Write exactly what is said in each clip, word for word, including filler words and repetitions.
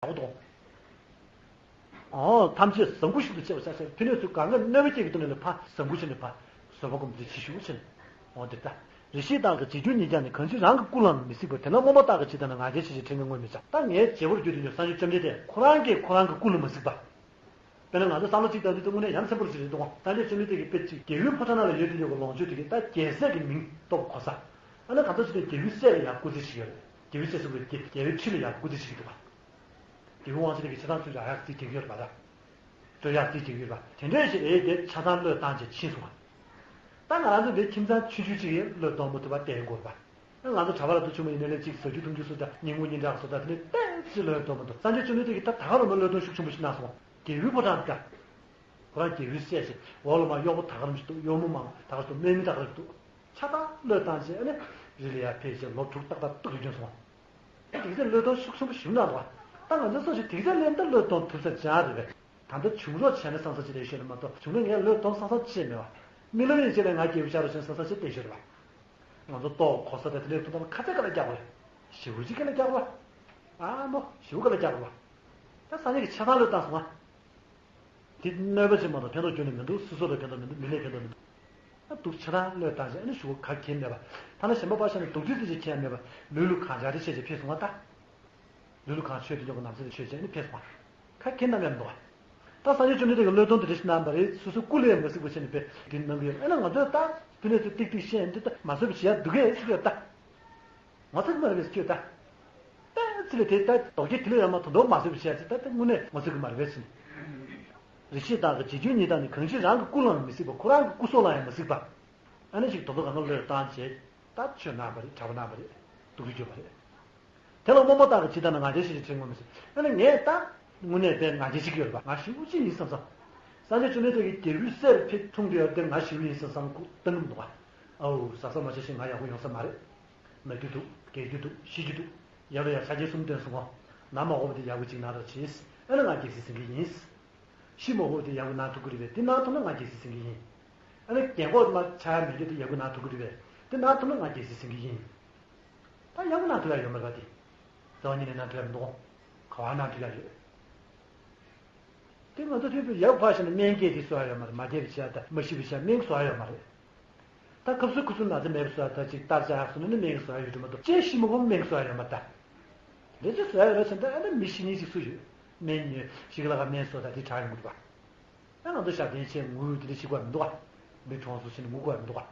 འོ་དོ། ཨོ་ཐམས་ཅད་བཟང་པོ་ཞིག་ཏུ་བྱེད་པ་ཆ་ཆ་ཕི་ནས་ཚུར་གང་ག་གནོད་པ་སྐྱེལ་གྱི་འདུག་ནས་ལ་ཕ་བཟང་པོ་བྱས་ནས་ཕ་བཟོད་པ་སྒོམ་ཚུལ་ཇི་ཞུ་བྱས་ནས། འོ་འདི་ལྟ། རེ་ཞིག་བདག་གི་བྱེད་རྒྱུ་ཉིད་ཀྱང་ནི། གང་ཕྱིར་རང་གི་སྐུ་ལ་མི་གཟིགས་པ། དེ་ན་རྨོངས་པ་བདག་གིས་ཇི་ལྟར་ན། ང་རྒྱལ་ཆེ་ཞིང་དྲན་གྱི་ངོ་མི་ཚ། ད་ངའི་བྱེད་པོར་གྱུར་ཏེ་ཡོད་སངས་རྒྱས་བཅོམ་ལྡན་འདས་ཁོ་རང་གིས་ཁོ་རང་གི་སྐུ་ལ་མི་གཟིགས་པ། དཔེར་ན་ང་ཚོ་བསམ་བློ་གཅིག་བཏང་དུས་དངོས་གནས་ཡ་མཚན་པོ་ཞིག་རེད་འདུག་སངས་རྒྱས་བཅོམ་ལྡན་འདས་ཀྱིས་དཔེ་གཅིག་རྒྱལ་བའི་ཕོ་བྲང་ནང་ལ་ཡོད་དུས་ཡོད་པའི་ལོངས་སྤྱོད་དེ་གའི་ད་རྒྱལ་སྲས་ཀྱི་མིང་ཐོབ་གོ་ས། ཨ་ནི་གང་ལྟར་ཞིག་ཏུ་རྒྱལ་བའི་སྲས་ལ་ཡར་སྐུ་རྩེད་བྱེད་ཀྱི་ཡོད་རེད། རྒྱལ་བའི་སྲས་སུ་གོ་རྒྱལ་རྒྱལ་བའི་ཁྲི་ལ་ཡར་སྐུ་རྩེད་བྱེད་ཀྱི་འདུག་ག་རྒྱལ་བའི་དབང་ཆེན་དེ་གའི་ཆ་ཚང་ཚུར་ཡར་ཡར་རྩེད་བྱེད་ཀྱི་ཡོད་རེད་པ། ད་སྤྲོད་ཡར་རྩེད་བྱེད་ཀྱི་ཡོད་པ་དེ་འདྲས་ཞིག་རེད་དེ་ཆ་ཚང་བློས་བཏང་བྱས་ཕྱིན་སོང་བ། ད་ང་རང་ཚོ་འདི་ཁྱིམ་ཚང་ཆུང་ཆུང་ཅིག་གིས་བློས་གཏོང་མ་ཐུབ་པ་བསྟན་དགོས་པ། ང་ཚོ་གྲྭ་པ་ལ་ཐུག་ཆུང་མ་ཡིན་ནའི་ལས་གཅིག་ཟ་རྒྱུ་འཐུང་རྒྱུ་སོགས་དང་ཉིན་གུང་ཉིན་གྲངས་སོགས་དང་དེ་ནས་ཏོག་ཙམ་བློས་གཏོང་མ་ཐུབ། སངས་རྒྱས་བཅོམ་ལྡན་འདས་ཀྱིས་ད་ད་ག་རང་ལ་བློས་གཏོང་ཤུགས་ཆེན་པོ་ཞིག་གནང་སོང་། རྒྱལ་བའི་ཕོ་བྲང་འདི་ད། ཁོ་རང་རྒྱལ་བའི་སྲས་ཤིག་འོག་ལ་མར་གཡོག་པོ་ད་ག་རང་ཞིག་འདུག་གཡོག་མོ་མང་ད་ག་རང་འདུག་སྨན་མི་ད་ག་རང་འདུག་ཆ་ཚང་བློས་བཏང་བྱས་ཨ་ནི་རི་ལ་ཡར་ཕེབས་བྱས་ལོ་དྲུག་ཏག་ཏག་ཏུ་རིག་སྐྱོན་སོང་བ། ཨ་དེ་ཚེ་བློས་གཏོང་ཤུགས་ཆེན་པོ་ཞིག་གནང་འདུག་བ། ད་ང་ཚོ་སོགས་ཞིག་དེ་ཚེ་ལན་ད་བློས་གཏོང་ཐུབ་ས་ཅང་རེད་པས། ད་ལྟ་བྱུང་རོགས་བྱས་ན་བསམ་ས་ཅིག་ལས་ཤོད་རེད་མ་གཏོགས་བྱུང་ན་ངས་བློས་གཏོང་བསམ་ས་ཅིག་མེད་བ། རྨི་ལམ་ཡིན་ཅེས་ལས་ང་རྒྱལ་བའི་ཤ་རུ་ཕྱིན་བསམ་ས་ཅིག་བསྟན་ཤོད་རེད་བ། ང་ཚོ་ལྟོ་གོ་ས་དང་དེ་ལས་ཐོན་ཐམ་ཁ་ཚ་ག་ལ་རྒྱག་དགོས། ཞེ་པོ་ཅིག་ག་ལ་རྒྱག་དགོས། ཨ་མོ་ཞེ་པོ་ག་ལ་རྒྱག་དགོས། ད་སང་ཉིན་གྱི་ཆ་ཚང་བློས་བཏང་སོང་ང་། དེ་གནོད་པ་ཅིག་མ་གཏོགས་ཕན་ཐོགས་ཁྱོན་ནས་མི་འདུག་སོ་སོ་ལ་ཕན་ཐོགས་མི་འདུག་མི་ལ་ཕན་ཐོགས་མི་འདུག་ཨ་སྡུག་ཆ་ཚང་བློས་བཏང་བྱས་ཨ་ནི་ཞུ་ག་ག་གེ་མེད་པ། ཐ་ན་གཞན་པ་ཕར་བཞག་ན་སྡུག་ཅིག་ཙི་ཅིག་ཁྱད་མེད་པ། ལུས་ལུ་གང་བྱ་རེ་བྱས་བྱས་ཕེབས་སོང་ང་ད། ལུས་ལུ་གང་ཆོས་དེ་ཉོག་གི་ནམ་ཚོད་ཆོས་བྱས་ཨ་ནི་ཕེབས་སོང་ང་། ག་གེ་ནམ་ཡང་མི་འདུག་བ། ད་སངས་རྒྱས་བཅོམ་ལྡན་འདས་ཀྱིས་བློས་གཏོང་དེ་འདྲ་ཞིག་གནང་བ་རེད། སོ་སོ་སྐུ་ལ་ཡང་མ་གཟིགས་པ་བྱས་ནས་དཔེ་དེ་གནང་གི་ཡོད། ཨ་ན་ང་ཚོས་ད་དེ་ནས་ཚུར་ཏིག་ཏིག་བཤད་འདི་ད་མ་བཟོད་པ་བྱེད་ཡ་འདུག་གས་ཟེར་གི་ཡོད་ད། ངོ་ཚ་གི་མ་རེད་པས་ཟེར་གྱི་ཡོད་ད། ད་ཚི་ལ་དེ་ད་དོགས་ཀྱི་དེ་ལ་ཡང་མ་དོ་དོག་མ་བཟོད་པ་བྱས་ཚེ་ད་ད་དངོས་གནས་ངོ་ཚ་གི་མ་རེད་པས་ཟེར། རེ་ཞིག་བདག་གི་བྱེད་རྒྱུ་ཉིད་དང་ནི། གང་ཕྱིར་རང་གི་སྐུ་ལ་མི་གཟིགས་པ། ཁོ་རང་གི་སྐུ་སྲོག་ལ་ཡང་མི་གཟིགས་པ། ཨ་ནི་ཞིག་དོ་དོ་གང་ག་བློས་བཏང་བྱས་ད་ཆོས་གནང་བ་རེད། གྲྭ་པ་གནང་བ་རེད། སྡུག་རུས་བརྗོད་པ་རེད། དེ་ལ་རྨོངས་པ་བདག་གིས་ཇི་ལྟར་ན། ང་རྒྱལ་ཆེ་ཞིང་དྲན་ངོ་མི་ཚ། ཨ་ནི་ངས་ད་དངོས་གནས་དེ་ང་རྒྱལ་ཆེ་གི་ཡོད་རེད་པ། ང་ཞེ་པོ་ཅིག་ཡིན་བསམ་བསམ། སངས་རྒྱས་བཅོམ་ལྡན་འདས་ཀྱི་རྒྱལ་པོའི་སྲས་ལ་ཕེབས་འཁྲུངས་དུས་ཡར་དེར་ང་ཞེ་པོ་ཡིན་བསམ་བསམ་ཁུ་བཏང་གི་མི་འདུག་ག་ཨའུ་ཟ་ས་མ་བྱས་ཤིང་ང་ཡག་པོ་ཡོང་ས་མ་རེད། ན་རྒྱུ་འདུག་རྒས་རྒྱུ་འདུག་ཤི་རྒྱུ་འདུག་ཡབ་ལ་ཡང་ཆ་རྐྱེན་གསུམ་བཏོན་སོང་ངོ་། ན་མ་འོ་བ་དེ་ཡག་པོ་ཅིག་ན་རོགས་བྱེད། ཨ་ནི་ང་རྒྱལ་སྲིད་ཟིན་གི་ཡིན། ཤི་མ་འོ་བ་དེ་ཡག་པོ་ན་ཐུབ་ཀྱི་རེད་པས། དེ་ན་ཐུབ་ན་ང་རྒྱལ་སྲིད་ཟིན་གི་ཡིན། ཨ་ནི་རྒན་གོག་མ་ཆགས་ཡ་མེད་རྒྱུ་དེ་ཡག་པོ་ན་ཐུབ་ཀྱི་རེད་པས། དེ་ན་ཐུབ་ན་ང་རྒྱལ་སྲིད་ཟིན་གི་ཡིན། ད་ཡག་པོ་ན་ཐུབ་ཡ་ཡོད་མ་རེད་པ་དེ། རྩ་བ་ཉིད་ནས་ན་ཐུབ་ཡ་མི་འདུག་ག་ག་བ་ན་ཐུབ་ཡ་ཡོད། དེ་ང་ཚོ་ཐོས་པའི་ཡག་ཕར་བཞག་ན་སྨན་སྐྱེས་དེ་གསོ་ཡ་ཡོད་མ་རེད། མ་རྒྱས་པའི་ཆ་དང་མ་ཤི་བའི་ཆ་སྨན་གསོ་ཡ་ཡོད་མ་རེད། ད་ཁབ་སུ་ཁུ་སུ་ན་ཚ་མེད་པ་གསོ་ཡ་ད་ཅིག་གཏར་བྱ་ཡག་སོང་ན་ནི་སྨན་གསོ་ཡ་ཡོད་དུ་མ་གཏོགས་ལྕེ་ཤི་མ་གོམས་སྨན་གསོ་ཡ་ཡོད་མ་རེད་ད། འདི་ཚོ་གསོ་ཡ་ཡོད་ལ་བྱས་ད་ཨ་ད་མི་ཤི་ཉིན་ཅིག་སུ་ཡོད། སྨན་ཉོས་ཤི་གི་ལ་ག་སྨན་གསོ་ད་དེ་དྲག་ཡོང་གི་འདུག་པ། ད་ང་ཚོ་ཞབས་བརྟན་ཆེ་ངུ་དེ་འདྲ་ཤི་དགོས་མི་འདུག་པ། མི་གྲོངས་སོ་ཞེས་ནས་ངུ་དགོས་མི་འདུག་པ།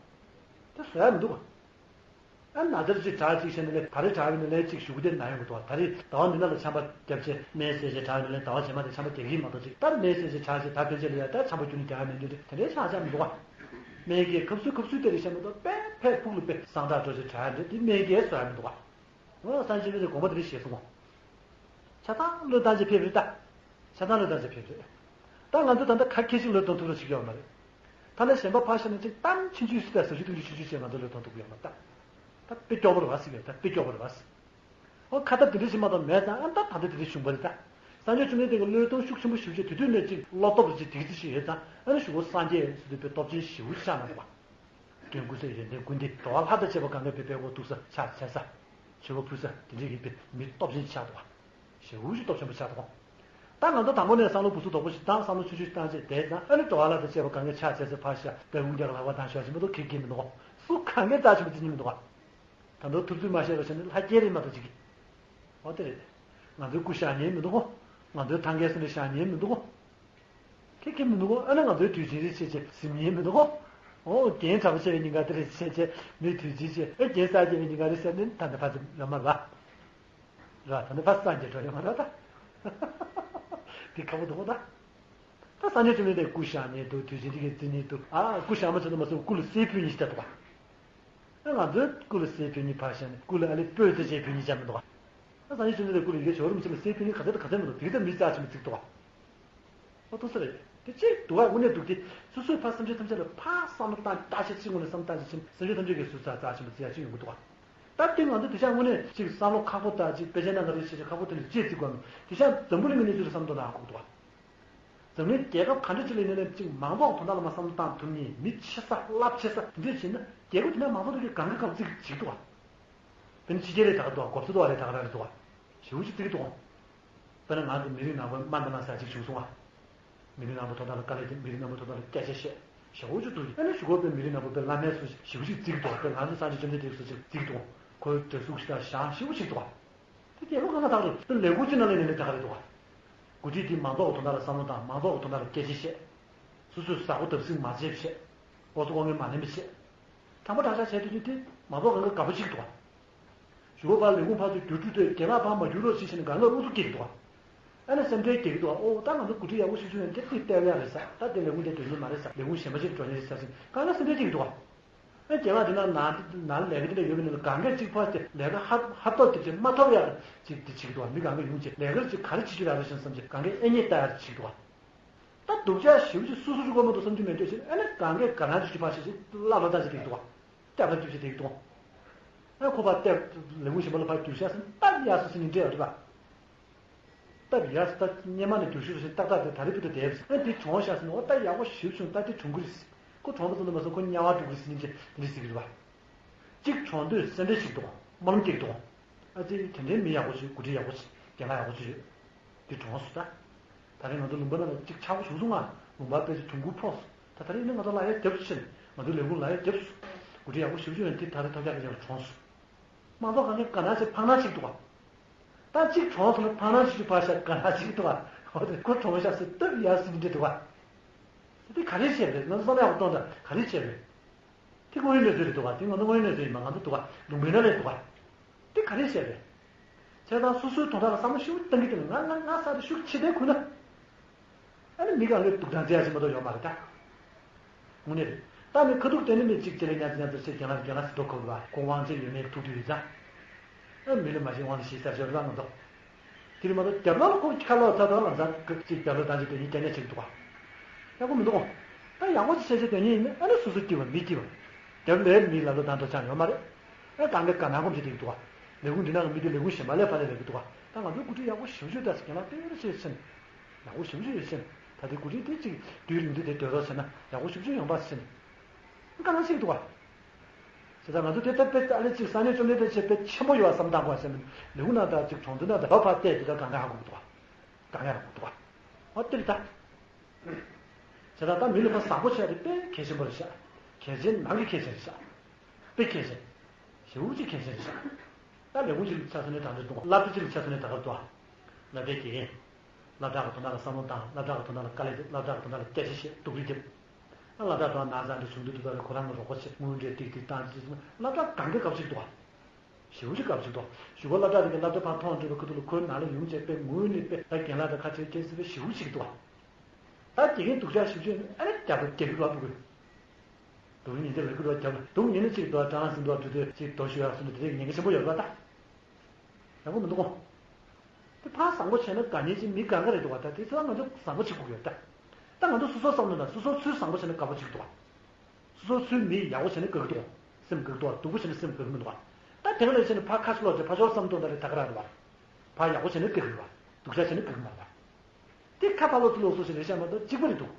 ད་བཟོ་ཡ་མི་འདུག་པ། ཨ་ན་ཚར་གཅིག་དྲག་གཅིག་བྱས་ནས་ལས་ད་རེས་དྲག་བས་ནས་ལས་གཅིག་གཞུག་གུ་དེ་ན་ཡོང་གི་འདུག་པ། ད་རེས་ཟླ་བ་མི་ན་ལ་ཆམ་པ་བརྒྱབ་བྱས་སྨན་བཟས་བྱས་དྲག་ནས་ལས་ཟླ་བ་རྗེས་མ་དེ་ཆམ་པ་རྒྱག་གི་མ་གཏོགས་ཅིག་ད་སྨན་བཟས་བྱས་དྲག་བྱས་ད་ཕན་ཆད་ལ་ཡ་ད་ཆམ་པ་རྒྱུན་ནས་རྒྱག་ཡ་མེད་འདུག་དེ་འདྲའི་ཆག་ཆག་མི་འདུག་པ། སྨན་གྱིས་ཁབ་སུ་ཁབ་སུ་དེ་རེད་བཤད་མ་གཏོགས་དཔེ་ཕལ་ཕུག་ལ་དཔེ་གསང་དྲག་འགྲོ་བྱས་དྲག་འདྲ་དེ་སྨན་གྱིས་གསོ་ཡ་མི་འདུག་པ། འོ་སངས་རྒྱས་པའི་དགོངས་པ་དེ་འདྲ་བཞེས་སོང་ངོ་། ཆ་ཚང་བློས་བཏང་བྱས་ཕེབས་རེད་ད། ཆ་ཚང་བློས་བཏང་བྱས་ཕེབས་རེད། ད་ང་ཚོ་ད་ལྟ་ག་ཁེ་ཅིག་བློས་གཏོང་ཐུབ་རོགས་བྱེད་ཀྱི་ཡོད་མ་རེད། ཐ་ན་གཞན་པ་ཕར་བཞག་ན་ཅིག་གཏམ་ཆུང་ཆུང་ཞིག་དང་ཟ་རྒྱུ་འཐུང་རྒྱུ་ཆུང་ཆུང་ཞིག་ང་ཚོ་བློས་གཏོང་ཐུབ་ཀྱི་ཡོད་མ་རེད་ད། ད་དཔེ་སྐྱོ་པོ་རེད་བ་ཟེར་གྱི་ཡོད་ད། དཔེ་སྐྱོ་པོ་རེད་བ་ཟེར། ཨོ་ཁ་ཏ་དེ་འདྲ་ཞིག་མ་གཏོགས་མེད་ཙང་ཨ་ད་ད་ལྟ་དེ་འདྲ་བྱུང་བ་རེད་ད། སངས་རྒྱས་བཅོམ་ལྡན་འདས་ཀྱིས་བློས་གཏོང་ཤུགས་ཆེན་པོ་ཞེ་པོ་ཅིག་དེ་དུས་ནས་ཅིག་བློ་སྟོབས་ཅིག་དེ་ཙམ་ཞིག་ཡོད་ཙང་ཨ་ནི་གཞུག་གུ་སངས་རྒྱས་ཟེར་དུས་དཔེ་སྟོབས་ཆེན་ཞེ་པོ་ཅིག་ཆགས་གནང་འདུག་པ། སྐྱོན་ཀུན་ཟད་ཡོན་ཏན་ཀུན་ལྡན་འགྲོ་བ་ལྷ་དང་བཅས་པ་གང་ག་དཔེ་དཔེ་འོ་ཐུག་ས་ཕྱག་འཚལ་ས། མཆོད་པ་ཕུལ་ས་དེ་འདྲའི་གི་དཔེ་མི་སྟོབས་ཆེན་ཆགས་འདུག་པ། ཞེ་པོ་ཅིག་སྟོབས་ཆེན་པོ་ཆགས་འདུག་པ། ད་ང་ཚོ་དང་པོ་ནས་བསམ་བློ་འབུ་སུ་དོག་པོ་ཞིག་བཏང་བསམ་བློ་ཆུང་ཆུང་ཞིག་བཏང་བྱས་བསྡད་ཙང་ཨ་ནི་འགྲོ་བ་ལྷ་དང་བཅས་པ་གང་ག་ཕྱག་འཚལ་ས་ཕར་བཞག་དཔེ་དབུ་རྒྱག་ལག་པ་བཏང་ཞོག་ཅིག་མ་གཏོགས་ཁེ་གི་མི་འདུག་པ། སུ་གང་གས་རྩ་ཆེན་པོ་བརྩི་མཁན་མི་འདུག་པ། ད་དུང་ཐུབ་ཚོད་མ་བཤད་པ་བྱས་ནས་ལྷ་སྐྱེས་རེད་མ་གཏོགས་ཅིག་གི། འོ་དེ་རེད། ང་ཚོའི་སྐུ་བཞག་མཁན་མི་འདུག་གོ། ང་ཚོའི་ཐང་གའི་སེམས་ལ་བཞག་མཁན་མི་འདུག་གོ། ཁེ་ཁེ་མི་འདུག་གོ། ཨ་ན་ང་ཚོའི་དུས་ཆེན་རེད་བྱས་བྱས་ཟིན་མཁན་མི་འདུག་གོ། འོ་རྒན་གྲྭ་པ་བྱས་པའི་ཉིན་ག་དེ་རེད་བྱས་བྱས་མི་དུས་ཆེན་བྱས་ཨེ་རྒན་གསར་བྱས་པའི་ཉིན་ག་རེད་ཟེར་ནས་ད་ནི་ཕ་ཚོ་ཡོད་མ་རེད་པ། ར་ད་ནི་ཕ་སངས་རྒྱས་འགྲོ་ཡོད་མ་རེད་ད། དེ་ཁག་པོ་འདུག་གོ་ད། ད་སངས་རྒྱས་བཅོམ་ལྡན་འདས་སྐུ་བཞག་ནས་འདུག་དུས་ཆེན་འདི་གའི་བརྩི་ནས་འདུག་ཨ་སྐུ་བཞག་མ་ཚད་ན་མ་ཚད་སྐུ་ལ་གསེར་ཕུལ་ནས་བཞག་འདུག་ག་ཨ་ང་ཚོའི་སྐུ་ལ་གསེར་ཕུལ་ནས་ཕར་བཞག་ནས་སྐུ་ལ་ཨ་ལེ་སྤོས་རྩེ་བྱས་ཕུལ་ནས་བཞག་མི་འདུག་ག་ཨ་སངས་རྒྱས་བཅོམ་ལྡན་འདས་སྐུ་ལ་ཡི་གེ་ཇོ་རུམ་ཆེན་ལ་གསེར་ཕུལ་ནས་ག་ཚད་དང་ག་ཚད་མི་འདུག་དེ་ག་ཚད་མི་རྩ་ཆེན་པོ་བརྩི་འདུག་ག་ཨོ་ཏོ་སི་རེད། དེ་ཅིག་འདུག་ག་དངོས་གནས་འདུག་སྟེ། སོ་སོའི་ཕར་སེམས་ཅན་ཐམས་ཅད་ལ་ཕར་བསམ་བློ་བཏང་བརྟག་དཔྱད་ཅིག་ངོས་ནས་བསམ་བློ་བཏང་ཅིག་བྱས་ན་སེམས་ཅན་ཐམས་ཅད་ཀྱིས་སུ་རྩ་རྩ་ཆེན་པོ་བརྩི་ཡ་ཅིག་ཡོང་གི་འདུག་ག་ད་དེ་ང་ཚོ་དེ་ཤ་དངོས་གནས་ཅིག་བསམ་བློ་ཁག་པོ་དང་ཅིག་དཔེ་ཆ་ནང་ག་རེ་བྱས་ཅིག་ཁག་པོ་དེ་ནས་ཅིག་བརྩི་དགོས་མོད་དེ་ཤ་འཛམ་བུ་གླིང་གི་གནས་ཚུལ་ལ་བསམ་བློ་གཏོང་ན་ཧ་གོ་གི་འདུག་ག་འཛམ་གླིང་རྒྱལ་ཁབ་ག་འདྲ་ཅིག་ལ་ཡིན་ན་ཅིག་མང་ཚོགས་དོན་དག་ལ་མ་བསམ་བློ་བཏང་ཐུབ་མཁན་མི་ཆེ་ས་རླབས་ཆེ་ས་དེ་འདྲས་བྱས་ན་རྒྱལ་ཁབ་དེ་ནས་མང་ཚོགས་དེ་གས་གང་གི་གང་བརྩི་གི་འདུག་ག་དཔེར་ན་ཕྱི་རྒྱལ་རེད་ད་ག་འདུག་ག་གོབ་ས་འདུག་ག་རེད་ད་ག་རང་རེད་འདུག་ག་ཞེ་པོ་ཅིག་བརྩི་གི་འདུག་ག་དཔེར་ན་ང་ཚོ་མི་རིགས་ནག་པོའི་དམའ་འབེབས་གནང་ས་ཅིག་བྱུང་སོང་ཨ། མི་རིགས་ནག་པོ་ཐོག་ཐག་ལ་དཀའ་ལས་དེ་མི་རིགས་ནག་པོ་ཐོག་ཐག་ལ་སྐད་ཆ་བཤད་ཞེ་པོ་ཅིག་འདུག་ཨ་ནི་གཞུག་གུ་དཔེ་མི་རིགས་ནག་པོ་དཔེ་བླ་མའི་སུ་ཞེ་པོ་ཅིག་བརྩི་གི་འདུག་དཔེ་ང་ཚོ་སངས་རྒྱས་བཅོམ་ལྡན་འདས་སུ་ཞེ་པོ་ཅིག་བརྩི་གི་འདུག་ཁོའི་འདྲ་གཟུགས་ཤིག་དང་ཞང་ཞེ་པོ་ཅིག་འདུག་དེ་རྒྱལ་པོ་གང་ག་དག་རེད། དཔེ་ལས་ཁུངས་ཅིག་ནང་ལ་ཡིན་ནའི་དེ་ག་རེད་འདུག་འགོ་ཁྲིད་དེ་མང་ཚོགས་ཀྱི་དོན་དག་ལ་བསམ་བློ་བཏང་མང་ཚོགས་ཀྱི་དོན་དག་ལ་སྐད་ཆ་བཤད། སོ་སོས་བཟའ་སྒོ་བརྡབ་གསིག་མ་བྱེད་པ་བྱེད། ཨོ་ཚོ་དབང་ངན་མ་ལེན་པ་བྱེད། དྲང་པོ་དྲང་བཞག་བྱས་དུས་ཅི་དེ་མང་ཚོགས་གང་ག་དགའ་པོ་ཅིག་འདུག་བ། གཞུག་གུ་ཕར་ལས་ཁུངས་ཕར་ཚུར་བསྒྱུར་བཅོས་དེ་རྒན་ལགས་ཕར་མ་བསྒྱུར་རོགས་ཞེས་བྱས་ནས་གང་ག་ཨུ་ཚུགས་སྐྱེ་གི་འདུག་བ། ཨ་ནི་སེམས་ཁྲལ་སྐྱེ་གི་འདུག་བ། ཨོ་ད་ང་ཚོ་འགོ་ཁྲིད་ཡག་པོ་ཞིག་བྱུང་ཡང་དེ་དེ་སྟེར་ཡག་རེད་ས། ད་དེ་ལས་ཁུངས་དེ་འགྲོ་ཉེན་མ་རེད་ས། ལས་ཁུངས་གཞན་པ་ཅིག་འགྲོ་ཉེན་རེད་ས་ཟེར་གང་ག་སེམས་ཁྲལ་སྐྱེ་གི་འདུག་བ། ཨ་རྒན་ལགས་དེ་ན་ན་ན་ལས་ཀ་དེ་འདྲ་ཡོད་མིན་ལ་གང་ག་གཅིག་ཕར་དེ་ལས་ཀ་ཧབ་ཧབ་ཐོབ་དེ་ཅིག་མ་ཐོབ་ཡག་ཅིག་དེ་བྱེད་ཀྱི་འདུག་བ། མི་གང་ག་ཡོང་ཅིག་ལས་ཀ་ཅིག་ག་རེ་བྱེད་རྒྱུ་རག་རེད་ཤེས་བསམ་ཅིག་གང་ག་ཨེ་རྙེད་ལྟ་ཡག་ཅིག་བྱེད་ཀྱི་འདུག་བ། ད་སྡུག་ཅག་ཞེ་པོ་ཅིག་སོ་སོ་རུ་དགོས་མ་གཏོགས་བསམ་རྒྱུ་མེད་དུས་ཨ་ནི་གང་གས་ག་རང་ཅིག་ཅིག་ཕར་བྱས་ཅིག་བླ་བློ་བཏང་ཅིག་དེ་འདུག་བ། སྐྱབས་ལ་སྐྱོབ་ཅིག་དེ་འདུག་བ། ཨ་ཁོ་པ་སྟེ་ལས་ཁུངས་གཞན་པ་ལ་ཕར་བསྒྱུར་ཤག་ཟེར་ན་སྟབས་ཡག་སོ་ཟེར་ནས་འདྲེ་ཡོད་རེད་པ། སྟབས་ཡག་སོ་ད་སྔོན་མ་ནས་བསྒྱུར་ཤོག་ཟེར་ཏག་ཏག་དེ་ད་རེས་བུ་ད་བསྡད་ཟེར་ཨ་དེ་གྱོང་ཤག་ཟེར་ན་འོ་ད་ཡག་པོ་ཞེ་པོ་བྱུང་ད་དེ་གྱོང་གི་རེད་ཟེར། ཁོ་གྱོང་པོ་ཙམ་དུ་མ་སོང་ཁོ་དམྱལ་བ་འགྲོ་གི་རེད་ཟེར་ནས་འདྲེ་འདྲེ་ཟེར་གི་རེད་པ། གཅིག་གྱོང་དུས་སེམས་ཁྲལ་ཞིག་འདུག་སྨོན་ལམ་སྐྱེ་གི་འདུག་ཨ་ཙི་དེ་འདྲའི་མི་ཡག་པོ་ཞིག་འགོ་ཁྲིད་ཡག་པོ་ཞིག་རྒན་ལགས་ཡག་པོ་ཞིག་ཡོད། འདི་གྲོངས་སོང་ད། ད་རེས་ང་ཚོ་ལུང་པ་ནང་ལ་གཅིག་ཆག་སྒོ་བྱུང་སོང་ང་། ལུང་པ་དཔེ་ཆ་དུང་ཁུར་ཕོག་སོང་། ད་ད་རེས་ནི་ང་ཚོ་ལ་ཡ་རྒྱབ་སུ་ཕྱིན། ང་ཚོའི་ལས་ཁུངས་ལ་ཡ་རྒྱབ་སོང་། འགོ་ཁྲིད་ཡག་པོ་ཞེ་པོ་ཅིག་ཡོད་འདི་ད་རེས་ཐོབ་རྒྱག་གི་ཡང་གྲོངས་སོང་། མང་ཚོགས་གང་ག་ག་ན་ཞིག་ཕངས་ན་ཞིག་འདུག་ག་ད་གཅིག་གྲོངས་སོང་ན་ཕངས་ན་ཞིག་ཅིག་ཕར་བཞག་ག་ན་ཞིག་འདུག་ག་འོ་དེ་ཁོ་གྲོངས་ཤག་ཟེར་སྟབས་ཡག་ཟིན་འདྲ་འདུག་ག་དེ་ག་རེ་བྱས་པ་རེད། ང་ཚོ་བསམ་བློ་ཡག་པོ་གཏོང་དང་ག་རེ་བྱས་པ་རེད། དེ་དངོས་ཡོད་གནས་ཚུལ་རེད་འདུག་ག་དེ་ང་ཚོ་དངོས་ཡོད་གནས་ཚུལ་ཡིན་པ་ང་ཚོ་འདུག་ག་ལུང་པའི་ནང་ལས་འདུག་ག་དེ་ག་རེ་བྱས་པ་རེད། བྱས་ཙང་སོ་སོའི་དོན་དག་ལ་བསམ་བློ་ཤུགས་བཏང་གི་དེ་ལ་ང་ང་ང་ས་དེ་ཤུགས་ཆེ་ལྡན་ཁུལ་ན། ཨ་ནི་མི་གང་གི་སྡུག་དང་རྫས་ཡ་ཞིག་མ་གཏོགས་ཡོད་མ་རེད་ད། དངོས་གནས་རེད། ད་ནི་ཁ་ཐུག་དེ་ནི་མི་གཅིག་ཅི་ལས་ཉར་ཉར་ཚེ་རྒན་ལགས་རྒན་ལགས་སུ་འགྲོ་དགོས་པ་ཁོ་དབང་ཆ་ཡོད་མེད་ཐུག་དུས་ཡོད་ཙང་། ཨ་མི་ལ་མ་ཤེས་དབང་ལ་ཤེས་ས་ཞོར་ལ་ང་ཚོ། དེ་རིང་མ་གཏོགས་རྒྱབ་ལོགས་ལ་ཁོ་ཁ་ལོག་ཚ་ཐོག་ལམ་སང་གཅིག་རྒྱབ་ལོགས་བཏང་ཅིག་དོན་སྙིང་རྐྱང་རྐྱང་ཆེ་གི་འདུག་ག་ཡག་པོ་མི་འདུག་ད་ཡག་པོ་ཅིག་བཤད་བྱས་དོན་སྙིང་ཡིན་ན་ཨ་ནི་སོ་སོ་སྐྱིད་པ་མི་སྐྱིད་པ། རྒྱབ་ལོགས་མིའི་ལབ་ལོ་བཏང་འགྲོ་ཆགས་ཡོད་མ་རེད། ཨ་གང་ག་ག་ན་ཁོམ་བྱེད་དེ་འདུག་ག་ལས་ཁུངས་འདི་ནང་གི་མི་དེ་ལས་ཁུངས་གཞན་པ་ལས་ཕར་ལས་རེད་འདུག་ག་ད་ང་ཚོའི་འགོ་ཁྲིད་ཡག་པོ་ཞེ་པོ་ཅིག་ད་ཟེར་རྒན་ལགས་དཔེ་རེ་བྱས་ཕྱིན། ཡག་པོ་ཞེ་པོ་ཅིག་ཡོད་ཕྱིན། ད་དེ་འགོ་ཁྲིད་དེ་ཅིག་དུས་རིང་དུས་དེ་སྡོད་རོགས་བྱས་ན་ཡག་པོ་ཞེ་པོ་ཅིག་ཡོང་པ་ཕྱིན། ག་ན་ཞིག་འདུག་ག་བྱས་ཙང་ང་ཚོ་དེ་ལྟར་དཔེ་ཨ་ལེ་གཅིག་ས་གནས་བཅོམ་ལྡན་འདས་ཆེད་དཔེ་ཆེན་པོ་ཡོད་པ་བསམ་བཏང་དགོས་ཟེར་ནས་ལེའུ་ནང་དང་གཅིག་གྲོང་ཚོ་ནང་དང་བབ་ཕར་བལྟས་དེ་དག་གང་ག་ཧ་གོ་གི་འདུག་ག་གང་ཡང་ཧ་གོ་གི་འདུག་ག་འོ་དེ་རེད་ད། བྱས་ཙང་ད་མི་ལ་ཕར་བཟང་པོ་བྱས་ཏེ་དཔེ་གལ་ཆེན་པོ་རེད་ཤག་གལ་ཆེན་ནང་གི་གལ་ཆེན་རེད་ཤག་དཔེ་གལ་ཆེན། ཞེ་པོ་ཅིག་གལ་ཆེན་རེད་ཤག་ད་ལས་ཁུངས་གཅིག་ལ་ཆ་མཚོན་ནས་ད་འདྲ་འདུག་སློབ་གྲྭ་གཅིག་ལ་ཆ་མཚོན་ནས་ད་ག་འདུག་སློབ་གྲྭའི་དགེ་རྒན། སློབ་གྲྭ་གི་དོན་དག་ལ་བསམ་བློ་བཏང་། སློབ་གྲྭ་གི་དོན་དག་ལ་དཀའ་ལས་རྒྱབ། སློབ་གྲྭ་གི་དོན་དག་ལ་སྐད་ཆ་བཤད། སྡུག་རུས་རྒྱབ། ཨ་སློབ་གྲྭ་དང་ན་ཚ་འདྲ་བྱུང་དུས་དུས་ད་རེ་ཁོ་རང་གི་རོགས་པ་བྱེད། དངུལ་འདྲ་ཏིག་ཏིག་བཏང་ཅིག་སློབ་གྲྭ་གང་ག་དགའ་པོ་ཅིག་འདུག་ག་ཞེ་པོ་ཅིག་དགའ་པོ་ཅིག་འདུག་གཞུག་གུ་སློབ་གྲྭ་དེ་གི་སློབ་གྲྭ་ཕར་ཐོན་འགྲོ་བའི་ཁ་ཐུག་ལ་ཁོའི་ནང་ལ་ཡོང་བྱས་པའི་ངོས་ནས་པའི་ད་རྒན་ལགས་དང་ཁ་བྱས་སྐད་ཆ་པའི་ཞེ་པོ་ཅིག་འདུག་ག་ད་དགེ་རྒན་སྡུག་ཅག་ཞེ་པོ་ཅིག་ཨ་ནི་རྒྱབ་ལ་རྒྱབ་ལ་འདུག་གི་སྡུག་ཉིན་དེ་ལ་ཁུ་རོ་རྒྱབ་ལ་སྡུག་ཉིན་ནི་གཅིག་འདུག་གྲང་ཟིང་འདུག་དུས་དུས་གཅིག་རྡོ་ཞུ་ཡག་སོང་ནས་དེ་རིགས་ཉེན་ཁ་ཆེན་པོ་ཡོད་རེད་པ་ད། ཡག་པོ་མི་འདུག་གོ་དེ་ཕར་བཟང་པོ་བྱས་ན་དགའ་ཉེན་ཅིག་མི་གང་ག་རེད་འདུག་བ། ད་དེ་ཚོ་ང་ཚོ་བཟང་པོ་བྱེད་དགོས་ཀྱི་ཡོད་ད། ད་ང་ཚོ་སོ་སོ་བསམ་བློ་ན་སོ་སོ་ཚུར་བཟང་པོ་བྱས་ན་དགའ་པོ་བྱེད་ཀྱི་འདུག་བ། སོ་སོ་ཚུར་མི་ཡག་པོ་བྱས་ན་དགའ་གི་འདུག་བ། སེམས་དགའ་གི་འདུག་བ། སྡུག་པོ་བྱས་ན་སེམས་དགའ་གི་མི་འདུག་བ། ད་དེ་ག་ལ་བྱས་ན་ཕར་ཁ་ཆུ་ལོག་ཅེས་ཕར་ཕྱོགས་བསམ་བློ་ད་རེད་ད་ག་རང་རེད་བ། ཕར་ཡག་པོ་བྱས་ན་དགའ་གི་རེད་བ། སྡུག་ཅག་བྱས་ན་དགའ་གི་མ་རེད་བ། དེ་ཁ་ཕར་ལོག་ཚུར་ལོག་སོགས་ཞིག་རེད་བཤད་མ་གཏོགས་གཅིག་པ་རེད་འདུག་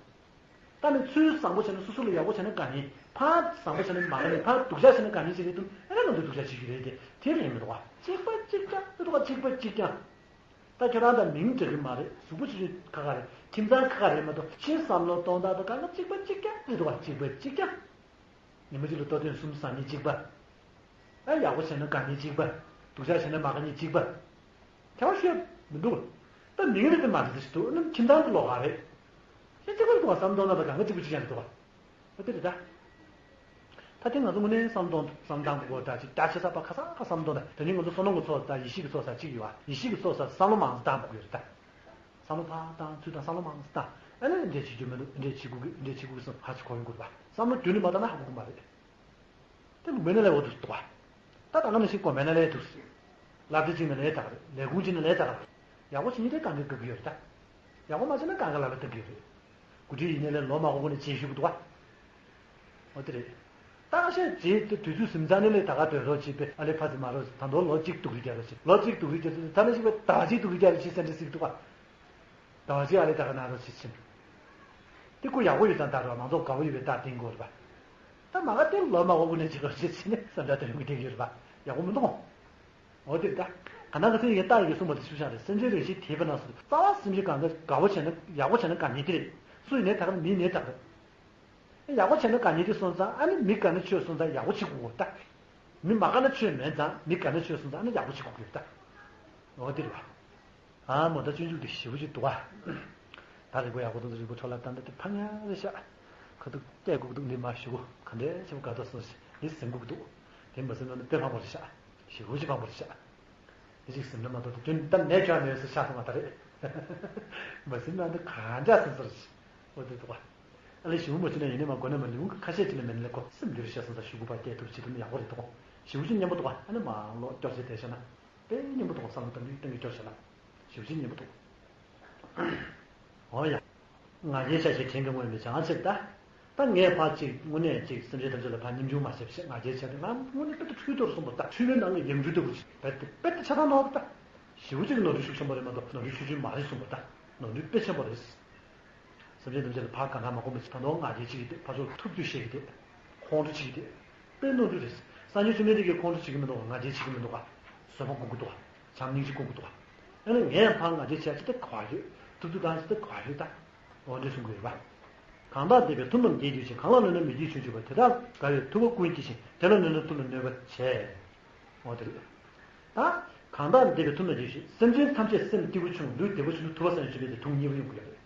ད་ནི་ཚུར་བཟང་པོ་བྱས་ན་སོ་སོ་ལ་ཡག་པོ་བྱས་ན་དགའ་ཉེན། ཕར་བཟང་པོ་བྱས་ན་མ་དགའ་ཉེན། ཕར་སྡུག་ཅག་བྱས་ན་དགའ་ཉེན་བྱེད་ཀྱི་འདུག་ཨ་ནི་ང་ཚོ་སྡུག་ཅག་བྱེད་ཀྱི་རེད་དེ་དེ་རེད་མི་འདུག་བ། གཅིག་པ་གཅིག་རྐྱང་དེ་འདུག་བ། གཅིག་པ་གཅིག་རྐྱང་། ད་ཁྱོད་རང་ད་མིང་འབྲི་གི་མ་རེད། གཟུགས་པོ་ཆུང་ཆུང་ཁ་ཁ་རེད། ཁྱིམ་ཚང་ཁ་ཁ་རེད་མ་གཏོགས་ཕྱིའི་བསམ་བློ་གཏོང་སྟངས་དང་གང་ག་གཅིག་པ་གཅིག་རྐྱང་དེ་འདུག་བ། གཅིག་པ་གཅིག་རྐྱང་། ཉི་མ་གཅིག་ལ་ལྟོ་ཐུན་གསུམ་ཟ་མཁན་གཅིག་པ། ཨ་ཡག་པོ་བྱས་ན་དགའ་མཁན་གཅིག་པ། སྡུག་ཅག་བྱས་ན་མ་དགའ་མཁན་གཅིག་པ། ཁྱད་པར་ཤོད་མི་འདུག་ད་མིང་རེད་དེ་མ་རེད་ཟེར་ཞིག་འདུག་ཨ་ནི་ཁྱིམ་ཚང་གི་ལོགས་ཀ་རེད། ཁྱེད་གཅིག་པ་རེད་འདུག་བ། བསམ་གཏོང་ན་ད་གང་ག་གཅིག་པ་གཅིག་རྐྱང་རེད་འདུག་བ། ཨ་དེ་རེད་ད། ད་དེ་ང་ཚོ་དངོས་གནས་བསམ་གཏོང་བསམ་བཏང་དགོས་ད་ཅིག་ད་ཆེ་ས་པ་ཁ་སང་ཁ་བསམ་གཏོང་ད་དེ་ནི་ང་ཚོ་བསོད་ནམས་ཀྱི་ཚོགས་ད་ཡེ་ཤེས་ཀྱི་ཚོགས་ས་གཅིག་ཡོད་བ། ཡེ་ཤེས་ཀྱི་ཚོགས་ས་བསམ་བློ་མང་ཙམ་བཏང་དགོས་ཀྱི་རེད་ད། བསམ་བློ་ཕར་བཏང་ཚུར་བཏང་བསམ་བློ་མང་ཙམ་བཏང་། ཨ་ནི་འདྲས་བྱེད་རྒྱུ་མི་འདུག་འདྲས་བྱེད་དགོས་ཀྱི་འདྲས་བྱེད་དགོས་ཀྱི་སོང་ཧ་ཅིག་གོ་ཡོང་དགོས་པ། བསམ་བློ་རྒྱུན་ནས་མ་བཏང་ན་ཧ་གོ་གི་མ་རེད། དེ་ལུང་པའི་ནང་ལས་འོ་འདུག་འདུག་བ། ད་ད་ག་ནང་བཞིན་དགོན་པའི་ནང་ལས་འདུག་སློབ་གྲྭ་གཅིག་ནང་ལས་ད་ག་རེད། ལས་ཁུངས་གཅིག་ནང་ལས་ད་ག་རེད། ཡག་པོ་བྱེད་མཁན་དེ་གང་ག་དགའ་གི་ཡོད་རེད་ད། ཡག་པོ་མ་བྱས་ན་གང་ག་ལ་ལ་ལྟ་གི་ཡོད་རེད། འགོ་ཁྲིད་ཡིན་ནའི་ལས་ལོ་མང་པོ་སྔོན་ནས་བྱེད་བཞུགས་འདུག་བ། འོ་དེ་རེད། ད་ཤེས་རྗེས་དུས་ཚོད་ཟིན་ཚར་ནས་ལས་ད་ག་སྡོད་རོགས་བྱེད་པས་ཨ་ལས་ཕ་ཚི་མ་རོགས་ད་མདོ་ལོ་གཅིག་སྡུག་རུས་རྒྱག་རོགས་བྱེད། ལོ་གཅིག་སྡུག་རུས་རྒྱག་ཚུལ་ད་ནི་ཞིག་པས་ཟླ་བ་གཅིག་སྡུག་རུས་རྒྱག་རོགས་བྱེད་ཟེར་འདྲ་ཟིག་འདུག་བ། ཟླ་བ་གཅིག་ཨ་ལས་ད་ག་ན་རོགས་བྱེད་ཕྱིན། དེ་ཁོ་ཡག་པོ་ཡོད་ཙང་ད་རོགས་མང་ཚོགས་དགའ་པོ་ཡོད་པའི་རྟགས་བསྟན་དགོས་རེད་པ། ད་མ་ག་དེ་ལོ་མང་པོ་སྔོན་ནས་བྱེད་རོགས་བྱེད་ཟེར་ནས་བསམ་འཆར་ད་ཡོང་གི་བསྡད་ཡོད་རེད་པ། ཡག་པོ་མི་འདུག་འོ་དེ་རེད་ད། ད་ནང་གི་ཚིག་ཡིན་རྟགས་ཡིན་གྱི་གསུངས་པ་དེ་ཤུགས་བཞག་རེད། སེམས་ཅན་རིགས་ཤིག་དེས་པ་ན་སོ། རྩ་བ་སེམས་ཅན་གང་ག་དགའ་བོ་བྱས་ན་ཡག་པོ་བྱས་ན་དགའ་ཉེ་དེ་རེད། སུ་ཡིན་ནའི་ད་ག་མི་ནས་དག་རེད། ཡག་པོ་བྱས་ན་དགའ་ཉེ་དེ་སོང་ཙང་ཨ་ནི་མི་དགའ་ན་ཆོས་སོང་ཙང་ཡག་པོ་བྱེད་དགོས་ད། མི་མ་དགའ་ན་ཆོས་མེད་ཙང་མི་དགའ་ན་ཆོས་སོང་ཙང་ཨ་ནི་ཡག་པོ་བྱེད་དགོས་ཀྱི་རེད་ད། འོ་དེ་རེད་པ། ཨ་མོ་ད་སྤྱོད་འཇུག་དེ་ཞེ་པོ་ཅིག་འདུག་ཨ། ད་རིང་པོ་ཡག་པོ་འདུག་རིང་པོ་འཕྲོ་བརླག་བཏང་ད་དེ་ཕ་ཉ་རེ་ཤག་ཁ་ཐུག་བལྟས་དགོས་ཀྱི་འདུག་འདི་མ་ཞུ་གོ་ག་འདྲས་ཆེ་བོ་དགའ་ཐོག་སོང་ཞིག་འདི་ཟིན་དགོས་ཀྱི་འདུག་དེ་མ་ཟིན་ན་ནི་དཔེ་ཕངས་པོ་རེ་ཤག་ཞེ་པོ་ཅིག་ཕངས་པོ་རེ་ཤག་དེ་ཅིག་ཟིན་ན་མ་གཏོགས་དེ་དོན་ད་ནས་ཁྱོད་མེད་ཟེར་ཤག་སོང་བ་ད་རེད། མ་ཟིན་ན་འདི་གང་འདྲ་ཟིན་ཟེར་ཞིག་འོ་དེ་འདུག་ཨ། ཨ་ལས་ཞེ་པོ་མ་བྱུང་ན་ཡིན་ནས་མ་དགོས་ན་མ་ལུས་ཁ་ཤས་ཅིག་ལ་མེད་ན་ལས་ཁོ་སེམས་འདི་རེ་ཤག་སོང་ཙང་ཞུ་དགོས་པ་བལྟས་ཐུབ་བྱེད་ཐུབ་ན་ཡག་པོ་རེད་འདུག་ཞེ་པོ་ཅིག་སྙན་པོ་འདུག་ཨ། ཨ་ནི་མ་ལོག་སྐྱོར་བྱེད་བསྡད་ཤག་ན། དཔེ་སྙན་པོ་འདུག་བསམ་བློ་བཏང་དུས་གཏན་གྱི་སྐྱོར་བྱས་ན། ཞེ་པོ་ཅིག་སྙན་པོ་འདུག་འོ་ཡ། ང་རྒྱལ་ཆ་ཞེས་དྲན་པའི་དངོས་མེད་བྱང་ཕྱིར་ལྟ། ད་ངས་ཕར་ཅིག་དངོས་གནས་ཅིག་སེམས་ཅན་ཐམས་ཅད་ལ་ཕར་སྙོམས་འཇུག་མ་བྱས་པ་ཞིག་ང་རྒྱལ་ཆ་དེ་ང་དངོས་གནས་དཔེ་དུ་འཁྲུལ་དོར་སོང་བ་ལྟ། འཁྲུལ་པའི་ནང་ནས་ཡང་འཁྲུལ་ལྟ་བུ་ཞིག་རྦད་དེ་རྦད་དེ་ཆ་ཚང་ནོར་བ་ལྟ། ཞེ་པོ་ཅིག་གི་ནོར་འཁྲུལ་ཤུགས་ཆེན་པོ་རེད་མ་གཏོགས་ནོར་འཁྲུལ་ཆུང་ཆུང་མ་རེད་གསུངས་པ་ལྟ། ནོར་འཁྲུལ་དཔེ་ཆེན་པོ་རེད། སེམས་ཅན་ཐམས་ཅད་ལ་ཕར་གང་གང་མ་གོམས་པའི་ཕར་འདོགས་ང་རྒྱལ་གཅིག་གིས་བསྡད། ཕར་ཕྱོགས་ཐུབ་ཚོད་བཤད་ཀྱི་བསྡད། ཁོང་ཁྲོ་བྱེད་ཀྱི་བསྡད། དཔེ་ནོར་འཁྲུལ་རེད། སངས་རྒྱས་བཅོམ་ལྡན་འདས་ཀྱིས་ཁོང་ཁྲོ་བྱེད་ཀྱི་མི་འདུག་ག་ང་རྒྱལ་བྱེད་ཀྱི་མི་འདུག་ག་བཟོད་པ་སྒོམ་གྱི་འདུག་ག་བྱམས་སྙིང་རྗེ་སྒོམ་གྱི་འདུག་ག་ཨ་ནི་ངས་ཕར་ང་རྒྱལ་བྱས་ཅི་ལྟ་ག་བ་ཡོད། ཐུབ་ཚོད་བཏང་ཅི་ལྟ་ག་བ་ཡོད་ད། འོ་འདྲ་གསུང་གི་ཡོད་པ། གང་དག་འདས་པའི་མཐུ་རྣམས་དེས་བསྒྱུར་ཞིང་། གང་ལ་གནོད་ན་མི་བགྱིད་ཆོས་འབྱུང་བ། དེ་དག་དགའ་བའི་ཐུབ་པ་ཀུན་བགྱིད་ཅིང་། དེ་ལ་གནོད་ན་མཐུ་ལ་གནོད་པ་བྱེད། འོ་དེ་རེད། ད་གང་དག་འདས་པའི་མཐུ་རྣམས་དེས་བསྒྱུར་ཞིང་། སེམས་ཅན་ཐམས་ཅད་སེམས་སྐྱིད་པོ་བྱུང་ལུས་བདེ་པོ་བྱུང་ན་ཐུབ་པ་སངས་རྒྱས་བཅོམ་ལྡན་འདས་ཐུགས་མཉེས་པོ་ཡོང་གི་ཡོད་རེད།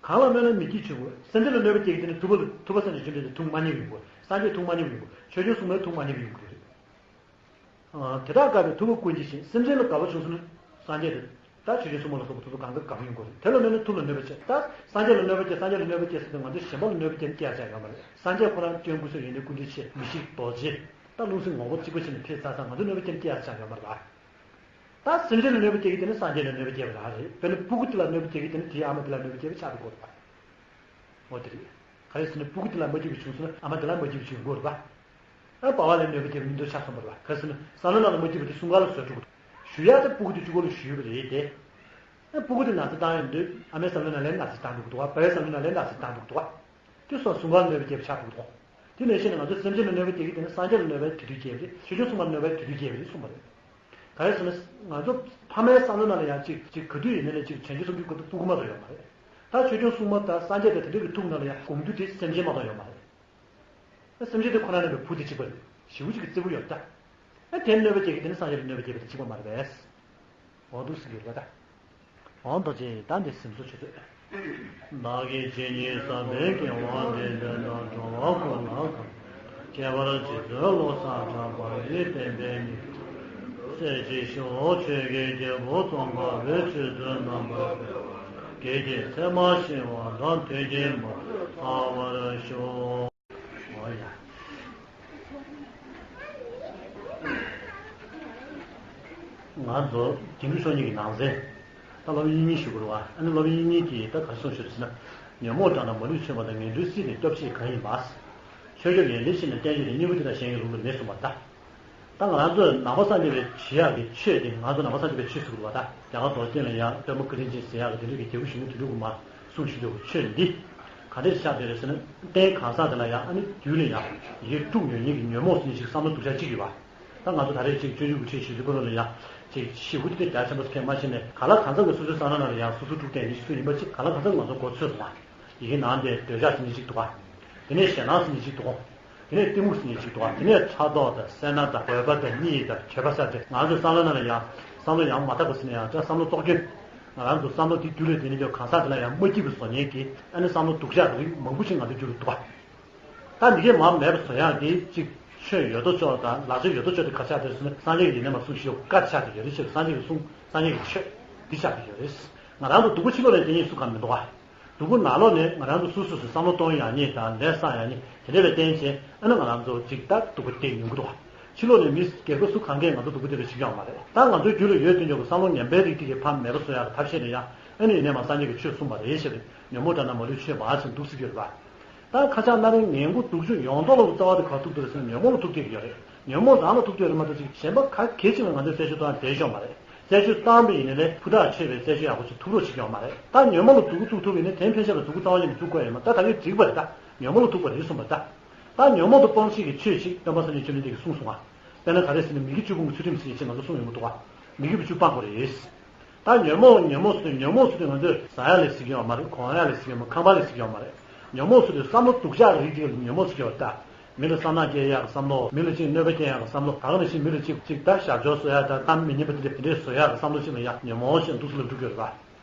གང་ལ་གནོད་ན་མི་བགྱིད་ཆོས་འབྱུང་བ། སེམས་ཅན་ལ་གནོད་པ་སྐྱེལ་གྱི་དེ་ནི་ཐུབ་པ་ལ་ཐུབ་པ་སངས་རྒྱས་བཅོམ་ལྡན་འདས་ཐུགས་མ་མཉེས་པ་ཡོང་གི་ཡོད། སངས་རྒྱས་ཐུགས་མ་མཉེས་པ་ཡོང་གི་ཡོད། ཆོས་སྐྱོང་སྲུང་མའི་ཐུགས་མ་མཉེས་པ་ཡོང་གི་ཡོད་རེད། དེ་དག་དགའ་བའི་ཐུབ་པ་ཀུན་བགྱིད་ཅིང་། སེམས་ཅན་ལ་དགའ་བ་བྱུང་སོང་ན་སངས་རྒྱས་དེ་ད་ཆོས་སྐྱོང་སྲུང་མ་ལ་སོགས་པ་ཐུབ་ཚོད་གང་ག་དགའ་བ་ཡོང་གི་རེད། དེ་ལ་གནོད་ན་མཐུ་ལ་གནོད་པ་བྱེད། ད་སངས་རྒྱས་ལ་གནོད་པ་སྐྱེལ་སངས་རྒྱས་ལ་གནོད་པ་སྐྱེལ་ཟེར་དུས་ང་ཚོ་གཞན་པ་ལ་གནོད་པ་སྐྱེལ་ན་སྐྱེལ་ཡ་ཆགས་ཡོད་མ་རེད། སངས་རྒྱས་ཁོ་རང་སྐྱོན་ཀུན་སེལ་ཡོན་ཏན་ཀུན་འདུས་ཆེ་མི་ཤིགས་རྡོ་རྗེ། ད་རླུང་སེམས་ངོ་བོ་གཅིག་པ་ཞིག་ནས་ཕེབས་ཚར་ཙང་ང་ཚོ་གནོད་པ་སྐྱེལ་ན་སྐྱེལ་ཡ་ཆགས་ཡོད་མ་རེད་པ། ད་སེམས་ཅན་ལ་གནོད་པ་སྐྱེལ་གྱི་དེ་ནི་སངས་རྒྱས་ལ་གནོད་པ་སྐྱེལ་བ་རང་རེད། དཔེར་ན་སྤུ་གུ་དེ་ལ་གནོད་པ་སྐྱེལ་གྱི་དེ་ནི་དེའི་ཨ་མ་དེ་ལ་གནོད་པ་སྐྱེལ་བ་ཆགས་འགྲོ་གི་རེད་པ། འོ་དེ་རེད། ག་རེ་ཟེར་ན་སྤུ་གུ་དེ་ལ་མ་སྐྱིད་པ་བྱུང་སོང་ན་ཨ་མ་དེ་ལ་མ་སྐྱིད་པ་བྱུང་དགོས་རེད་པ། ཨ་པ་ཕ་ལ་གནོད་པ་སྐྱེལ་བ་གཉིས་འདུག་ཆགས་སོང་བ་རེད་པ། ག་རེ་ཟེར་ན་བསམ་བློ་ནང་ལ་མ་སྐྱིད་པ་དེ་གསུམ་ཀ་ལ་བཟོ་འགྲོ་གི་འདུག་ཞུ་ཡ་དེ་སྤུ་གུ་དེ་གཅིག་པོ་ལ་ཞུ་ཡོད་པ་རེད་དེ། ཨ་སྤུ་གུ་དེ་ན་ཚ་བཏང་ཡོང་དུས་ཨ་མའི་བསམ་བློ་ནང་ལ་ན་ཚ་བཏང་འགྲོ་གི་འདུག་པ། ཕ་མའི་བསམ་བློ་ནང་ལ་ན་ཚ་བཏང་འགྲོ་གི་འདུག་པ། དེ་སོགས་གསུམ་ཀ་ལ་གནོད་པ་སྐྱེལ་བ་ཆགས་འགྲོ་གི་འདུག་དེ་ནང་བཞིན་ང་ཚོ་སེམས་ཅན་ལ་གནོད་པ་སྐྱེལ་གྱི་དེ་ནི་སངས་རྒྱས་ལ་གནོད་པ་དེ་དུས་སྐྱེལ་བ་རེད། ཆོས་སྐྱོང་སྲུང་མ་ལ་གནོད་པ་དེ་དུས་སྐྱེལ་བ་རེད་གསུངས་པ་རེད། ག་རེ་ཟེར་ན་ང་ཚོ་ཕ་མའི་བསམ་བློ་ནང་ལ་ཡང་གཅིག་གཅིག་ག་དུས་ཡིན་ནའི་ལས་གཅིག་བྱང་ཆུབ་སེམས་ཀྱི་སྐུ་དེ་སྤུ་གུ་མ་གཏོགས་ཡོད་མ་རེད། ད་ཆོས་སྐྱོང་སྲུང་མ་དང་སངས་རྒྱས་དང་དེ་འདྲ་གི་ཐུགས་ནང་ལ་ཡང་སྒོམ་རྒྱུ་དེ་སེམས་ཅན་མ་གཏོགས་ཡོད་མ་རེད། ད་སེམས་ཅན་དེ་ཁོ་ན་ནི་བུ་དེ་གཅིག་པ་རེད། ཞེ་པོ་ཅིག་གི་བརྩེ་པོ་ཡོད་ད། ཨ་དེ་གནོད་པ་སྐྱེལ་གྱི་དེ་ནི་སངས་རྒྱས་ལ་གནོད་པ་སྐྱེལ་བ་དེ་གཅིག་པ་མ་རེད་པས། འོ་འདུག་སེ་གི་རེད་ད། འོ་མདོ་རྗེ་ད་འདི་སེམས་གསོ་ཆུ་ཚོད། བདག་གིས་ཇི་སྙེད་བསགས་པའི་དགེ་བ་འདི་འདི་དག་འགྲོ་བ་ཀུན་ལ་གང་། ཁྱད་པར་རྗེ་བཙུན་བློ་བཟང་གྲགས་པ་ཡི་བསྟན་པའི་ཉི་ཟེར་ཅིག་ཤོག་ཆོས་ཀྱི་རྒྱལ་པོ་ཙོང་ཁ་པའི་ཆོས་ཚུལ་རྣམ་པར་དཔྱོད་པ་བགེགས་ཀྱི་མཚན་མ་ཞི་བ་དང་དུས་ཀྱི་མུ་ཐལ་བར་ཤོག་འོ་ཡ། ང་ཚོ་དགེ་འདུན་ཚོགས་གཉིས་ཀྱི་ནང་ཚན། ད་སློབ་དཔོན་དབྱིག་གཉེན་ཞུ་དགོས་རེད་པ། ཨ་ནི་སློབ་དཔོན་དབྱིག་གཉེན་གྱིས་ད་ག་རེ་གསུངས་ཤག་ཟེར་ན། ཉོན་མོངས་དགྲ་རྣམས་མ་ལུས་མཚོན་པ་དང་། ངན་འགྲོའི་སྲིད་ནི་སྐྱོབ་བྱེད་གང་ཡིན་པ། ཆོས་སྐྱོབ་ཡོན་ཏན་ཤེས་ནས་བསྟན་བཅོས་ཏེ། གཉེན་པོ་དེ་དག་གཞན་གྱི་ལུགས་ལ་མེད་གསུངས་པ་ལྟ། ད་ང་རང་ཚོས་ནང་པ་སངས་རྒྱས་པའི་བྱེད་ཡག་གི་ཆོས་དེ་ང་ཚོ་ནང་པ་སངས་རྒྱས་པའི་ཆོས་ཟེར་དགོས་པ་ད། རྒྱ་གར་རྡོ་རྗེ་གདན་ལ་ཡང་པདྨ་བཀའ་དྲིན་ཅན་ཟེར་ཡག་གི་དེ་འདྲ་གི་རྒྱལ་པོ་གཞོན་ནུ་དོན་གྲུབ་ཀྱིས་མར་གསུངས་བཞག་པའི་ཆོས་འདི། ག་འདྲས་ཆགས་བསྡད་རེད་ཟེར་ན། རྟེན་གང་ཟག་དེ་ལ་ཡང་ཨ་ནི་རྒྱུད་ལ་ཡང་ཡི་གེ་དཀྲུགས་ཡོང་མཁན་གྱི་ཉོན་མོངས་ཟེར་མཁན་ཞིག་བསམ་བློ་སྡུག་ཅག་གཅིག་ཡོད་པ། ད་ང་ཚོ་ད་རེས་ཅིག་སྤྱོད་འཇུག་གི་ཁྲིད་ཞུ་དུས་ཁོ་རང་ལ་ཡང་ཅིག་ཞེ་པོ་དེ་རྒྱ་ཆེན་པོ་ཟེར་མཁན་མ་ཤེས་ནས། གང་ལ་གང་འཚམ་གྱི་སོ་སོའི་བསམ་བློ་ནང་ལ་ཡང་སོ་སོ་དཀྲུགས་བསྡད་མཁན་ཞིག་སུ་ཡིན་པ་ཅིག་གང་ལ་གང་འཚམ་ང་ཚོ་མགོ་ཚོས་སོང་བ། ཡི་གེ་ནང་དེ་འདོད་ཆགས་ཟེར་མཁན་ཞིག་འདུག་ག་དེ་ནས་ཞེད་སྣང་ཟེར་མཁན་ཞིག་འདུག་ག་དེ་ནས་གཏི་མུག་ཟེར་མཁན་ཞིག་འདུག་ག་དེ་ནས་ཕྲག་དོག་དང་སེར་སྣ་དང་འོད་པ་དང་གཉིད་དང་འགྱོད་པ་ཟེར་ཏེ། ང་ཚོའི་བསམ་བློ་ནང་ལ་ཡང་བསམ་བློ་ཡང་མ་དག་པ་ཟེར་ན་ཡང་འདྲ། བསམ་བློ་རྟོག་སྐྱོན། ང་རང་ཚོ་བསམ་བློ་དེ་རྒྱུད་ལ་དེ་ནས་ཀྱང་གང་ཟག་དེ་ལ་ཡང་མ་སྐྱིད་པ་བཟོ་མཁན་གྱི་ཨ་ནི་བསམ་བློ་སྡུག་ཅག་རིགས་མང་པོ་ཞིག་ང་ཚོའི་རྒྱུད་ལ་འདུག་ག་ད་མི་དགེ་མར་མེད་པ་བཟོ་ཡག་དེ་གཅིག་ཆོས་ཡོད་དོ་ཅོག་དང་ལག་ཆ་ཡོད་དོ་ཅོག་དེ་ག་ཆགས་བསྡད་ཟེར་ན། སངས་རྒྱས་ཀྱི་ཡིན་ནའི་མ་གསུངས་ཤིག་ཡོད་བཀའ་ཆགས་བསྡད་ཡོད་རེད། ཅེས་སངས་རྒྱས་ཀྱི་གསུང་། སངས་རྒྱས་ཀྱི་ཆོས་འདི་ཆགས་བསྡད་ཡོད་རེད། ང་རང་ཚོ་སྡུག་པོ་ཕྱི་ལོགས་ལ་བསྟན་མཁན་སུ་གང་མི་འདུག་ག་སྡུག་པོ་ནང་ལོགས་ནས་ང་རང་ཚོ་སོ་སོ་སོ་བསམ་བློ་གཏོང་ཡག་ཉིད་དང་ལས་བསགས་ཡག་ཉིད་དེ་འདྲ་ལ་བརྟེན་བྱས་ཨ་ནི་ང་རང་ཚོ་ཅིག་ད་སྡུག་པོ་དེ་མྱོང་གི་འདུག་ག་ཕྱི་ལོགས་ནས་མི་སྒེར་པ་སུ་གང་གས་ང་ཚོ་སྡུག་པོ་དེ་འདྲ་བྱེད་ཀྱི་ཡོད་མ་རེད། ད་ང་ཚོའི་རྒྱུད་ལ་ཡོད་དུས་ཀྱང་བསམ་བློ་ངན་པའི་རིགས་དེ་གའི་ཕར་མེད་པ་བཟོ་ཡག་གི་ཐབས་ཤེས་ནི་ཡང་ཨ་ནི་ཡིན་ནའི་མ་སངས་རྒྱས་ཀྱིས་ཆོས་གསུངས་པ་རེད་ཟེར་ཏེ། ཉོན་མོངས་དགྲ་རྣམས་མ་ལུས་མཚོན་པ་ཟེར་འདུག་ཟེར་གྱི་ཡོད་རེད་པ། ད་ཁ་ཆག་སྣ་རལ་ངན་དགུ་སྡུག་སྦྱོང་ཡོངས་རྫོགས་ལ་རྩ་བ་དེ་ག་ཐུག་འདུག་ཟེར་ན་ཉོན་མོངས་ལ་ཐུག་བསྡད་ཀྱི་ཡོད་རེད། ཉོན་མོངས་རང་ལ་ཐུག་བསྡད་རེད་མ་གཏོགས་ཅིག་གཞན་པ་ག་གེ་ཅིག་ལ་ང་ཚོས་རྩད་གཅོད་བཏང་བསྡད་ཆོག་མ་རེད། རྩད་གཅོད་བཏང་བ་ཡིན་ནའི་ལས་ཕུ་ཐག་ཆོད་པའི་རྩད་གཅོད་ཡག་པོ་ཅིག་ཐུབ་རོགས་བྱེད་ཀྱི་ཡོད་མ་རེད། ད་ཉོན་མོངས་ལ་སྡུག་པོ་ཐུག་ཐུབ་ཡིན་ནའི་དེ་ཕན་ཆད་ལ་སྡུག་པོ་རྩ་བ་ཉིད་ནས་ཐུག་དགོས་ཡོད་མ་རེད། ད་ད་གིན་འགྲིག་པ་རེད། ད་ཉོན་མོངས་ལ་ཐུག་པ་རེད་གསུངས་པ་རེད། ད་ད་ཉོན་མོངས་དང་སྤོང་བྱེད་ཀྱི་ཆོས་ཤིག་སྟོན་པ་སངས་རྒྱས་བཅོམ་ལྡན་འདས་ཀྱིས་གསུངས་སོང་ང་། དཔེར་ན་ག་རེ་ཟེར་ན་མི་དགེ་བཅུ་སྤོང་གི་ཚུལ་ཁྲིམས་ཟེར་ཅིག་ང་ཚོ་གསུངས་ཡོང་གི་འདུག་ག་མི་དགེ་བཅུ་སྤང་དགོས་རེད། ད་ཉོན་མོངས་ཉོན་མོངས་ཟེར་དུས་ཉོན་མོངས་ཟེར་དུས་ང་ཚོས་ཟ་ཡག་ལ་ཟེར་གྱི་ཡོད་མ་རེད། གོན་ཡག་ལ་ཟེར་གྱི་ཡོད་མ་རེད། ཁང་པ་ལ་ཟེར་གྱི་ཡོད་མ་རེད། ཉོན་མོངས་ཟེར་དུས་བསམ་བློ་སྡུག་ཅག་རིགས་ཅིག་ལ་ཉོན་མོངས་ཟེར་གྱི་ཡོད་ད། མི་ལ་བསམ་ནག་སྐྱེ་ཡག་གི་བསམ་བློ། མི་ལ་ཅིག་གནོད་པ་སྐྱེལ་ཡག་གི་བསམ་བློ། ད་ག་ནང་བཞིན་མི་ལ་ཅིག་ཅིག་ད་ཞབས་ཕྱོགས་བཟོ་ཡག་ད་གཏམ་མི་སྙན་པ་དེ་འདྲ་དེ་འདྲས་བཟོ་ཡག་གི་བསམ་བློ་ཅིག་ལ་ཡང་ཉོན་མོངས་ཞེས་འདུག་སེ་ལབ་འགྲོ་གི་ཡོད་རེད་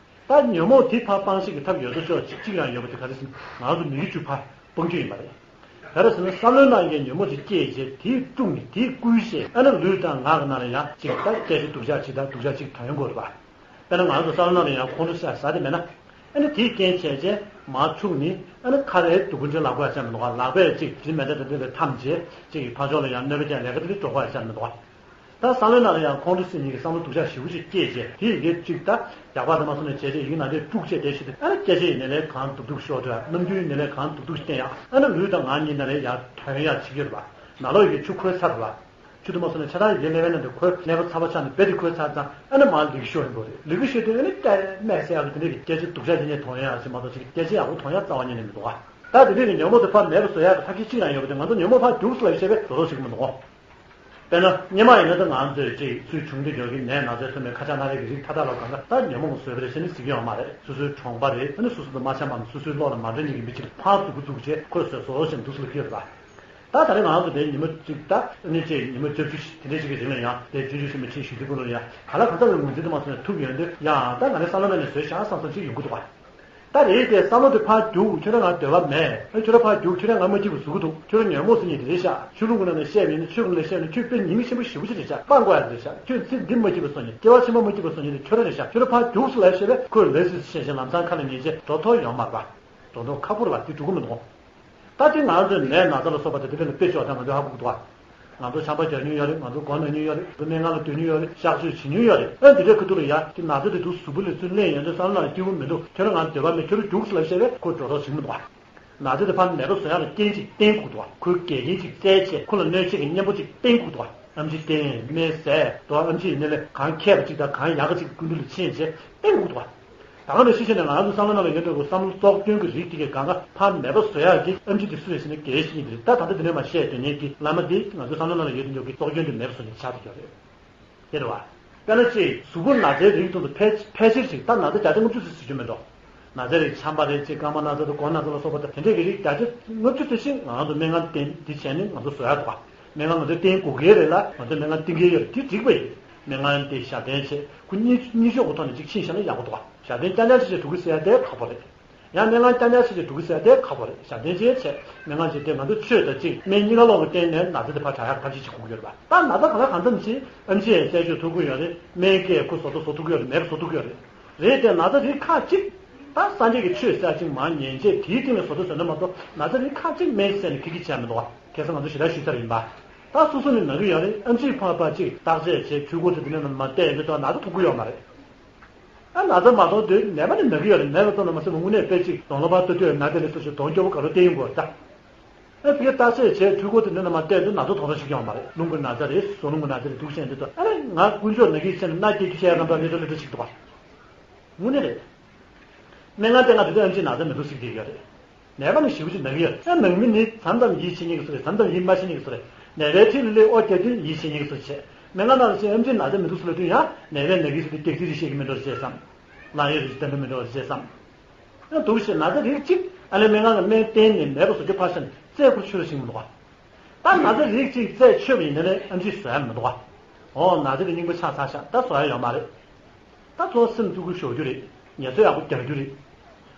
པ། ད་ཉོན་མོངས་དེ་ཕར་སྤང་ཤེས་ཀྱི་ཐབས་ཡོད་དོ་ཅོག་ཅིག་ཅིག་རང་ཡོད་པ་དེ་ག་རེ་ཟེར་ན་ང་ཚོ་མི་དགེ་བཅུ་ཕར་སྤང་རྒྱུ་ཡིན་པ་རེད། ག་རེ་ཟེར་ན་བསམ་བློའི་ནང་གི་ཉོན་མོངས་ཅིག་སྐྱེས་རྗེས་དེས་དཀྲུགས་ནས་དེས་བསྐུལ་བྱས། ཨ་ནི་ལུས་དང་ངག་གི་ནང་ལ་ཡང་ཅིག་ད་སྐད་ཆ་སྡུག་ཅག་ཅིག་དང་སྡུག་ཅག་ཅིག་དོན་དགོས་རེད་པ། དཔེར་ན་ང་ཚོ་བསམ་བློའི་ནང་ལ་ཡང་ཁོང་ཁྲོ་ཟ་ཟ་དེ་མེད་ན། ཨ་ནི་དེའི་རྐྱེན་བྱས་རྗེས་མར་འཁྲུགས་ནས་ཨ་ནི་ཁ་རས་སྡུག་པོ་འདྲ་ལག་པ་ཡ་བཅག་མི་འདུག་ག་ལག་པས་ཅིག་དྲི་མེད་འདྲ་དང་འདྲ་བའི་འཐམས་བྱས་ཅིག་གི་ཕར་ཕྱོགས་ལ་ཡང་གནོད་པ་ཅན་ལས་ཀ་དེ་འདྲ་འགྲོ་ག་ཡ་བཅག་མི་འདུག་ག་ད་བསམ་བློའི་ནང་ལ་ཡང་ཁོང་ཁྲོ་སེམས་ཉིད་ཀྱི་བསམ་བློ་སྡུག་ཅག་ཞེ་པོ་ཅིག་སྐྱེས་རྗེས་དེ་ཡི་གེ་གཅིག་ད་རྒྱག་པ་དེ་མ་སོང་ནས་བྱས་རྗེས་ཡིག་ནང་དེ་དཀྲུགས་བྱས་དེ་ཞིག་དེ་ཨ་ནི་སྐད་ཆ་ཡི་ནས་ལས་གང་སྡུག་སྡུག་ཤོར་འགྲོ་ཡ། རྣམ་འགྱུར་ཡི་ནས་ལས་གང་སྡུག་སྡུག་བསྟན་ཡ། ཨ་ནི་ལུས་དང་ངག་གཉིས་ནས་ལས་ཡར་དོན་ཡ་བྱེད་ཀྱི་ཡོད་རེད་པ། ནང་ལོགས་ཡི་གེ་ཆུ་ཁོལ་ཚར་རེད་པ། ཆུ་དེ་མ་སོང་ནས་ཆ་ཚང་ཡི་གེ་ཀླད་པའི་ནང་དུ་ཁོལ། ཀླད་པ་ཚ་པོ་ཆགས་ནས་རྦད་དེ་ཁོལ་ཚར་ཙང་ཨ་ནི་མར་ལུས་ཤོར་ཡིན་པ་རེད། ལུས་ཤོར་དུས་ཨ་ནི་ལྟད་མོ་ཟེར་ཡག་གི་དེ་འདྲ་གི་སྐད་ཆ་སྡུག་ཅག་དེ་ནས་མཐོང་ཡ་ཞིག་མ་གཏོགས་ཅིག་སྐད་ཆ་ཡག་པོ་མཐོང་ཡ་རྩ་བ་ཉིད་ནས་མི་འདུག་ག་ད་དེ་འདྲ་གི་ཉོན་མོངས་དེ་ཕར་མེད་པ་བཟོ་ཡག་གི་ཐབས་ཤེས་གཅིག་རང་ཡོད་པ་དེ་ང་ཚོ་ཉོན་མོངས་ཕར་རྒྱུགས་ལ་བཤད་པའི་བཟོ་རོགས་ཞིག་མི་འདུག་ག་དཔེར་ན་སྔོན་མ་ཡིན་ན་ད་ང་ཚོས་ཅིག་ཚུལ་བྱུང་དུས་འགྱུར་གྱི་ནད་ན་ཚ་ཐོན་པའི་ཁ་ཆག་སྣ་རལ་གྱི་རིགས་མཐའ་དག་ལ་གང་ག་ད་ཉོན་མོངས་བཟོས་པ་རེད་ཟེར་ནས་ཟེར་གྱི་ཡོད་མ་རེད། སོ་སོའི་གྲོང་པ་རེད། ཨ་ནི་སོ་སོ་དང་མ་འཆམ་པའམ་སོ་སོའི་བློ་ལ་མ་འགྲོ་མཁན་གྱི་མི་གཅིག་ལ་ཕར་སྡུག་གུ་བཙུགས་བྱས་ཁོས་བཟོས་སོ་ཞེས་འདུག་སེ་ལབ་ཀྱི་ཡོད་རེད་པ། ད་ད་རེས་ང་ཚོ་དེ་ཉི་མ་གཅིག་ད་ཨ་ནི་ཅིག་ཉི་མ་བརྒྱད་ཅུ་དེ་འདྲ་ཞིག་གི་རིང་ལ་ཡང་དེ་བརྗོད་རྒྱུ་ཞིག་མི་བྱེད་ཞུ་དུས་ཁོ་ལ་ཡང་ག་ལ་གང་འཚམ་ལ་ངོས་འཛིན་དུ་མ་སོང་ནས་ཐུག་ཡོང་དུས་ཡང་ད་ང་རེ་བསམ་བློ་མེད་ནས་བཟོས་བཞག་བསམ་བསམ་ཅིག་ཡོང་གི་འདུག་པ། ད་རེད་དེ་བསམ་བློ་དེ་ཕར་རྒྱུག་ཁྱོད་རང་ང་འདོད་པ་མེད། ཨ་ཁྱོད་རང་ཕར་རྒྱུག་ཁྱོད་རང་ང་མ་སྐྱིད་པ་བཟོ་གི་འདུག་ཁྱོད་རང་ཉོན་མོངས་ཟེར་མཁན་དེ་རེད་ཤག་ཆོས་ལུགས་ཀྱི་ནང་ནས་བཤད་མིན་ན་ཆོས་ཀྱི་ནང་ནས་བཤད་ན་ཁྱོད་དཔེ་ཉེས་དམིགས་ཆེན་པོ་ཞེ་པོ་ཅིག་རེད་ཤག་སྤང་དགོས་ཡ་རེད་ཤག་ཁྱོད་ཚེ་འདི་མ་སྐྱིད་པ་བཟོ་མཁན་སྐྱེ་བ་ཕྱི་མ་མ་སྐྱིད་པ་བཟོ་མཁན་དེ་ཁྱོད་རང་རེད་ཤག་ཁྱོད་རང་ཕར་རྒྱུགས་ཟེར་ལབ་བཤད་པས་ཁོས་ལབ་ཟེར་བཤད་བྱས་ལམ་སང་ཁ་ལ་ཉན་བྱས་འགྲོ་ཐུབ་ཡོད་མ་རེད་པ། འགྲོ་མདོག་ཁ་པོ་རེད་པ། དེ་འགྲོ་གི་མི་འདུག་ད་དེ་ང་ཚོས་ནད་ན་ཚ་ལ་སོགས་པ་དེ་དེ་འདྲ་ལ་དཔེ་ཆོག་ད་ང་ཚོས་ཧ་གོ་གི་འདུག་ཨ། ང་ཚོ་ཆམ་པ་རྒྱག་མྱོང་ཡོད་རེད། ང་ཚོ་མགོ་ན་མྱོང་ཡོད་རེད། ང་ཚོ་སྨན་ཁང་ལ་སྡོད་མྱོང་ཡོད་རེད། གཤག་བཅོས་བྱེད་མྱོང་ཡོད་རེད། ཨ་འདི་འདྲའི་ཁ་ཐུག་ལ་ཡ་དེ་ན་ཚ་དེ་འདུག་གཟུགས་པོ་ལ་ཚུར་ལེན་ཡོང་དུས་བསམ་བློ་ལ་སྐྱིད་པོ་མི་འདུག་ཁྱོད་རང་ང་འདོད་པ་མེད། ཁྱོད་རང་རྒྱུགས་ཟེར་ལབ་བཤད་པས་ཁོས་འགྲོ་ཐབས་བྱེད་ཀྱི་མི་འདུག་ཨ། ན་ཚ་དེ་ཕར་མེད་པ་བཟོ་ཡག་ལ་རྐྱེན་ཅིག་བསྟེན་དགོས་འདུག་ཨ། ཁོའི་འགལ་རྐྱེན་ཅིག་བཙལ་བྱས་ཁོ་ལ་གནོད་བྱེད་ཀྱི་གཉེན་པོ་ཅིག་བསྟེན་དགོས་འདུག་ཨ། ཨེམ་ཆི་བསྟེན། སྨན་བཟས་དོ། ཨེམ་ཆི་ཡིན་ནའི་ལས་གང་མཁས་པ་ཅིག་དང་གང་ཡག་ག་ཅིག་སྐུ་མདུན་ལ་ཕྱིན་བྱས་བསྟེན་དགོས་འདུག་ཨ། ད་ག་ནང་བཞིན་བྱས་ནས་ང་ཚོ་བསམ་བློ་ནང་ལ་ཡོད་འགྲོ་གི་བསམ་བློ་བཙོག་སྐྱོན་གྱི་རིགས་དེ་གའི་གང་ག་ཕར་མེད་པ་བཟོ་ཡག་གི་ཨེམ་ཆི་དེ་སུ་རེད་ཟེར་ན་དགེ་བཤེས་གཉིས་དེ་རེད། ད་ད་ལྟ་དེ་ནས་མར་བཤད་སྡོད་མཁན་གྱི་བླ་མ་དེ་ང་ཚོའི་བསམ་བློ་ནང་ལ་ཡོད་དུ་འཇོག་གི་བཙོག་སྐྱོན་དེ་མེད་པ་བཟོ་ནས་ཆགས་བསྡད་ཡོད་རེད། དེ་རེད་བ། དཔེར་ན་ཅིག་གཟུགས་པོ་ན་ཚའི་རིགས་དེ་ཚོ་ཕལ་ཕལ་ཆེར་ཞིག་ད་ན་ཚ་བརྒྱ་ཆ་ལྔ་བཅུ་ཙམ་ཟེར་རྒྱུ་མེད་འགྲོ། ན་ཚའི་རིགས་ཆམ་པ་རེད་ཅེས་རྐང་པ་ན་ཚ་དང་མགོ་ན་ཚ་ལ་སོགས་པ་དང་དེ་འདྲས་ཀྱི་རིགས་བརྒྱ་ཆ་ལྔ་བཅུ་ཙམ་ཞིག་ང་ཚོ་སྨན་ཁང་བསྟེན་འདི་བྱས་ནས་ང་ཚོ་བཟོ་ཡག་འདུག་ག་སྨན་ཁང་ང་ཚོས་བསྟེན་དགོས་ཀྱི་རེད་ལ་ང་ཚོས་སྨན་ཁང་བསྟེན་གྱི་ཡོད་རེད། དེ་འགྲིག་པ་ཡིན། སྨན་ཁང་དེ་ཞབས་བརྟན་བྱས་ཁོ་གཉིས་གཉིས་ཕྱོགས་ཀྱི་ཐོག་ནས་ཅིག་ཕྱིན་བཞག་ན་ཡག་པོ་འདུག་ག་ཞབས་བརྟན་རྐྱང་རྐྱང་ཅིག་བྱས་འགྲོ་གི་ཟེར་ཡ་དེ་ཁག་པོ་རེད། ཡང་སྨན་ཁང་རྐྱང་རྐྱང་ཞིག་ཅིག་འགྲོ་གི་ཟེར་ཏེ་ཁག་པོ་རེད། ཞབས་བརྟན་ཅིག་བྱས་སྨན་ཁང་ཅིག་དེ་ང་ཚོ་ཆོས་དང་གཅིག་སྨན་གཉིས་ཀ་སློང་གི་སྟེང་ནས་ན་ཚ་དེ་ཕར་དྲག་ཡག་ཐབས་ཤེས་ཅིག་དགོས་ཀྱི་ཡོད་རེད་པ། ད་ན་ཚ་གང་ལ་གང་འཚམ་ཞིག་ཨེམ་ཆི་ཡང་རྩད་གཅོད་ཐུབ་ཀྱི་ཡོད་རེད། སྨན་སྐྱེད་ཁོ་བཟོ་ལྟ་བཟོ་ཐུབ་ཀྱི་ཡོད་རེད། མེད་པ་བཟོ་ཐུབ་ཀྱི་ཡོད་རེད། རེད་དེ་ན་ཚ་རིགས་ཁག་ཅིག་ད་སངས་རྒྱས་ཀྱི་ཆོས་ཟེར་ཅིག་མར་ཉན་བྱས་དེའི་སྟེང་ནས་བཟོ་ལྟ་བཟོས་ན་མ་གཏོགས་ན་ཚ་རིགས་ཁག་ཅིག་སྨན་ཟས་ནས་ཁེ་ཁེ་བྱས་མི་འདུག་བ། ཁ་སང་ང་ཚོ་ཞེ་དྲག་ཡིན་པ། ད་སོ་སོ་ནས་ན་གི་ཡོད་རེད། ཨེམ་ཆི་ཕར་ཕར་ཅིག་བརྟག་དཔྱད་བྱས་འཕྲུལ་འཁོར་དེ་དེ་ནས་མར་བལྟས་ཡོང་དུས་ད་ན་ཚ་ཐུག་གི་ཡོད་མ་རེད། ཨ་ན་ཚ་མ་ཐོན་དུས་ནད་པ་ནི་ན་གི་ཡོད་རེད། ནད་པ་ཚོ་ལ་མ་ཟེར་བ་དངོས་གནས་དཔེ་གཅིག་གདོང་ལ་ཕར་ལྟ་དུས་ན་དེ་ལས་སོ་ཞིག་གདོང་སྐྱོ་པོ་དགའ་རོགས་བསྟན་ཡོང་དགོས་རེད་ད། ཨ་དེ་ག་བརྟག་དཔྱད་བྱས་འཕྲུལ་འཁོར་དེ་འདྲ་ནང་མ་བལྟས་དུས་ན་ཚ་ཐོག་རོགས་ཤིག་ཡོང་མ་རེད། རླུང་གི་ན་ཚ་རེད། ཟུག་རླུང་གི་ན་ཚ་རེད། དུག་ཅན་དེ་ཚོ་ཨ་ནི་ང་དཀོན་མཆོག་ན་གི་ཕྱིན་ན་མནའ་སྐྱེལ་རྒྱུ་ཆེ་ཡ་རྣམ་པ་ལེ་ཏོ་ལེ་ཏོ་ཞིག་འདུག་པ། དངོས་གནས་རེད། སྨན་ཁང་དེ་ང་དེ་ཚོ་ཨེམ་ཆི་ན་ཚ་མི་འདུག་ཟེར་གྱི་ཡོད་རེད། ནད་པ་ནི་ཞེ་པོ་ཅིག་ན་གི་ཡོད་རེད། ཨ་ནང་མི་ནི་མཚམས་མཚམས་ཡིད་ཆེས་མཁན་གྱི་བཟོ་རེད། མཚམས་མཚམས་ཡིད་མ་ཆེས་མཁན་གྱི་བཟོ་རེད། ནད་པའི་འཁྲིས་ལ་སླེབས་ཨོ་བརྒྱབ་དུས་ཡིད་ཆེས་མཁན་གྱི་བཟོ་བྱས། སྨན་ཁང་ནང་ལ་ཕྱིན་ཨེམ་ཆི་ན་ཚ་མི་འདུག་ཟེར་ལབ་དུས་ཡང་ནད་པས་ན་གི་ཟེར་དུས་སྐྱག་རྫུན་རེ་བཤད་ཀྱི་མིན་འགྲོ་ཟེར་བསམ། ལག་གཡས་རེ་བསྟན་འགྲོ་མིན་འགྲོ་ཟེར་བསམ། ཡང་འདུག་ཞེས་ན་ཚ་རིགས་གཅིག་ཨ་ལས་སྨན་ཁང་གི་སྨན་བསྟེན་ནས་མེད་པ་བཟོ་རྒྱུ་ཕར་བཞག་ནས་རྩད་ཁོ་ཆོད་ལ་ཞིག་མི་འདུག་ག་ད་ན་ཚ་རིགས་གཅིག་རྩད་ཆོད་པ་ཡིན་ན་ནི་ཨེམ་ཆི་བཟོ་ཡ་མི་འདུག་ག་ཨོ་ན་ཚ་དེ་རྙིང་པ་ཆགས་ཚར་ཤག་ད་བཟོ་ཡ་ཡོད་མ་རེད། ད་ཚོ་སེམས་གཙོ་བོ་ཞོག་རྒྱུ་རེད། ངལ་གསོ་ཡག་པོ་རྒྱག་རྒྱུ་རེད།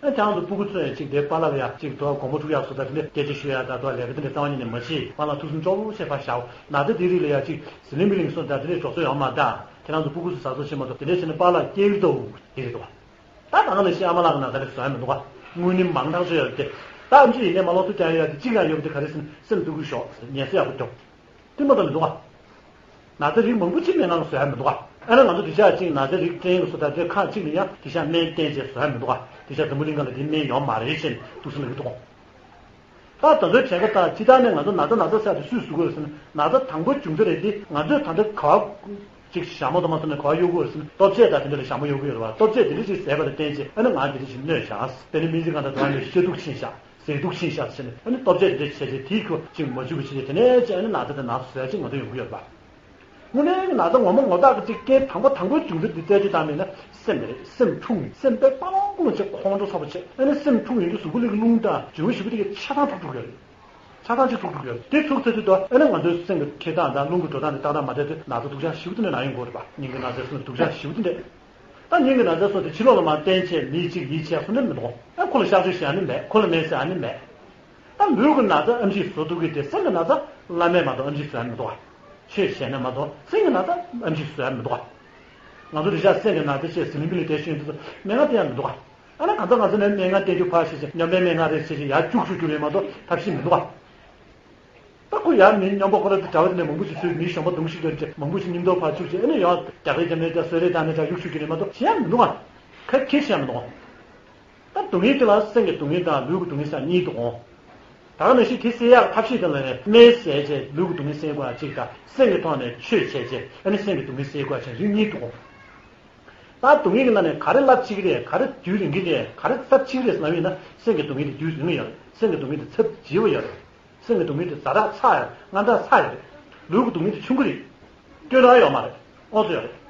ཨ་ཁྱེད་རང་ཚོ་སྤུ་གུ་ཚོ་ཡང་གཅིག་དེ་པཱ་ལགས་ལ་ཡ་གཅིག་ཐོག་དགོངས་པ་འཁྲུག་ཡག་བཟོ་ལྟ་དེ་འདྲ་སྐད་ཆ་ཤོད་ཡ་ད་ཐོག་ལས་ཀ་དེ་འདྲ་རྩ་བ་ཉིད་ནས་མ་བྱེད། པཱ་ལགས་ཐུགས་སེམས་སྐྱོ་བོ་བྱས་ཕར་བཞག་ན་ཚ་དེ་རིགས་ལ་ཡ་གཅིག་ཟི་ལིང་བི་ལིང་སོང་ད་དེ་འདྲའི་འགྲོ་ས་ཡོད་མ་རེད། ད་ཁྱེད་རང་ཚོ་སྤུ་གུ་ཚོ་ཟ་ཟོ་བྱེད་མ་ཐུབ་དེ་འདྲ་བྱས་ན་པཱ་ལགས་སྐྱེ་གི་འདུག་དེ་རེད་འདུག་ད་ད་ང་ལ་ཤི་ཨ་མ་ལགས་ཀྱི་ན་ཚ་ལས་བཟོ་ཡ་མི་འདུག་ག་དངོས་གནས་མང་ཐག་ཆོད་ཡོད་དེ། ད་ཨམ་ཆི་ཡིན་ནས་མ་ལོག་ཐུབ་ཀྱང་ཡོད་དེ་གཅིག་ཡང་ཡོད་དེ་ག་རེ་ཟེར་ན་སེམས་སྡུག་གི་ཤོག་ཟེར་ངལ་གསོ་ཡག་པོ་རྒྱོབ། དེ་མ་གཏོགས་མི་འདུག་ག་ན་ཚ་རིགས་མང་པོ་ཅིག་སྨན་ཁང་ལ་བཟོ་ཡ་མི་འདུག་ག་ཨ་ནི་ང་ཚོ་དེ་ཤག་ཅིག་ན་ཚ་རིགས་སྐྲན་གྱི་བཟོ་ལྟ་དེ་ཁག་ཅིག་ལ་ཡང་དེ་ཤག་སྨན་བསྟེན་བྱས་བཟོ་ཡ་མི་འདུག་ག་དེ་ཤག་འཛམ་བུ་གླིང་སྒང་ལ་དེ་སྨན་ཡོད་མ་རེད་ཟེར་ནས་འདུག་སེ་ལབ་ཀྱི་འདུག་ག་ད་དེ་ཚོའི་གྲས་ཀ་ད་ཅི་ལྟར་ནས་ང་ཚོ་ན་ཚ་ན་ཚ་ཟེར་དེ་སུས་ཟེར་དགོས་རེད་ཟེར་ན་ན་ཚ་དང་པོ་བྱུང་ཚེ་རེད་དེ་ང་ཚོས་ད་ལྟ་ག་བ་ཅིག་ཞྭ་མོ་དང་མ་སོང་ནས་ག་བ་གཡུག་དགོས་རེད་ཟེར་ན་ལྟོ་ཆས་དང་དེ་འདྲ་ལ་ཞྭ་མོ་གཡུག་གི་ཡོད་རེད་བ། ལྟོ་ཆས་དེ་འདྲ་ཅིག་བཟས་པ་ལ་བརྟེན་བྱས་ཨ་ནི་ང་དེ་འདྲ་ཞིག་གནོད་བཞག་དཔེར་ན་སྨན་རྩིས་ཁང་དང་དེ་བ་ནས་བཤད་སྡུག་ཕྱིན་བཞག་ཟས་སྡུག་ཕྱིན་བཞག་ཟེར་ནས་ཨ་ནི་ལྟོ་ཆས་དེ་འདྲ་བྱས་རྗེས་དེའི་ཁྱོ་ཅིག་མ་འཇུ་བ་བྱས་རྗེས་དེ་ནས་ཅིག་ཨ་ནི་ན་ཚ་དང་ན་ཚ་ཟས་ཅིག་ང་ཚོ་ཡོང་གི་ཡོད་རེད་བ། དངོས་གནས་ཀྱི་ན་ཚ་ངོ་མ་ངོ་རྟགས་ཀྱི་ཅིག་རྐྱེན་དང་པོ་དང་པོའི་འབྱུང་ཚུལ་འདི་རྩད་གཅོད་བཏང་མེད་ན་སེམས་རེད། སེམས་འཁྲུག་ནས་སེམས་དཔེ་སྤང་ལོང་ཀུན་ལ་ཅིག་ཁོང་ཁྲོ་ཚ་པོ་བྱེད། ཨ་ནི་སེམས་འཁྲུག་ཡོང་དུས་གཟུགས་པོ་ལ་རླུང་དང་འཇུ་བ་ཞིག་པོ་དེ་གའི་ཆ་ཚང་ཐུག་འགྲོ་གི་རེད། ཆ་ཚང་ཅིག་ཐུག་འགྲོ་གི་རེད། དེ་ཐུག་ཚར་དུས་དོ་ཨ་ནི་ང་ཚོའི་སེམས་ཀྱི་འཁྱེར་སྟངས་དང་རླུང་གི་འགྲོ་སྟངས་དེ་ཏག་ཏག་མ་བསྡད་དུས་ན་ཚ་སྡུག་ཅག་ཞེ་པོ་དེ་འདྲ་ན་ཡོང་གི་རེད་པ། སྙིང་གི་ན་ཚ་སོགས་སྡུག་ཅག་ཞེ་པོ་དེ་འདྲ། ད་སྙིང་གི་ན་ཚ་སོགས་དེ་ཕྱི་ལོགས་ལ་མར་བསྟན་བྱས་མི་གཅིག་ཡིད་ཆེས་སོགས་ནི་མི་འདུག་ཨ་ཁོ་ལ་གཤག་བཅོས་བྱེད་ཡ་ནི་མེད། ཁོ་ལ་སྨན་བཟོ་ཡ་ནི་མེད། ད་ལུས་ཀྱི་ན་ཚ་ཨེམ་ཆི་བཟོ་ཐུབ་ཀྱི་དེ་སེམས་ཀྱི་ན་ཚ་བླ་མས་མ་གཏོགས་ཨེམ་ཆི་བཟོ་ཡ་མི་འདུག་ག་ཆོས་བྱས་ནས་མ་གཏོགས་སེམས་ཀྱི་ན་ཚ་ཨེམ་ཆི་བཟོ་ཡ་མི་འདུག་ག་ང་ཚོ་རེ་ཞག་སེམས་ཀྱི་ན་ཚ་བྱས་ཟི་ལིང་པི་ལིང་བསྡད་ཤེས་ཡོན་དུ་སྨན་ཁང་བསྟེན་ཡ་མི་འདུག་ག་ཨ་ན་གང་ཚ་གང་ཚ་ནས་སྨན་ཁང་བསྟེན་རྒྱུ་ཕར་བཤད་བྱས་སྨྱོ་བའི་སྨན་ཁང་རེད་བྱས་བྱས་ཡར་སྐྱུག་བཅུག་རྒྱུ་རེད་མ་གཏོགས་ཐབས་ཤེས་མི་འདུག་ག་ད་ཁོ་ཡར་མི་སྨྱོན་པ་ཁོ་ར་དེ་གྲྭ་པ་དེ་ནས་མང་པོ་ཞིག་ཚུད། མི་གཞོན་པ་གདོང་ཞིག་དོན་ཏེ་མང་པོ་ཞིག་མཉམ་དུ་ཕར་བཅུག་བྱས་ཨ་ནི་ཡང་རྒྱག་རེས་རྒྱབ་ནས་ཀྱང་གསོད་རེས་བཏང་ནས་ཀྱང་གཡུག་ཞུ་རྒྱུ་རེད་མ་གཏོགས་བྱེད་ཡ་མི་འདུག་ཨ། ཁ་ཁྱེར་བྱེད་ཡ་མི་འདུག་ཨ། ད་སྡུག་བསྔལ་དེ་ལ་སེམས་ཀྱི་སྡུག་བསྔལ་དང་ལུས་ཀྱི་སྡུག་བསྔལ་ཟེར་གཉིས་འདུག་ཨ། ད་ག་ནང་བཞིན་དེ་སེལ་ཡག་ཐབས་ཤེས་དེ་ལ་ནི་སྨན་བཟས་བྱས་ལུས་ཀྱི་སྡུག་བསྔལ་སེལ་དགོས་ཡ་གཅིག་དང་སེམས་ཀྱི་ཐོག་ནས་ཆོས་བྱས་བྱས་ཨ་ནི་སེམས་ཀྱི་སྡུག་བསྔལ་སེལ་དགོས་ཡ་བྱས་རིགས་གཉིས་འདུག་ཨ། ད་སྡུག་བསྔལ་གྱི་ནང་ནས་ག་རེ་རླབས་ཆེ་གི་རེད། ག་རེ་དུས་རིང་གི་རེད། ག་རེ་ཚབས་ཆེ་གི་རེད་ཟེར་ལབ་ཡིན་ན་སེམས་ཀྱི་སྡུག་བསྔལ་དེ་དུས་རིང་གི་ཡོད་རེད། སེམས་ཀྱི་སྡུག་བསྔལ་དེ་ཚབས་ཆེ་བ་ཡོད་རེད། སེམས་ཀྱི་སྡུག་བསྔལ་དེ་ཛ་དྲག་ཚ་ཡོད་རེད། དངངས་སྐྲག་ཚ་ཡོད་རེད། ལུས་ཀྱི་སྡུག་བསྔལ་དེ་ཆུང་གི་རེད། སྐྱོན་རང་ཡོད་མ་རེད། དངོས་སུ་ཡོད་རེད།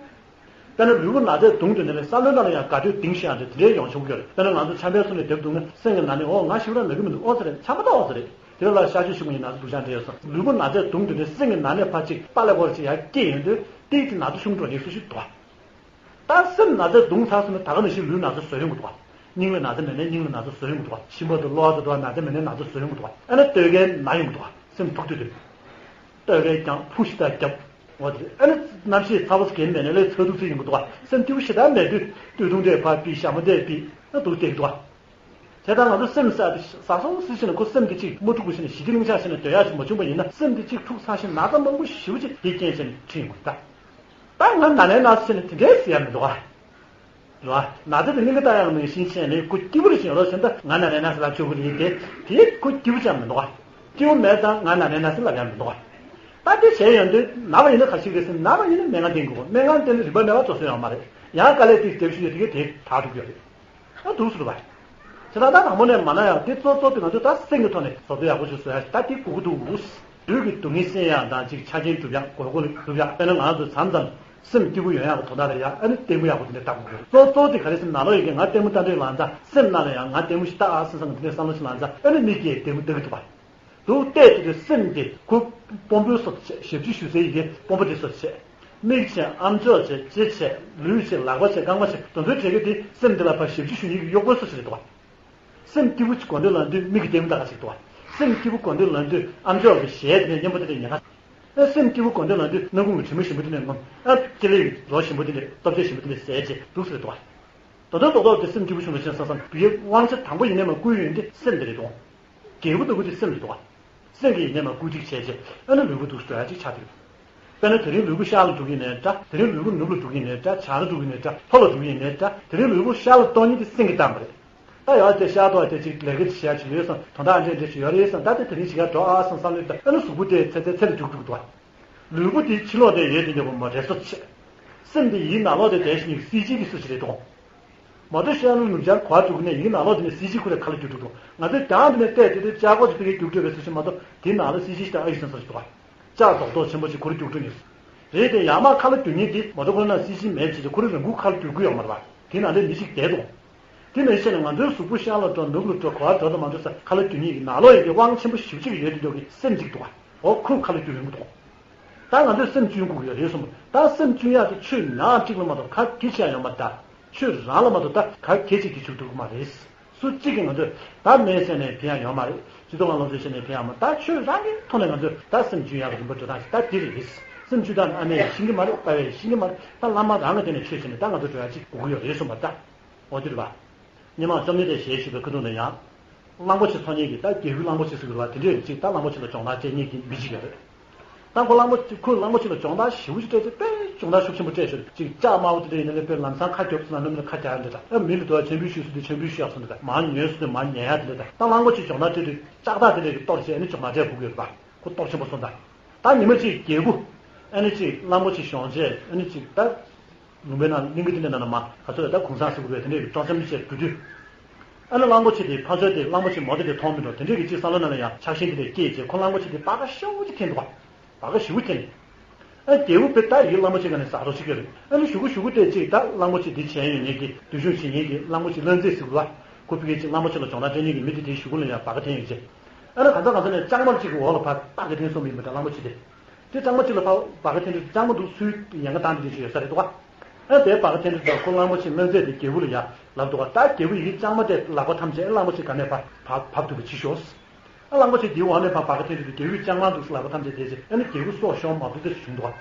དཔེར་ན་ལུས་པོ་ན་ཚས་གདུང་དེ་འདྲ་ལས་བསམ་བློའི་ནང་ལ་ཡང་དགའ་སྐྱོ་གཏིང་ཤིང་ཡང་དེ་འདྲའི་ཡོང་ཆོག་གི་ཡོད་རེད། དཔེར་ན་ང་ཚོ་ཆམ་པའི་ཚུལ་ནས་སྡེབ་འདུག་ན་སེམས་ཀྱི་ནང་ནས་འོ་ང་ཞེ་དྲག་ན་གི་མི་འདུག་ཨོ་ཙི་རེད་ཆམ་པ་ད་ཨོ་ཙི་རེད། དེ་ལ་གཤག་བཅོས་ཞུ་མི་ཡིན་ན་སྡུག་ཅག་འདྲ་ཡོད་སོང་། ལུས་པོ་ན་ཚས་གདུང་དེ་འདྲ་སེམས་ཀྱི་ནང་ནས་ཕར་ཅིག་པ་ལས་བོར་ཅིག་ཡར་སྐྱེས་ཡོང་དུས་ཏིག་ཙི་ན་ཚ་ཆུང་འགྲོ་ནས་སུ་ཞིག་འདུག་ད་སེམས་ན་ཚས་གདུང་ཚར་སོང་ན་ད་ག་ནང་བཞིན་ལུས་ན་ཚ་བཟོ་ཡོང་གི་འདུག་སྙིང་ལ་ན་ཚ་མེད་ནས་སྙིང་ལ་ན་ཚ་བཟོ་ཡོང་གི་འདུག་གཤིན་པོ་དང་གློ་བ་དང་དུ་བ་ན་ཚ་མེད་ནས་ན་ཚ་བཟོ་ཡོང་གི་འདུག་ཨ་ནི་ལྟོ་གོས་ན་ཡོང་གི་འདུག་སེམས་ཐུག་དུས་དུས། ལྟོ་གོས་ཀྱང་ཕུ་ཤི་ད་རྒྱབ། འོ་དེ་ཨ་ནི་གནམ་གཤིས་ཚ་བོ་གལ་མེད་ནས་ལས་ཚ་ཐུག་ཚུལ་ཡིན་གི་འདུག་ག་སེམས་སྐྱིད་པོ་ཞེ་དྲག་མེད་དུས་སྟོད་ཐུང་དེ་ཕར་ཕུད་ཞྭ་མོ་དེ་ཕུད་ཨ་འདུག་བསྡད་འདུག་ག་དེ་ལྟར་ང་ཚོ་སེམས་ཟ་དེ་ཟ་སོང་ཟེར་བྱས་ནས་ཁོ་སེམས་དེ་གཅིག་མ་འཁྲུག་པ་བྱས་ནས་ཞི་བདེ་ལྷིང་འཇགས་བྱས་ནས་སྡོད་ཡག་ཅིག་མ་བྱུང་པ་ཡིན་ན་སེམས་དེ་གཅིག་འཁྲུག་ཚར་ཞིང་ན་ཚ་མང་པོ་ཞེ་པོ་ཅིག་དེ་རྐྱེན་བྱས་ནས་འཁྲུག་ཡོང་གི་རེད་ད། ད་ང་ན་ནའི་ན་ཟེར་ནས་དེ་འདྲའི་ཟེར་ཡ་མི་འདུག་ག་རེད་བ། ན་ཚ་དེ་སྙིང་ག་ལྟ་ཡག་མིན་ཤིང་ཆེན་ནས་ཁོ་སྐྱིད་པོ་རེད་ཤིང་རོ་ཟེར་ད་ང་ན་ནའི་ན་ཟེར་ལབ་ཆོག་གི་རེད་དེ། དེ་ཁོ་སྐྱིད་པོ་ཅང་མི་འདུག་ག་སྐྱིད་པོ་མེད་ཙང་ང་ན་ནའི་ན་ཟེར་ལབ་ཡག་མི་འདུག་ག་ད་དེ་བྱས་ཡོང་དུས་ན་བ་ཡིན་ན་ག་ཞིག་རེད་ཟེར་ན་བ་ཡིན་ན་སྨན་ཁང་བསྟེན་དགོས། སྨན་ཁང་བསྟེན་དུས་རིན་པ་མེད་པ་བཟོ་སྲོལ་ཡོད་མ་རེད། ཡང་དཀའ་ལས་ཏིག་སྡེབ་ཞུ་ཡོད་དེ་གས་དེ་དག་འགྲོ་གི་ཡོད་རེད། ཨ་འདུག་ཟེར་བ། དེ་ལྟར་ད་དང་པོ་ནས་མ་ན་ཡང་དེ་གཙོ་གཙོ་དེ་ང་ཚོས་ད་སེམས་ཀྱི་ཐོག་ནས་བཟོ་བསྡད་ཡག་པོ་ཞིག་བཟོ་ཡག་ཞིག་ད་དེ་དགོས་ཀྱི་འདུག་ལུས་ཀྱི་སྡུག་བསྔལ་སེལ་ཡག་དང་ཅིག་ཆ་རྐྱེན་སྒྲུབ་ཡག་དགོས་མཁོ་ལ་སྒྲུབ་ཡག་དཔེར་ན་ང་ཚོས་མཚམས་མཚམས་སེམས་སྐྱིད་པོ་ཡོང་ཡག་གི་དོན་དག་ལ་ཡང་ཨ་ནི་ལྟད་མོ་ཡག་པོ་དེ་འདྲ་ལྟ་དགོས་ཀྱི་རེད། གཙོ་གཙོ་དེ་ག་རེ་ཟེར་ན་ནང་ལོགས་ཡོད་མཁན་ང་ལྟད་མོ་ལྟ་འདོད་ལངས་ཙང་སེམས་ནང་ལ་ཡང་ང་ལྟད་མོ་ཞིག་ལྟ་ཨ་བསམ་བསམ་གི་དེ་འདྲའི་བསམ་བློ་ཞིག་ལངས་ཙང་ཨ་ནི་མིག་གིས་ལྟད་མོ་ལྟ་གི་འདུག་བ། འདུག་བལྟས་དུས་དེ་སེམས་དེ་ཁོ་དཔོན་པོའི་བཟོ་ལྟ་བྱས། ཞབས་ཕྱི་ཞུ་སའི་ཡི་གེ་དཔོན་པོ་དེ་བཟོ་ལྟ་བྱས། མིག་བྱས། ཨམ་ཅོག་བྱས། ལྕེ་བྱས། ལུས་བྱས། ལག་པ་བྱས། རྐང་པ་བྱས། དེ་ཚོའི་གྲས་ཀྱི་དེ་སེམས་དེ་ལ་ཕར་ཞབས་ཕྱི་ཞུ་ཡི་གེ་གཡོག་པོའི་བཟོ་ལྟ་བྱས་འདུག་བ། སེམས་སྐྱིད་པོ་ཅིག་དགོས་འདོད་ལངས་དུས་མིག་གིས་ལྟད་མོ་ལྟ་ག་ཅིག་འདུག་བ། སེམས་སྐྱིད་པོ་དགོས་འདོད་ལངས་དུས་ཨམ་ཅོག་གི་གཞས་དེ་ནས་སྙན་པོ་དེ་འདྲ་ཉན་ག་ཨ་སེམས་སྐྱིད་པོ་དགོས་འདོད་ལངས་དུས་སྣ་ཁུང་གི་དྲི་མ་ཞིམ་པོ་དེ་ནས་ངོམ། ཨ་ལྕེ་ལེ་ཡི་རོ་ཞིམ་པོ་དེ་ནས་ལྟོ་ཆས་ཞིམ་པོ་དེ་ནས་ཟས་བྱས་འདུག་ཟེར་འདུག་བ། ད་དུང་རྡོག་རྡོག་དེ་སེམས་སྐྱིད་པོ་བྱུང་ལ་ཕྱིན་བསམ་བསམ་བུ་ཡི་དབང་ཆ་དང་པོ་ཡིན་ནས་མ་བསྐུལ་ཡོང་དེ་སེམས་དེ་རེད་དོ། རྒྱལ་པོ་ལྟ་བུ་དེ་སེམས་རེད་དོ། སེམས་ཀྱི་ཡིན་ནས་མ་བསྐུལ་ཅིག་བྱས་རྗེས་ཨ་ནི་ལུས་པོ་འདུག་སེ་འགྲོ་ཡ་ཅིག་ཆགས་འདུག་དཔེར་ན་དེ་རིང་ལུས་པོ་ཤར་ལ་འགྲོ་གི་ཡིན་ནའི་འདྲ། དེ་རིང་ལུས་པོ་ནུབ་ལ་འགྲོ་གི་ཡིན་ནའི་འདྲ། བྱང་ལ་འགྲོ་གི་ཡིན་ནའི་འདྲ། ལྷོ་ལ་འགྲོ་གི་ཡིན་ནའི་འདྲ། དེ་རིང་ལུས་པོ་ཤར་ལ་གཏོང་མཁན་དེ་སེམས་ཀྱིས་བཏང་བ་རེད། ད་ཡང་དེ་ཤར་གཏོང་བ་དེ་ཅིག་ལས་ཀ་ཅིག་བྱེད་ཡ་ཅིག་ཡོད་བསམ། དོན་དག་འདྲ་འདྲ་ཅིག་ཡོད་རེད་བསམ། ད་དེ་དེ་རིང་ཅིག་ཡར་འགྲོ་ཨ་བསམ་བསམ་ནས་ད་ཨ་ནི་གཟུགས་པོ་དེ་ཚེ་ཚེ་ཚེ་ལ་རྒྱུག་རྒྱུག་འདུག་བ། ལུས་པོ་དེ་ཕྱི་ལོགས་དེ་ཡོད་དེ་འདྲ་བོ་མ་རེད་བཟོ་བྱེད། སེམས་དེ་ཡིད་ནང་ལོགས་དེ་བསྡད་ཤིང་སྲིད་ཅིག་གི་སུ་ཞིག་རེད་དོ། མ་གཏོགས་ཤར་ནུབ་བྱང་ག་པར་འགྲོ་གི་ནས་ཡིད་ནང་ལོགས་དེ་ནས་སྲིད་ཅིག་ཁོ་རེ་ཁ་ལ་རྒྱུག་འགྲོ་འདུག་ང་ཚོས་རྒྱང་དེ་ནས་བལྟས་དེ་དེ་ལྕགས་སྒོ་ཅིག་ཕ་གིར་རྒྱུག་འགྲོ་བས་སུ་ཞིག་མ་གཏོགས་དེ་ནང་ལ་སྲིད་ཅིག་ཞིག་ད་ཨ་ཡི་སེམས་སུ་ཞིག་འདུག་བ། ལྕགས་རྡོག་རྡོག་ཆེན་པོ་ཅིག་ཁོ་རེ་རྒྱུག་འགྲོ་ནས་རེད་དེ་ཡར་མར་ཁ་ལ་རྒྱུག་མཁན་དེ་མ་གཏོགས་ཁོ་རང་ན་སྲིད་ཅིག་མེད་བྱས་ཏེ་ཁོ་རེ་རང་ཁུག་ཁ་ལ་རྒྱུག་གི་ཡོད་མ་རེད་བ། དེ་ནང་ལས་མི་ཞིག་བསྡད་འདུག་དེ་ནང་བཞིན་ང་ཚོའི་གཟུགས་པོ་ཤར་ལ་འགྲོ་ནུབ་ལ་འགྲོ་ག་པར་འགྲོ་དང་མ་འགྲོ་ས་ཁ་ལ་རྒྱུག་མཁན་གྱི་ནང་ལོགས་ཡིན་གྱི་དབང་ཆེན་པོ་ཞེ་པོ་ཅིག་ཡོད་དེ་འདུག་གི་སེམས་ཅིག་འདུག་བ། འོ་ཁོས་ཁ་ལ་རྒྱུག་ཡོང་གི་འདུག་ད་ང་ཚོས་སེམས་བཅོས་དགོས་ཀྱི་ཡོད་རེད་གསུངས། ད་སེམས་བཅོས་ཡག་དེ་ཆོས་ཉག་གཅིག་ལ་མ་གཏོགས་ག་གེ་ཆེ་ཡང་ཡོད་མ་རེད། ད་ཆོས་རང་ལ་མ་གཏོགས་ད་ག་གེ་ཆེ་གི་ཆུག་འདུག་མ་རེད། སུ་གཅིག་གིས་ང་ཚོས་ད་སྨན་ཟས་ནས་ཕན་ཡག་ཡོད་མ་རེད། སྤྱི་ཚོགས་ལ་སློབ་གསོ་བྱས་ནས་ཕན་ཡག་མ་ད་ཆོས་རང་གི་ཐོག་ནས་ང་ཚོས་ད་སེམས་བཅོས་ཡག་གི་རིམ་པ་འགྲོ་སྟངས་ཤིག་ད་འདི་རེད། སེམས་བཅོས་སྟངས་ནི་ཨ་མས་ཤེས་ཀྱི་མ་རེད། པ་ཕས་ཤེས་ཀྱི་མ་རེད། ད་བླ་མ་རང་གི་སྟེང་ནས་ཆོས་བྱས་ནས་ད་ང་ཚོ་འགྲོ་ཡག་གཅིག་དགོས་ཀྱི་ཡོད་རེད་གསུངས་པ་ད། འོ་འདི་རེད་པ། སྔོན་མ་བཅོམ་ལྡན་འདས་ཞལ་བཞུགས་པའི་སྐུ་གདུང་ནས་ཡང་། གླང་པོ་ཆེ་འཚོ་མཁན་གྱི་ད་རྒྱལ་བུ་གླང་པོ་ཆེ་ཟེར་གྱི་ལ་དེ་འདྲས་ཀྱི་ཅིག་ད་གླང་པོ་ཆེ་ལ་སྦྱོང་བརྡར་སྤྲད་མཁན་གྱི་མི་གཅིག་ཡོད་རེད། ད་ཁོ་གླང་པོ་ཆེ་ཁོས་གླང་པོ་ཆེ་ལ་སྦྱོང་བརྡར་ཞེ་པོ་ཅིག་སྤྲད་དཔེ་སྦྱོང་བརྡར་ཤུགས་ཆེན་པོ་སྤྲད་ཤོར་ཅིག་ལྕགས་དམར་པོ་དེ་འདྲ་ཡིན་ན་ལས་དཔེ་ལམ་སང་ཁ་རྒྱོབ་སོང་ན་ནམ་ལ་ཁ་རྒྱག་འདྲ་ད་ཨ་མི་ལ་དུ་བ་ཆེན་པོའི་ཤུགས་སུ་དུ་ཆེན་པོའི་ཤུགས་ཡག་སོང་འདྲ་ད་མར་ཉོན་སོང་དུ་མར་ཉན་ཡག་དེ་འདྲ་ད་ད་གླང་པོ་ཆེ་སྦྱོང་བརྡར་སྤྲད་དུས་ལྕགས་ཐག་དེ་འདྲ་གི་གཏོར་བྱས་ཨ་ནི་སྦྱོང་བརྡར་སྤྲད་དགོས་ཀྱི་ཡོད་རེད་པ། ཁོ་སྟོབས་ཆེན་པོ་སོང་ད། ད་ཉི་མ་གཅིག་རྒྱལ་པོ་ཨ་ནི་གཅིག་གླང་པོ་ཆེ་གཞོན་བྱས་ཨ་ནི་གཅིག་ད། ལུང་པའི་ནང་གླིང་ག་དེ་འདྲའི་ནང་ན་མ་ག་ཚོད་ད་གུང་སེང་ཟེར་དགོས་པའི་དེ་འདྲའི་གི་སྤྲོ་འཆམ་བྱས་འགྲོ་དུས། ཨ་ནི་གླང་པོ་ཆེ་དེ་ཕར་ཚུར་དེ་གླང་པོ་ཆེ་མོ་དེ་དེ་མཐོང་མི་འགྲོ་དེ་འདྲའི་གི་གཅིག་བསམ་བློ་ནང་ལ་ཡང་ཆགས་ཞེན་དེ་འདྲ་སྐྱེས་རྗེས་ཁོ་གླང་པོ་ཆེ་དེ་སྤར་ཁ་ཤོག་ཅིག་འཐེན་འདུག་བ། སྤར་ཁ་ཞེ་པོ་འཐེན་ནས། ཨ་རྒྱལ་པོ་དཔེ་ད་ཡིན་གླང་པོ་ཆེ་ག་ནས་ཟ་རོགས་བྱེད་ཀྱི་རེད། ཨ་ནི་གཞུག་གུ་གཞུག་གུ་དེ་གཅིག་ད་གླང་པོ་ཆེ་འདི་བྱས་ཡོད་ངེས་ཀྱི་འདུལ་ཞུགས་བྱེད་ངེས་ཀྱི་གླང་པོ་ཆེ་གླང་རྫས་ཟེར་དགོས་པ། ཁོ་ཕ་གི་གཅིག་གླང་པོ་ཆེ་ལ་སྦྱོང་བརྡར་སྤྲད་ངེས་ཀྱི་མི་དེ་དེའི་གཞུག་གུ་ལ་ཡང་བར་ག་འཐེན་ཡོད་ཅེས། ཨ་ནི་གང་ཚ་གང་ཚ་ནས་ལྕང་མ་གཅིག་གི་འོག་ལ་ཕར་བར་ག་འཐེན་སོང་བ་ཡིན་པ་འདྲ་གླང་པོ་ཆེ་དེ། དེ་ལྕང་མ་གཅིག་ལ་ཕར་བར་ག་འཐེན་དུས་ལྕང་མ་འདུག་སུའི་ཡན་ག་བཏང་དེ་འདྲ་ཞིག་ཡོད་ས་རེད་འདུག་བ། ཨ་དེའི་བར་ག་འཐེན་དུས་ད་ཁོ་གླང་པོ་ཆེ་གླང་རྫས་དེ་རྒྱལ་པོ་ལ་ཡ་ལབ་འདུག་བ། ད་རྒྱལ་པོ་ཡིས་ལྕང་མ་དེ་ལག་པ་ཐམས་ཅད་གླང་པོ་ཆེ་ག་ནས་ཕར་བབ་ཐུབ་པ་བྱེད་ཤོག་ཨ་གླང་པོ་ཆེ་དེའི་འོག་ནས་ཕར་བར་ག་འཐེན་དུས་རྒྱལ་པོའི་ལྕང་མ་འདུག་ལག་པ་ཐམས་ཅད་དེ་ཚེ་ཨ་ནི་རྒྱལ་པོ་སྲོག་ཤོར་མ་ཐུབ་ཚེ་བྱུང་འདུག་བ།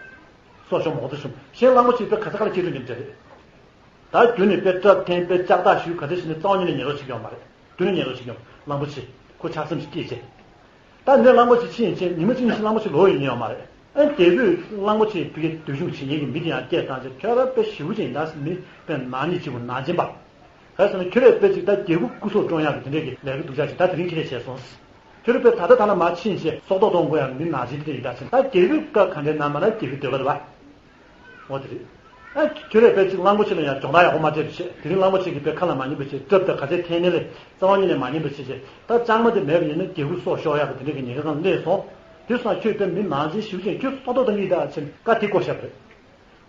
སྲོག་ཤོར་མ་ཐུབ་ཚེ་བྱུང་གཞན་གླང་པོ་ཆེ་དཔེ་ག་ས་ག་ལ་སྐྱེ་ཐུབ་ཀྱི་འདྲ་རེད། ད་རྒྱུ་ནི་དཔེ་སྐྲ་འཐེན་དཔེ་ལྕགས་ཐག་གཞུས་ག་ཚད་ཞིག་ནི་རྩ་བ་ཉིད་ནས་ཉལ་རོགས་བྱེད་ཀྱི་ཡོད་མ་རེད། རྒྱུ་ནི་ཉལ་རོགས་བྱེད་ཀྱི་ཡོད་མ་རེད། གླང་པོ་ཆེ་ཁོ་ཆགས་སེམས་ཤིག་སྐྱེས་ཚེ། ད་འདི་གླང་པོ་ཆེ་ཕྱིན་ཆད་ཉི་མ་གཅིག་ནི་གླང་པོ་ཆེ་ལོག་ཡོང་ཉེན་ཡོད་མ་རེད། ཨ་རྒྱལ་པོས་གླང་པོ་ཆེ་ཕ་གི་འདུལ་ཞུགས་བྱེད་ཉེན་གྱི་མི་དེ་ཡང་སྐད་བཏང་ཚེ་ཁྱོད་རང་དཔེ་ཞེ་པོ་ཅིག་ཡིན་ད་མི་དཔེ་ནག་ཉེས་ཆེ་པོ་ནག་ཅན་པ། ག་རེ་ཟེར་ན་ཁྱོད་རས་དཔེ་ཅིག་ད་རྒྱལ་པོ་སྐུ་སྲོག་བཀྲོངས་ཡག་གི་དེ་འདྲས་ཀྱི་ལས་ཀ་སྡུག་ཅག་ཅིག་ད་དེ་རིང་ཁྱེད་རས་བྱས་སོང་། ཁྱོད་རས་དཔེ་ད་ལྟ་ད་ལ་མར་ཕྱིན་བྱས་སྲོག་ཐོག་གཏོང་དགོས་ཡག་མི་ནག་ཅན་དེ་འདྲས་ཡིན་ད་ཕྱིན་ད་རྒྱལ་པོས་བཀའ་ག་འདྲས་གནང་མ་གནང་རྒྱལ་པོའི་འདོད་པ་རེད་པ། འོ་དེ་རེད། ཨ་ཁྱོད་རས་དཔེ་ཅིག་གླང་པོ་ཆེ་ལ་ཡང་སྦྱོང་བརྡར་ཡག་པོ་མ་སྤྲད་པ་བྱས་དེ་རིང་གླང་པོ་ཆེ་གིས་དཔེ་ཁ་ལ་མ་ཉན་པ་བྱས་སྐྲབ་དང་ག་ཚད་འཐེན་ནས་ལས་རྩ་བ་ཉིད་ནས་མ་ཉན་པ་བྱས་བྱས་ད་ལྕང་མ་དེ་མེད་པ་ཡིན་ན་རྒྱལ་པོ་སྲོག་ཤོར་ཡག་གི་དེ་འདྲས་ཀྱི་ཉེན་ཁ་གང་སླེབས་སོང་། དེ་སོང་ཁྱོད་དཔེ་མི་ནག་ཅན་ཞེ་པོ་ཅིག་ཁྱོད་སྲོག་ཐོག་གཏོང་གི་ཡིན་ད་ཕྱིན་བཀའ་དེ་བསྐོར་བཞག་པ་རེད།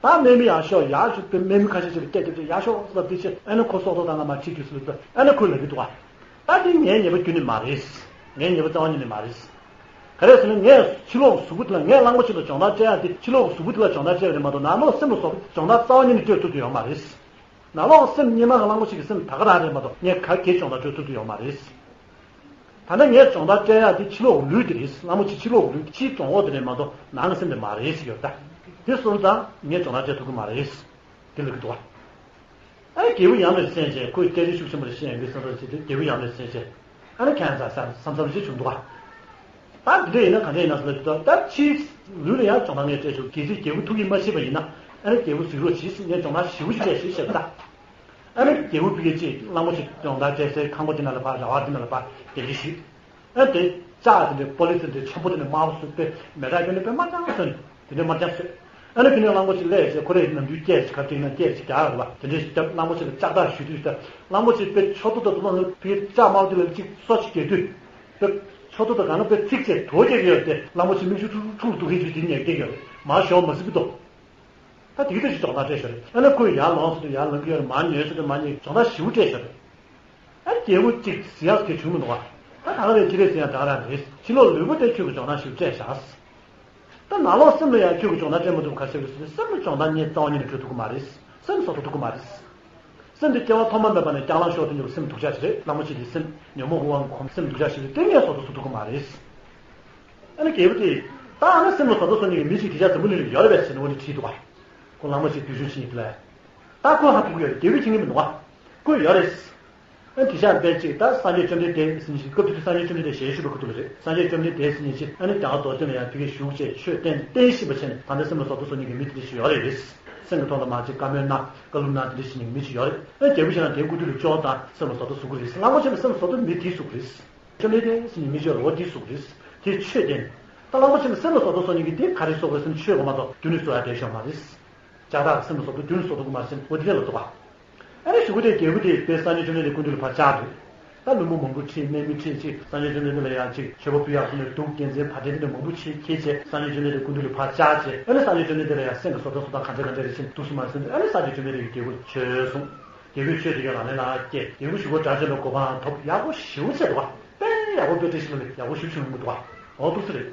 ད་དམག་མི་ཡར་ཤོག་ཡར་ཤོག་དཔེ་དམག་མི་ཁ་ཤས་ཤིག་ལ་བལྟས་བལྟས་བལྟས་ཡར་ཤོག་ཟེར་བལྟས་བྱས་ཨ་ནི་ཁོ་སྲོག་ཐོག་བཏང་ན་མ་ཁྲིད་རྒྱུ་ཟེར་ལ་ཨ་ནི་ཁོས་ལབ་ཀྱི་འདུག་ཨ། ད་དེ་ངའི་ཉེས་པ་ཁྱོན་ནས་མ་རེད། ངའི་ཉེས་པ་རྩ་བ་ཉིད་ནས་མ་རེད། ག་རེ་ཟེར་ན་ངས་ཕྱི་ལོགས་གཟུགས་པོ་དེ་ལ་ངས་གླང་པོ་ཆེ་ལ་སྦྱོང་བརྡར་སྤྲད་ཡག་དེ་ཕྱི་ལོགས་གཟུགས་པོ་དེ་ལ་སྦྱོང་བརྡར་སྤྲད་པ་རེད་མ་གཏོགས་ནང་ལོགས་སེམས་ལ་སོགས་པའི་སྦྱོང་བརྡར་རྩ་བ་ཉིད་ནས་སྤྲད་ཐུབ་ཀྱི་ཡོད་མ་རེད། ནང་ལོགས་སེམས་སྙེ་མ་གི་གླང་པོ་ཆེ་གི་སེམས་ད་ག་རང་རེད་མ་གཏོགས་ངས་ག་གེ་སྦྱོང་བརྡར་སྤྲོད་ཐུབ་ཀྱི་ཡོད་མ་རེད། ད་ནི་ངས་སྦྱོང་བརྡར་སྤྲད་ཡག་དེ་ཕྱི་ལོགས་ལུས་དེ་རེད། གླང་པོ་ཆེ་ཕྱི་ལོགས་ལུས་ཕྱིའི་གྲོང་འོག་དེ་རེད་མ་གཏོགས་ནང་གི་སེམས་དེ་མ་རེད་ཟེར་གྱི་ཡོད་ད། དེ་སོང་ཙང་ངས་སྦྱོང་བརྡར་སྤྲད་ཐུབ་ཀྱི་མ་རེད། དེ་ལབ་ཀྱི་འདུག་བ། ཨ་རྒྱལ་པོ་ཡང་མེད་སེམས་ཅན་ཁོས་སྐད་ཆ་ཤུགས་ཆེན་པོ་ཞིག་བཤད་ཡོང་གི་བསམ་བསམ་བྱས་ཏེ་རྒྱལ་པོ་ཡང་མེད་སེམས་ཅན། ཨ་ནི་ཁྱད་མཚར་བསམ་བསམ་ཞིག་བྱུང་འདུག་བ། ད་འདི་འདྲ་ཡིན་ན་ག་འདྲ་ཡིན་ན་ཟེར་ན་ད་ཕྱིའི་ལུས་ལ་ཡང་སྦྱོང་བརྡར་ངས་སྤྲད་ཆོག་གལ་སྲིད་རྒྱལ་པོ་ཐུགས་ཀྱིས་མ་ཤེས་པ་ཡིན་ན་ཨ་ནི་རྒྱལ་པོ་གཟིགས་རོགས་གྱིས་ཟེར་ངས་སྦྱོང་བརྡར་ཞེ་པོ་ཞིག་སྤྲད་ཞེས་བཤད་པ་ད། ཨ་ནི་རྒྱལ་པོ་ཕ་གི་ཅིག་གླང་པོ་ཆེ་སྦྱོང་བརྡར་སྤྲད་སའི་ཁང་པ་དེ་ནང་ལ་ཕར་ར་བ་དེ་ནང་ལ་ཕར་བསྡད་ཀྱི་ཞིག་ཨ་དེ་ལྕགས་དེ་འདྲའི་པོ་ལི་ཐིན་དེ་ཆེན་པོ་དེ་འདྲ་དམར་པོ་བཟོས་པའི་མེ་སྲེག་རྒྱུ་ནི་དཔེ་དམར་རྐྱང་བཟོས་ནས་དེ་འདྲའི་དམར་རྐྱང་བཟོས། ཨ་ནི་དེ་ནས་གླང་པོ་ཆེ་སླེབས་བྱས་ཁོ་རེ་ནམ་རྒྱུན་སྐད་ཅིག་ག་དེ་ན་སྐད་ཅིག་རྒྱག་རེད་བ། དེ་འདྲའི་ཞིག་བརྒྱབ། གླང་པོ་ཆེ་ལ་ལྕགས་ཐག་གཞུས་དུས་ད་གླང་པོ་ཆེ་དཔེ་ཕྱོགས་མཐོ་དང་དམའ་ལ་ཕའི་ལྕགས་དམར་པོ་དེ་ལ་གཅིག་སོ་ཅིག་རྒྱག་དུས་དཔེ་ཕྱོགས་མཐོ་དང་གང་ན་དཔེ་ཚིག་བྱས་དོ་རྒྱག་གི་ཡོད་དེ་གླང་པོ་ཆེ་མིག་ཆུ་ཁྲུག་ཁྲུག་འདུག་ཧེ་ཆུ་དེ་ཉལ་བསྡད་ཡོད་རེད། མར་ཞོག་མ་ཟེར་གི་འདུག་ད་དེ་གི་ཚོད་ཅིག་སྦྱོང་བརྡར་སྤྲད་ཤོར་རེད། ཨ་ནི་ཁོས་ཡར་ལོངས་སུ་དུ་ཡར་ལངས་ཀྱི་ཡོད་རེད། མར་ཉལ་སུ་དུ་མར་ཉལ་སྦྱོང་བརྡར་ཞེ་པོ་སྤྲད་ཤོར་རེད། ཨ་རྒྱལ་པོ་གཅིག་ཟེར་ཡག་གི་བྱུང་མི་འདུག་བ། ད་ད་ག་རེ་ཅི་རེད་ཟེར་ཡག་ད་ག་རང་རེད། ཕྱི་ལོགས་ལུས་པོ་དེ་ཁྱོད་ཀྱི་སྦྱོང་བརྡར་ཞེ་པོ་སྤྲད་བཞག་ད་ནང་ལོགས་སེམས་ལ་ཡང་ཁྱོད་ཀྱི་སྦྱོང་བརྡར་སྤྲད་མ་ཐུབ་པ་ག་ཤེད་རེད་ཟེར་ན་སེམས་ལ་སྦྱོང་བརྡར་ངས་རྩ་བ་ཉིད་ནས་སྤྲོད་ཐུབ་ཀྱི་མ་རེད། སེམས་བཟོ་ཐུབ་ཐུབ་ཀྱི་མ་རེད། སེམས་དེ་སྐྱེ་བ་ཐོག་མ་མེད་པ་ནས་རྐྱང་ལངས་ཤོར་དུ་འགྱུར་བའི་སེམས་སྡུག་ཅག་ཅིག་རེད། གླང་པོ་ཆེ་དེའི་སེམས་ཉོན་མོངས་ཀྱི་དབང་གིས་གོམས་སེམས་སྡུག་ཅག་ཞིག་རེད། དེ་ངས་བཟོ་ཐུབ་བཟོ་ཐུབ་ཀྱི་མ་རེད། ཨ་ནི་རྒྱལ་པོ་དེས་ད་ཨ་ནི་སེམས་ལ་བཟོ་ལྟ་བཟོ་ནི་གི་མི་ཞིག་དེ་ཆ་འཛམ་བུ་གླིང་ལ་ཡོད་རེད་པས་ཟེར་ནས་འོ་ནི་དྲིས་འདུག་ག་ཁོ་གླང་པོ་ཆེ་འདུལ་ཞུགས་བྱེད་ཀྱི་ལས། ད་ཁོ་ཧ་གོ་གི་ཡོད་རེད། རྒྱལ་པོས་མཁྱེན་གྱི་མི་འདུག་ག་ཁོས་ཡོད་རེད། ཨ་དེ་ཆ་དཔེ་གཅིག་ད་སངས་རྒྱས་བཅོམ་ལྡན་འདས་ཟེར་ནི་ཞིག་སྐབས་དེ་དུས་སངས་རྒྱས་བཅོམ་ལྡན་འདས་ཞལ་བཞུགས་པའི་ཁུལ་དུ་ལ་རེད། སངས་རྒྱས་བཅོམ་ལྡན་འདས་ཟེར་ནི་ཞིག་ཨ་ནི་རྒྱ་གར་རྡོ་རྗེ་གདན་ལ་ཡང་ཕ་གིར་བཞུགས་བྱས་ཆོས་བསྟན་བསྟན་བཞིན་པ་བྱས་ནས་ད་ལྟ་སེམས་ལ་བཟོ་ལྟ་བཟོ་ནི་གི་མི་དེ་འདྲ་ཞིག་ཡོད་རེད། སེམས་ཀྱི་ཐོག་ལ་མ་གཅིག་བཀའ་མོལ་གནང་བཀའ་སློབ་གནང་དེ་འདྲ་ཞིག་ནི་མི་ཞིག་ཡོད་རེད། ཨ་རྒྱལ་པོ་ཞིག་ལ་དེའི་སྐུ་དུས་ལ་ཅོག་དང་སེམས་ལ་བཟོ་ལྟ་བཟོ་གི་རེད། གླང་པོ་ཆེ་ལ་སེམས་ལ་བཟོ་ལྟ་མི་དེའི་གཟུགས་རེད། བཅོམ་ལྡན་འདས་ཟེར་ནི་མི་ཆོས་ལ་འོ་འདི་གཟུགས་རེད། དེ་ཆོས་བསྟན། ད་གླང་པོ་ཆེ་ལ་སེམས་ལ་བཟོ་ལྟ་བཟོ་ནི་གི་དེ་ག་རེ་བཟོ་དགོས་ཟེར་ན་ཆོས་གོ་མ་གཏོགས་རྒྱུ་ནི་བཟོ་ཡ་བསྡད་ཤོག་མ་རེད། ལྕགས་ཐག་སེམས་ལ་བཟོ་ལྟ་རྒྱུ་ནི་བཟོ་ལྟ་གོ་མ་ཟེར་འོ་འདི་ལ་བཟོ་བ། ཨ་ནི་གཞུག་གུ་དེ་རྒྱལ་པོ་དེ་དཔེ་སངས་རྒྱས་བཅོམ་ལྡན་འདས་སྐུ་མདུན་ལ་ཕར་བཅར་འདུག་ད་བློན་པོ་མང་པོ་ཁྲིད་དམག་མི་ཁྲིད་ཅིག་སངས་རྒྱས་བཅོམ་ལྡན་འདས་ལ་ཡང་ཅིག་མཆོད་པ་ཕུལ་ཡག་སོང་ནས་འདུག་རྒྱལ་མཚན་བ་དན་འདི་མང་པོ་ཁྲིད་ཁྱེར་བྱས་སངས་རྒྱས་བཅོམ་ལྡན་འདས་སྐུ་མདུན་ལ་ཕར་བཅར་བྱས་ཨ་ནི་སངས་རྒྱས་བཅོམ་ལྡན་འདས་ལ་ཡང་སེམས་ཀྱི་བཟོ་ལྟ་བཟོ་སྟངས་ག་འདྲ་ག་འདྲ་རེད་ཟེར་འདུག་སེ་མ་ཟེར་ཨ་ནི་སངས་རྒྱས་བཅོམ་ལྡན་འདས་ཀྱིས་རྒྱལ་པོ་ལ་བྱོས་གསུངས། རྒྱལ་པོས་ཆོས་དེ་གའི་ལག་ལེན་ལ་བསྐྱལ། རྒྱལ་པོ་གཞུག་གུ་དགྲ་བཅོམ་པའི་གོ་འཕང་ཐོབ། ཡག་པོ་ཞེ་པོ་བྱས་འདུག་བ། དཔེ་ཡག་པོ་དཔེ་བཀྲ་ཤིས་ལ་ཡག་པོ་ཞེ་པོ་བྱུང་མི་འདུག་བ། འོ་འདུག་སེ་རེད།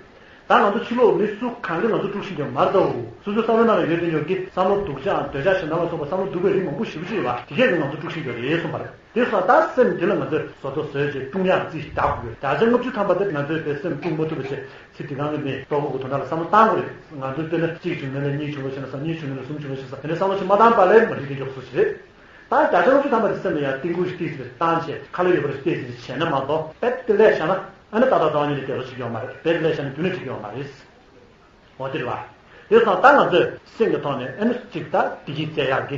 ད་ང་ཚོ་ཕྱི་ལོགས་མི་སུ་གང་གིས་ང་ཚོ་དཀྲུག་ཤིང་རྒྱག་མ་རེད་ད། འོ་སོ་སོའི་བསམ་བློ་ནང་ལ་ཡོད་དེ་ཡོད་ཀི་བསམ་བློ་སྡུག་ཅག་འདོད་ཆགས་ཞེ་སྡང་ལ་སོགས་པ་བསམ་བློ་སྡུག་པའི་རིགས་མང་པོ་ཞེ་པོ་ཅིག་ཡོད་པ་དེ་གས་ཀྱིས་ང་ཚོ་དཀྲུག་ཤིང་རྒྱག་རེད་གསུངས་པ་རེད། དེ་སོང་ད་སེམས་འདི་ལ་ང་ཚོས་བཟོ་ལྟ་བཟོས་རྗེས་དཀྲུག་ཡག་རྩིས་བཞག་དགོས་ཡོད། བརྒྱ་ཆ་ལྔ་བཅུ་ཐམ་པ་དེ་ང་ཚོས་དཔེ་སེམས་དཀྲུག་མ་ཐུབ་པ་བྱས་ཚེ་འདི་སྒང་གི་མི་ལྟོ་གོས་ཀྱི་དོན་དག་ལ་བསམ་བློ་བཏང་དགོས་རེད། ང་ཚོས་དཔེར་ན་གཅིག་བྱུང་ན་ལས་གཉིས་བྱུང་བ་ཞིག་ལ་བསམ། གཉིས་བྱུང་ན་ལས་གསུམ་བྱུང་བ་ཞིག་ལ་བསམ། དེ་འདྲའི་བསམ་བློ་ཞིག་མ་བཏང་པ་ལས་མ་འགྲིག་གི་མགྱོགས་སུ་ཞིག་རེད། ད་བརྒྱ་ཆ་ལྔ་བཅུ་ཐམ་པ་དེ་སེམས་ལ་ཡང་རྟིང་སྐུལ་ཞིག་ཏིག་ཙམ་བཏང་བྱས་ཁ་ལོ་ཡོད་པར་ཏིག་ཙམ་བྱས་ན་མ་གཏོགས་རྦད་དེ་ལས་བཞག་ན་ཨ་ནི་ཏག་ཏག་རྩ་བ་ཉིད་ནས་བདེ་རོགས་ཞིག་ཡོང་མ་རེད། རྦད་དེ་ལས་བཞག་ན་རྒྱུན་ནས་འགྲིག་གི་ཡོད་མ་རེད། འོ་དེ་རེད་བ། དེ་སོང་ད་ང་ཚོས་སེམས་ཀྱི་ཐོག་ནས་ཨ་ནི་གཅིག་ད་བདེ་སྐྱིད་བཙལ་ཡག་གི་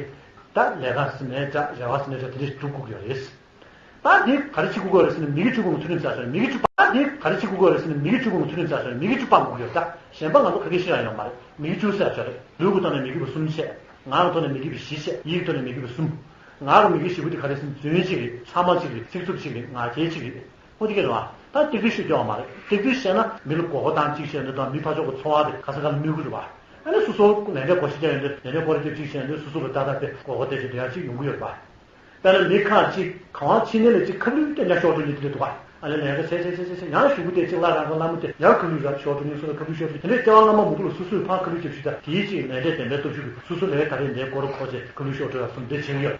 ད་ལས་ཀ་ཟེར་ནའི་འདྲ་རེ་བ་ཟེར་ནའི་འདྲ་དེ་འདྲས་སྒྲུབ་དགོས་ཀྱི་ཡོད་རེད། ད་འདི་ག་རེ་བྱེད་དགོས་ཀྱི་ཡོད་རེད་ཟེར་ན་མི་དགེ་བཅུ་སྤོང་གི་ཚུལ་ཁྲིམས་བཅའ་ཆོག་རེད། མི་དགེ་བཅུ་སྤང་འདི་ག་རེ་བྱེད་དགོས་ཀྱི་ཡོད་རེད་ཟེར་ན་མི་དགེ་བཅུ་སྤོང་གི་ཚུལ་ཁྲིམས་བཅའ་ཆོག་རེད། མི་དགེ་བཅུ་སྤང་དགོས་ཀྱི་ཡོད་ད། གཞན་པ་ང་ཚོ་ག་གེ་ཤེས་ཡག་ཡོད་མ་རེད། མི་དགེ་བཅུ་བསགས་ཆོག་རེད། ལུས་ཀྱི་ཐོག་ནས་མི་དགེ་བ་གསུམ་བྱས། ངག་གི་ཐོག་ནས་མི་དགེ་བ་བཞི་བྱས། ཡིད་ཀྱི་ཐོག་ནས་མི་དགེ་བ་གསུམ། ངག་གི་མི་དགེ་བ་བཞི་པོ་དེ་ག་རེ་ཟེར་ན་རྫུན་གཅིག་རེད། ཕྲ་མ་གཅིག་རེད། ཚིག་རྩུབ་གཅིག་རེད། ངག་འཁྱལ་གཅིག་རེད། ཨོ་དེ་ག་རེད་བ། ད་ཏིག་ཏིག་ཤོད་ཀྱི་ཡོད་མ་རེད། ཏིག་ཏིག་བཤད་ན་མི་ལ་མགོ་སྐོར་བཏང་གཅིག་བཤད་ན་དང་མི་ཕར་ཕྱོགས་ཀྱི་འཚོ་བ་དེ་ག་ས་ག་ལ་གནོད་ཀྱི་རེད་བ། ཨ་ནི་སོ་སོ་ལས་འབྲས་གོ་ཤེས་ཀྱང་ཡོད་འདུག་ལས་འབྲས་སྐོར་རེ་ཅིག་བྱས་ཡོད་འདུག་སོ་སོ་ལ་ཏག་ཏག་དེ་གོ་གོ་དེ་ཅིག་དེ་ཡང་ཅིག་ཡོང་གི་ཡོད་པ། དཔེར་ན་མི་ཁག་ཅིག་གང་བ་ཕྱི་ནས་ལ་ཅིག་ཁབ་ལུད་བསྟན་ཀྱང་ཤོར་འགྲོ་ནི་དེ་འདྲ་འདུག་པ། ཨ་ནི་ལས་ཀ་བྱས་བྱས་བྱས་བྱས་ཡང་གཞུག་གུ་དེ་ཅིག་བརླག་རང་གི་བླ་མ་དེ་ཡང་ཁབ་ལུད་ར་ཤོར་འགྲོ་ནི་སོ་ལ་ཁབ་ལུད་ཤོར་འགྲོ་དེ་འདྲའི་སྐྱེ་བ་སྔ་མ་མང་པོ་ལ་སོ་སོས་ཕར་ཁབ་ལུད་རྒྱབ་ཤུལ་དང་དེའི་ཅིག་ལས་འབྲས་བདེན་པའི་སྟོབས་ཤུགས་ཀྱིས་སོ་སོ་ལས་ད་རེས་འདའི་སྐོར་ཁོ་བྱས་ཁབ་ལུད་ཤོར་འགྲོ་ཡག་སོང་འདི་བྱེད་ཀྱི་ཡོད།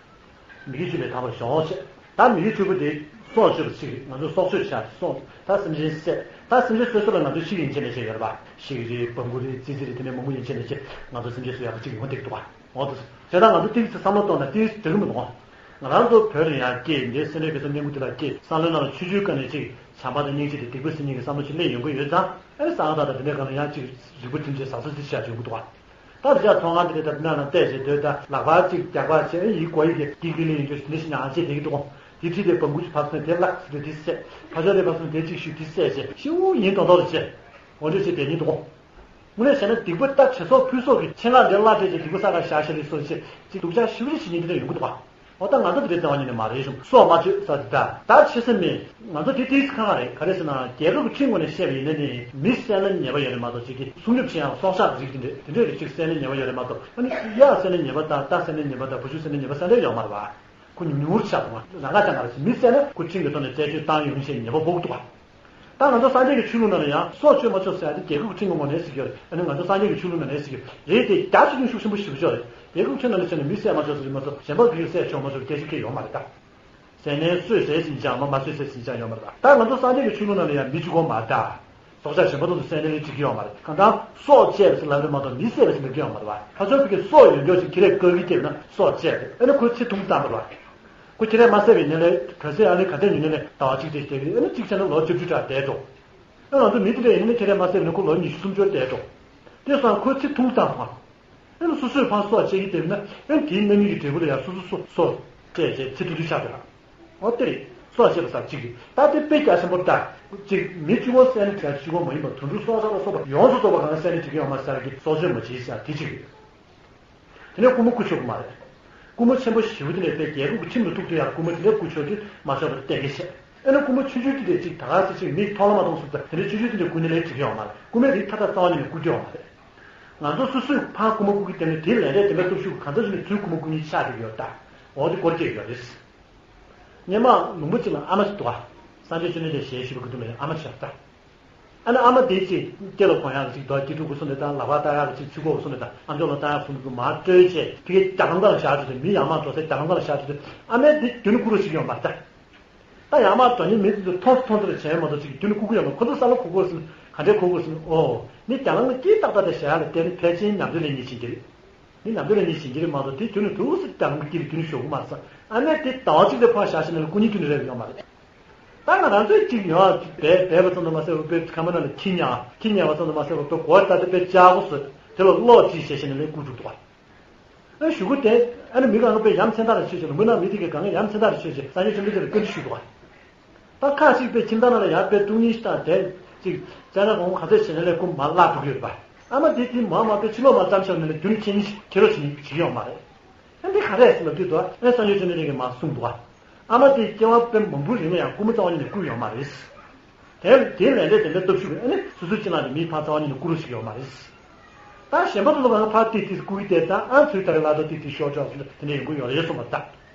མི་དགེ་བཅུ་པའི་ཐ་མར་གཞོམ་བྱས། ད་མི་དགེ་བཅུ་པོ་དེ་སྲོག་གཅོད་པ་གཅིག་རེད། ང་ཚོས་སྲོག་གཅོད་བྱ་སྲོག་ད་སེམས་ཅན་བསད། ད་སེམས་ཅན་སོ་སོ་ལ་ང་ཚོས་ཤིག་ཡན་ཆད་ནས་བྱས་ཡོད་རེད་པ། ཤིག་རེད། བང་གུ་རེད། ཙི་ཙི་རེད། དེ་ནས་མང་པོ་ཡན་ཆད་ནས་བྱས་ང་ཚོ་སེམས་ཅན་གསོ་ཡག་གི་གཅིག་ཡོང་བསྡད་འདུག་པ། འོ་དེ་བྱས་ད་ང་ཚོ་ཏིག་ཙི་བསམ་བློ་གཏོང་ན་ཏིག་ཙི་འགྲིག་གི་མི་འདུག་ང་རང་ཚོ་བོད་ལ་ཡང་སྐྱེས་འདིར་སེམས་ནད་ཀྱི་ཚོ་སྨན་ཁུ་དེ་ལ་སྐྱེས་བསམ་བློའི་ནང་ལ་ཆོས་བརྒྱུད་ཀ་ནས་གཅིག་བྱམས་པ་དང་སྙིང་རྗེ་དང་སྡིག་པ་སེལ་མཁན་གྱི་བསམ་བློ་ཅིག་སླེབས་ཡོང་གི་ཡོད་ཙང་ཨ་ནི་གསང་སྔགས་དང་དེ་འདྲའི་སྒང་ལ་ཡང་གཅིག་རིག་པ་ཐིམ་བྱས་ཟབ་ཟབ་ཅིག་བྱ་བྱེད་ཀྱི་འདུག་པ། ད་དེ་ཆ་ཚོང་ཁང་དེ་འདྲ་ད་དེ་ནང་ལ་བལྟས་བྱས་སྡོད་ད་ལག་པ་གཅིག་རྒྱག་པ་བྱས་ཨེ་ཡིག་གོ་ཡི་གེ་ཀིག་ཀིག་ལེན་རྒྱུ་འདི་ཞིག་ཉག་ཅེས་བསྡད་ཀྱི་འདུག་དེ་ཁྲིད་དེ་བང་གུ་ཅིག་ཕབ་སོང་དེ་བརླག་ཟེར་དེ་བསད། ཕ་ཆོས་དེ་ཕབ་སོང་དེ་གཅིག་ཞུས་དེ་བསད་བྱས་ཤིའུ་ཡིན་མདོག་མདོག་རེ་བྱས། འོ་འདྲ་བྱས་བསྡད་ཀྱི་འདུག་དངོས་གནས་བྱས་ན་སྡིག་པ་ལྟ་བྱེད་སོགས་ཕུལ་སོགས་ཀྱི་ཆེད་མངགས་འདྲེ་བརླག་སྤྲད་ཀྱི་སྡིག་པ་བསགས་ག་བཞག་བཞག་ལས་སོགས་བྱས་ཅིག་སྡུག་ཅག་ཞེ་པོ་ཅིག་བྱེད་མཁན་དེ་འདྲ་ཡོང་གི་འདུག་པ། འོ་ད་ང་ཚོ་དེ་འདྲའི་རྩ་བ་ཉིད་ནས་མ་རེད་བྱུང་སྲོག་མ་གཅོད་ས་དེ་ད་ད་ཆེ་ས་མེད། ང་ཚོ་དེ་ཏིག་ཙི་ཁག་ཁག་རེད། ག་རེ་ཟེར་ན་རྒྱལ་ཁབ་ཀྱི་ཁྲིམས་ངོས་ནས་བཤད་པ་ཡིན་ན་ནི་མི་བསད་ན་ཉེས་པ་ཡོད་རེད་མ་གཏོགས་ཅིག་གིས་སྲུང་སྐྱོབ་བྱེད་ཡང་སྲོག་ཆགས་རིགས་དེ་འདྲ་དེ་འདྲའི་རིགས་ཅིག་བསད་ན་ཉེས་པ་ཡོད་རེད་མ་གཏོགས་ཨ་ནི་གཡག་བསད་ན་ཉེས་པ་དང་རྟ་བསད་ན་ཉེས་པ་དང་བ་ཕྱུགས་བསད་ན་ཉེས་པ་ས་འདྲ་ཡོད་མ་རེད་པ། ཁོ་ཉུང་ཉུང་ཆགས་འདུག་ག་རང་ཁ་ཅང་ག་རེ་ཟེར་མི་བསད་ན་ཁོ་ཁྲིམས་ཀྱི་ཐོག་ནས་རྩད་གཅོད་བཏང་ཡོང་བྱས་ཉེས་པ་ཕོག་གི་འདུག་ག་ད་ང་ཚོ་སངས་རྒྱས་ཀྱི་ཆོས་ལུགས་ནང་ལ་ཡང་སྲོག་གཅོད་མ་ཆོག་ཟེར་ཡ་དེ་རྒྱལ་ཁབ་ཀྱི་ཁྲིམས་ཀྱི་ངོས་ནས་ཟེར་གྱི་ཡོད་རེད། ཨ་ནི་ང་ཚོ་སངས་རྒྱས་ཀྱི་ཆོས་ལུགས་ནང་ནས་ཟེར་གྱི་ཡོད་རེད་དེ་རྒྱ་ཆེ་ཆུང་ཤུགས་ཆེན་པོ་ཞེ་པོ་ཅིག་ཡོད་རེད། རྒྱལ་ཁབ་ཀྱི་ཁྲིམས་ནང་ལ་བྱས་ན་མི་བསད་མ་ཆོག་ཟེར་གྱི་མ་གཏོགས་གཞན་པ་གིས་བསད་ཆོག་མ་ཆོག་སྐད་ཆ་འཁེལ་ཡོད་མ་རེད་ད། བསད་ནའི་གསོད་ཟེར་ཟིན་ཅང་མ་མ་གསོད་ཟེར་ཟིན་ཅང་ཡོད་མ་རེད་ད། ད་ང་ཚོ་སངས་རྒྱས་ཀྱི་ཆོས་ལུགས་ནང་ལ་ཡང་མི་གཅིག་པོ་མ་རེད་ད། སྲོག་ཆགས་གཞན་པ་དང་དུ་བསད་ནའི་འགྲིག་གི་ཡོད་མ་རེད། གང་ལྟར་སྲོག་བཅད་པ་ཟེར་ལབ་རེད་མ་གཏོགས་མི་བསད་པ་ཟེར་ལབ་ཀྱི་ཡོད་མ་རེད་པ། ཕར་ཕྱོགས་ཕ་གིར་སྲོག་ཡོད་མགྱོགས་ཤིག་ཁྱེད་རས་བཀག་གི་བསྡད་ན་སྲོག་བཅད་རེད། ཨ་ནི་ཁོའི་ཚེ་ཐུང་བཏང་པ་རེད་པ། ཁོ་ཁྱེད་རས་མ་བསད་པའི་ནས་ལས་ག་ཚད་ཨ་ནི་ག་ཚད་ཉུང་ནས་ལས་ཟླ་བ་གཅིག་དེ་བསྡད་ཀྱི་ཨ་ནི་གཅིག་བྱས་ན་ལོ་བཅུ་བཅུ་ཕྲག་བསྡད་འགྲོ། ཨ་ང་ཚོ་མི་དེ་འདྲ་ཡིན་ན་ཁྱེད་རས་མ་བསད་པའི་ནས་ཁོ་ལོ་ཉི་ཤུ་སུམ་ཅུ་བསྡད་འགྲོ། དེ་སོང་ཁོའི་ཚེ་ཐུང་བཏང་པ། ཨ་ནི་སོ་སོས་ཕར་སྲོག་བཅད་ཀྱི་བསྡད་ན་ཨ་ནི་དེའི་རྣམ་སྨིན་གྱི་འབྲས་བུ་ལ་ཡང་སོ་སོ་སོ་སྲོག་བཅད་བྱས་ཚེ་ཐུང་ཐུང་ཆགས་འགྲོ་ལ། འོ་དེ་རེད། སྲོག་བཅད་པ་ཟེར་གཅིག་རེད། ད་དེ་དཔེ་རྒྱ་ཆེན་པོ་ད། གཅིག་མི་གཅིག་པོ་བསད་ན་བྱ་གཅིག་པོ་མ་ཡིན་པར་དུད་འགྲོ་སྲོག་ཆགས་ལ་སོགས་པ་ཡོངས་སུ་རྫོགས་པ་གང་བསད་ན་འགྲིག་གི་ཡོད་མ་རེད་ཟེར་གྱི་སྲོག་གཅོད་མ་བྱེད་ཟེར་དེ་གཅིག་རེད། དེ་ནས་རྐུན་མ་རྐུ་ཆོག་གི་མ་རེད། རྐུན་མ་ཆེན་པོ་ཞེ་པོ་དེ་ནས་དཔེ་རྒྱལ་ཁབ་ཀྱི་ཁྲིམས་ལ་གཏུགས་ཏེ་ཡང་རྐུན་མ་དེ་འདྲ་རྐུ་ཆོག་གི་མ་ཆོག་པ་གཏན་འཁེལ་བྱས། ཨེ་ན་རྐུན་མ་ཆུང་ཆུང་དེ་འདྲ་གཅིག་ད་ག་ཚོད་ཅིག་མི་མཐོང་ལ་མ་མཐོང་ཟེར་ད་དེ་འདྲ་ཆུང་ཆུང་དེ་འདྲ་རྐུ་ནི་ལས་འགྲིག་གི་ཡོད་མ་རེད། རྐུན་མའི་རིགས་མཐའ་དག་རྩ་བ་ཉིད་ནས་རྐུ་རྒྱུ་ཡོད་མ་རེད། ང་ཚོ་སོ་སོས་ཕར་རྐུན་མ་རྐུ་གི་དེ་ནས་དེའི་ལས་འབྲས་དེ་འདྲ་སྟོབས་ཤུགས་གང་འཚམ་ཞིག་ནས་ཚུར་རྐུན་མ་རྐུ་མཁན་ཆགས་འགྲོ་གི་ཡོད་ད། འོ་དེ་སྐོར་སྐྱོད་ཡོད་རེད། སྔོན་མ་ལུང་པ་གཅིག་ལ་ཨ་མ་ཞིག་འདུག་ག་སངས་རྒྱས་བཅོམ་ལྡན་འདས་ཞལ་བཞུགས་པའི་སྐུ་མདུན་ལ་ཨ་མ་ཞིག་ཡོད་རེད་ད། ཨ་ནི་ཨ་མ་དེ་ཅིག་སྐེ་ལ་གོན་ཡག་ཅིག་འདུག་ག་སྐེ་ཕྲུག་གུ་སོང་ནས་དང་ལག་པ་བཏགས་ཡག་ཅིག་ཚིག་གོ་གུ་སོང་ནས་དང་ཨམ་ཅོག་ལ་བཏགས་ཡག་སོང་ནས་གུ་མར་སྤྲོད་བྱས་ཕ་གིའི་རྒྱ་ལམ་སྒང་ལ་བཞག་འགྲོ་དུས་མི་ཡར་མར་འགྲོ་སའི་རྒྱ་ལམ་སྒང་ལ་བཞག་འགྲོ་དུས་ཨ་མས་དེ་རྒྱུན་དུ་རྐུ་རོགས་བྱེད་ཀྱི་ཡོད་མ་རེད་ད། ད་ཡར་མར་འགྲོ་མཁན་མི་དེ་ཚོ་མཐོང་མཐོང་ཚོར་བྱས་མ་གཏོགས་ཅིག་རྒྱུན་དུ་རྐུ་གི་ཡོད་མ་རེད། ཁོ་ཚོ་ས་ལ་གོ་གོ་ཟེར་ན་ག་འདྲས་གོ་གོ་ཟེར་ན་ཨོ་ནི་རྒྱ་ལམ་ལ་སྐྱིད་ཏག་ཏག་དེ་བཞག་ཡག་ལ་བརྟེན་ནས་ཕལ་ཆེར་ནམ་དུས་ལ་གཉིད་བྱེད་ཀྱི་རེད། འདི་ནམ་དུས་ལ་གཉིད་བྱེད་ཀྱི་རེད་མ་གཏོགས་དེ་རྒྱུན་དུ་ཐུགས་སུ་རྒྱ་ལམ་དཀྱིལ་རྒྱུན་ཞོག་གི་མ་རེད་ས། ཨ་ནི་དེ་ཟླ་བ་གཅིག་ལ་ཕར་བཞག་ཤེས་ན་ལ་སྐུ་ཉིད་རྒྱུན་རེད་ཡོད་མ་རེད། ད་ང་རང་ཚོའི་གཅིག་ཡོང་བས་བས་པ་ཙམ་དུ་མ་ཟད་པ་པའི་ཁ་མ་ན་ལ་ཁྱི་ཉལ་ཁྱི་ཉལ་བ་ཙམ་དུ་མ་ཟད་པ་པའི་གོ་བ་ལྟ་དེ་པའི་ལྕགས་པོ་བཟོས་དེ་ལ་གློག་ཅིག་བྱས་ཤེས་ན་ལས་སྐུ་འགྲུབ་འདུག་བ། ཨ་གཞུག་གུ་དེ་ཨ་ནི་མི་གང་ག་པའི་ཡ་མཚན་རྟགས་ལ་ཆོས་ཅིག་ལུང་པའི་ནང་མི་དེ་གས་གང་ག་ཡ་མཚན་རྟགས་ལ་ཆོས་ཅིག་སངས་རྒྱས་བཅོམ་ལྡན་འདས་ལ་བཀའ་འདྲི་ཞུས་འདུག་བ། ད་ཁ་ཅིག་པའི་ཁྱིམ་ཚང་ནང་ལ་ཡར་པའི་སྟོང་ཉིད་ཤི་དང་དེ་ཅིག་བཙལ་ན་གོང་ག་ཚོད་བྱས་ན་ལས་ཁོ་མར་བརླག་འགྲོ་གི་ཡོད་པ། ཨ་མ་དེ་དེ་མ་མ་པའི་ཕྱི་ལོགས་མ་ཙམ་ཤོར་ནས་ལས་རྒྱུན་ཁྱེད་གཉིས་ཁྱེད་རོགས་བྱེད་ཀྱི་ཡོད་མ་རེད། ཨ་འདི་ག་རེ་ཟེར་ལབ་དུས་དོ་ཨ་སངས་རྒྱས་བཅོམ་ལྡན་འདས་ཀྱིས་མར་གསུངས་འདུག་བ། ཨ་མ་དེ་སྐྱེ་བ་དཔེ་མང་པོའི་རིང་ལ་ཡང་རྐུན་མ་རྩ་བ་ཉིད་ནས་རྐུས་ཡོད་མ་རེད། དེ་དེའི་ལས་འབྲས་དེ་འདྲ་སྟོབས་ཤུགས་ཨ་ནི་སོ་སོའི་ཅི་ལ་ནི་མིའི་ཕ་རྩ་བ་ཉིད་ནས་རྐུ་རོགས་ཞིག་ཡོད་མ་རེད། ད་གཞན་པ་ཚོ་ལ་ང་ཕར་ཏིག་ཏིག་རྐུ་གི་བསྡད་ཙང་ཨ་ཚོའི་ད་རེས་ལ་ད་ཏིག་ཏིག་ཤོར་ཆོག་ཟེར་དེ་འདྲ་ཡོང་གི་ཡོད་རེད་གསུངས་པ་ད།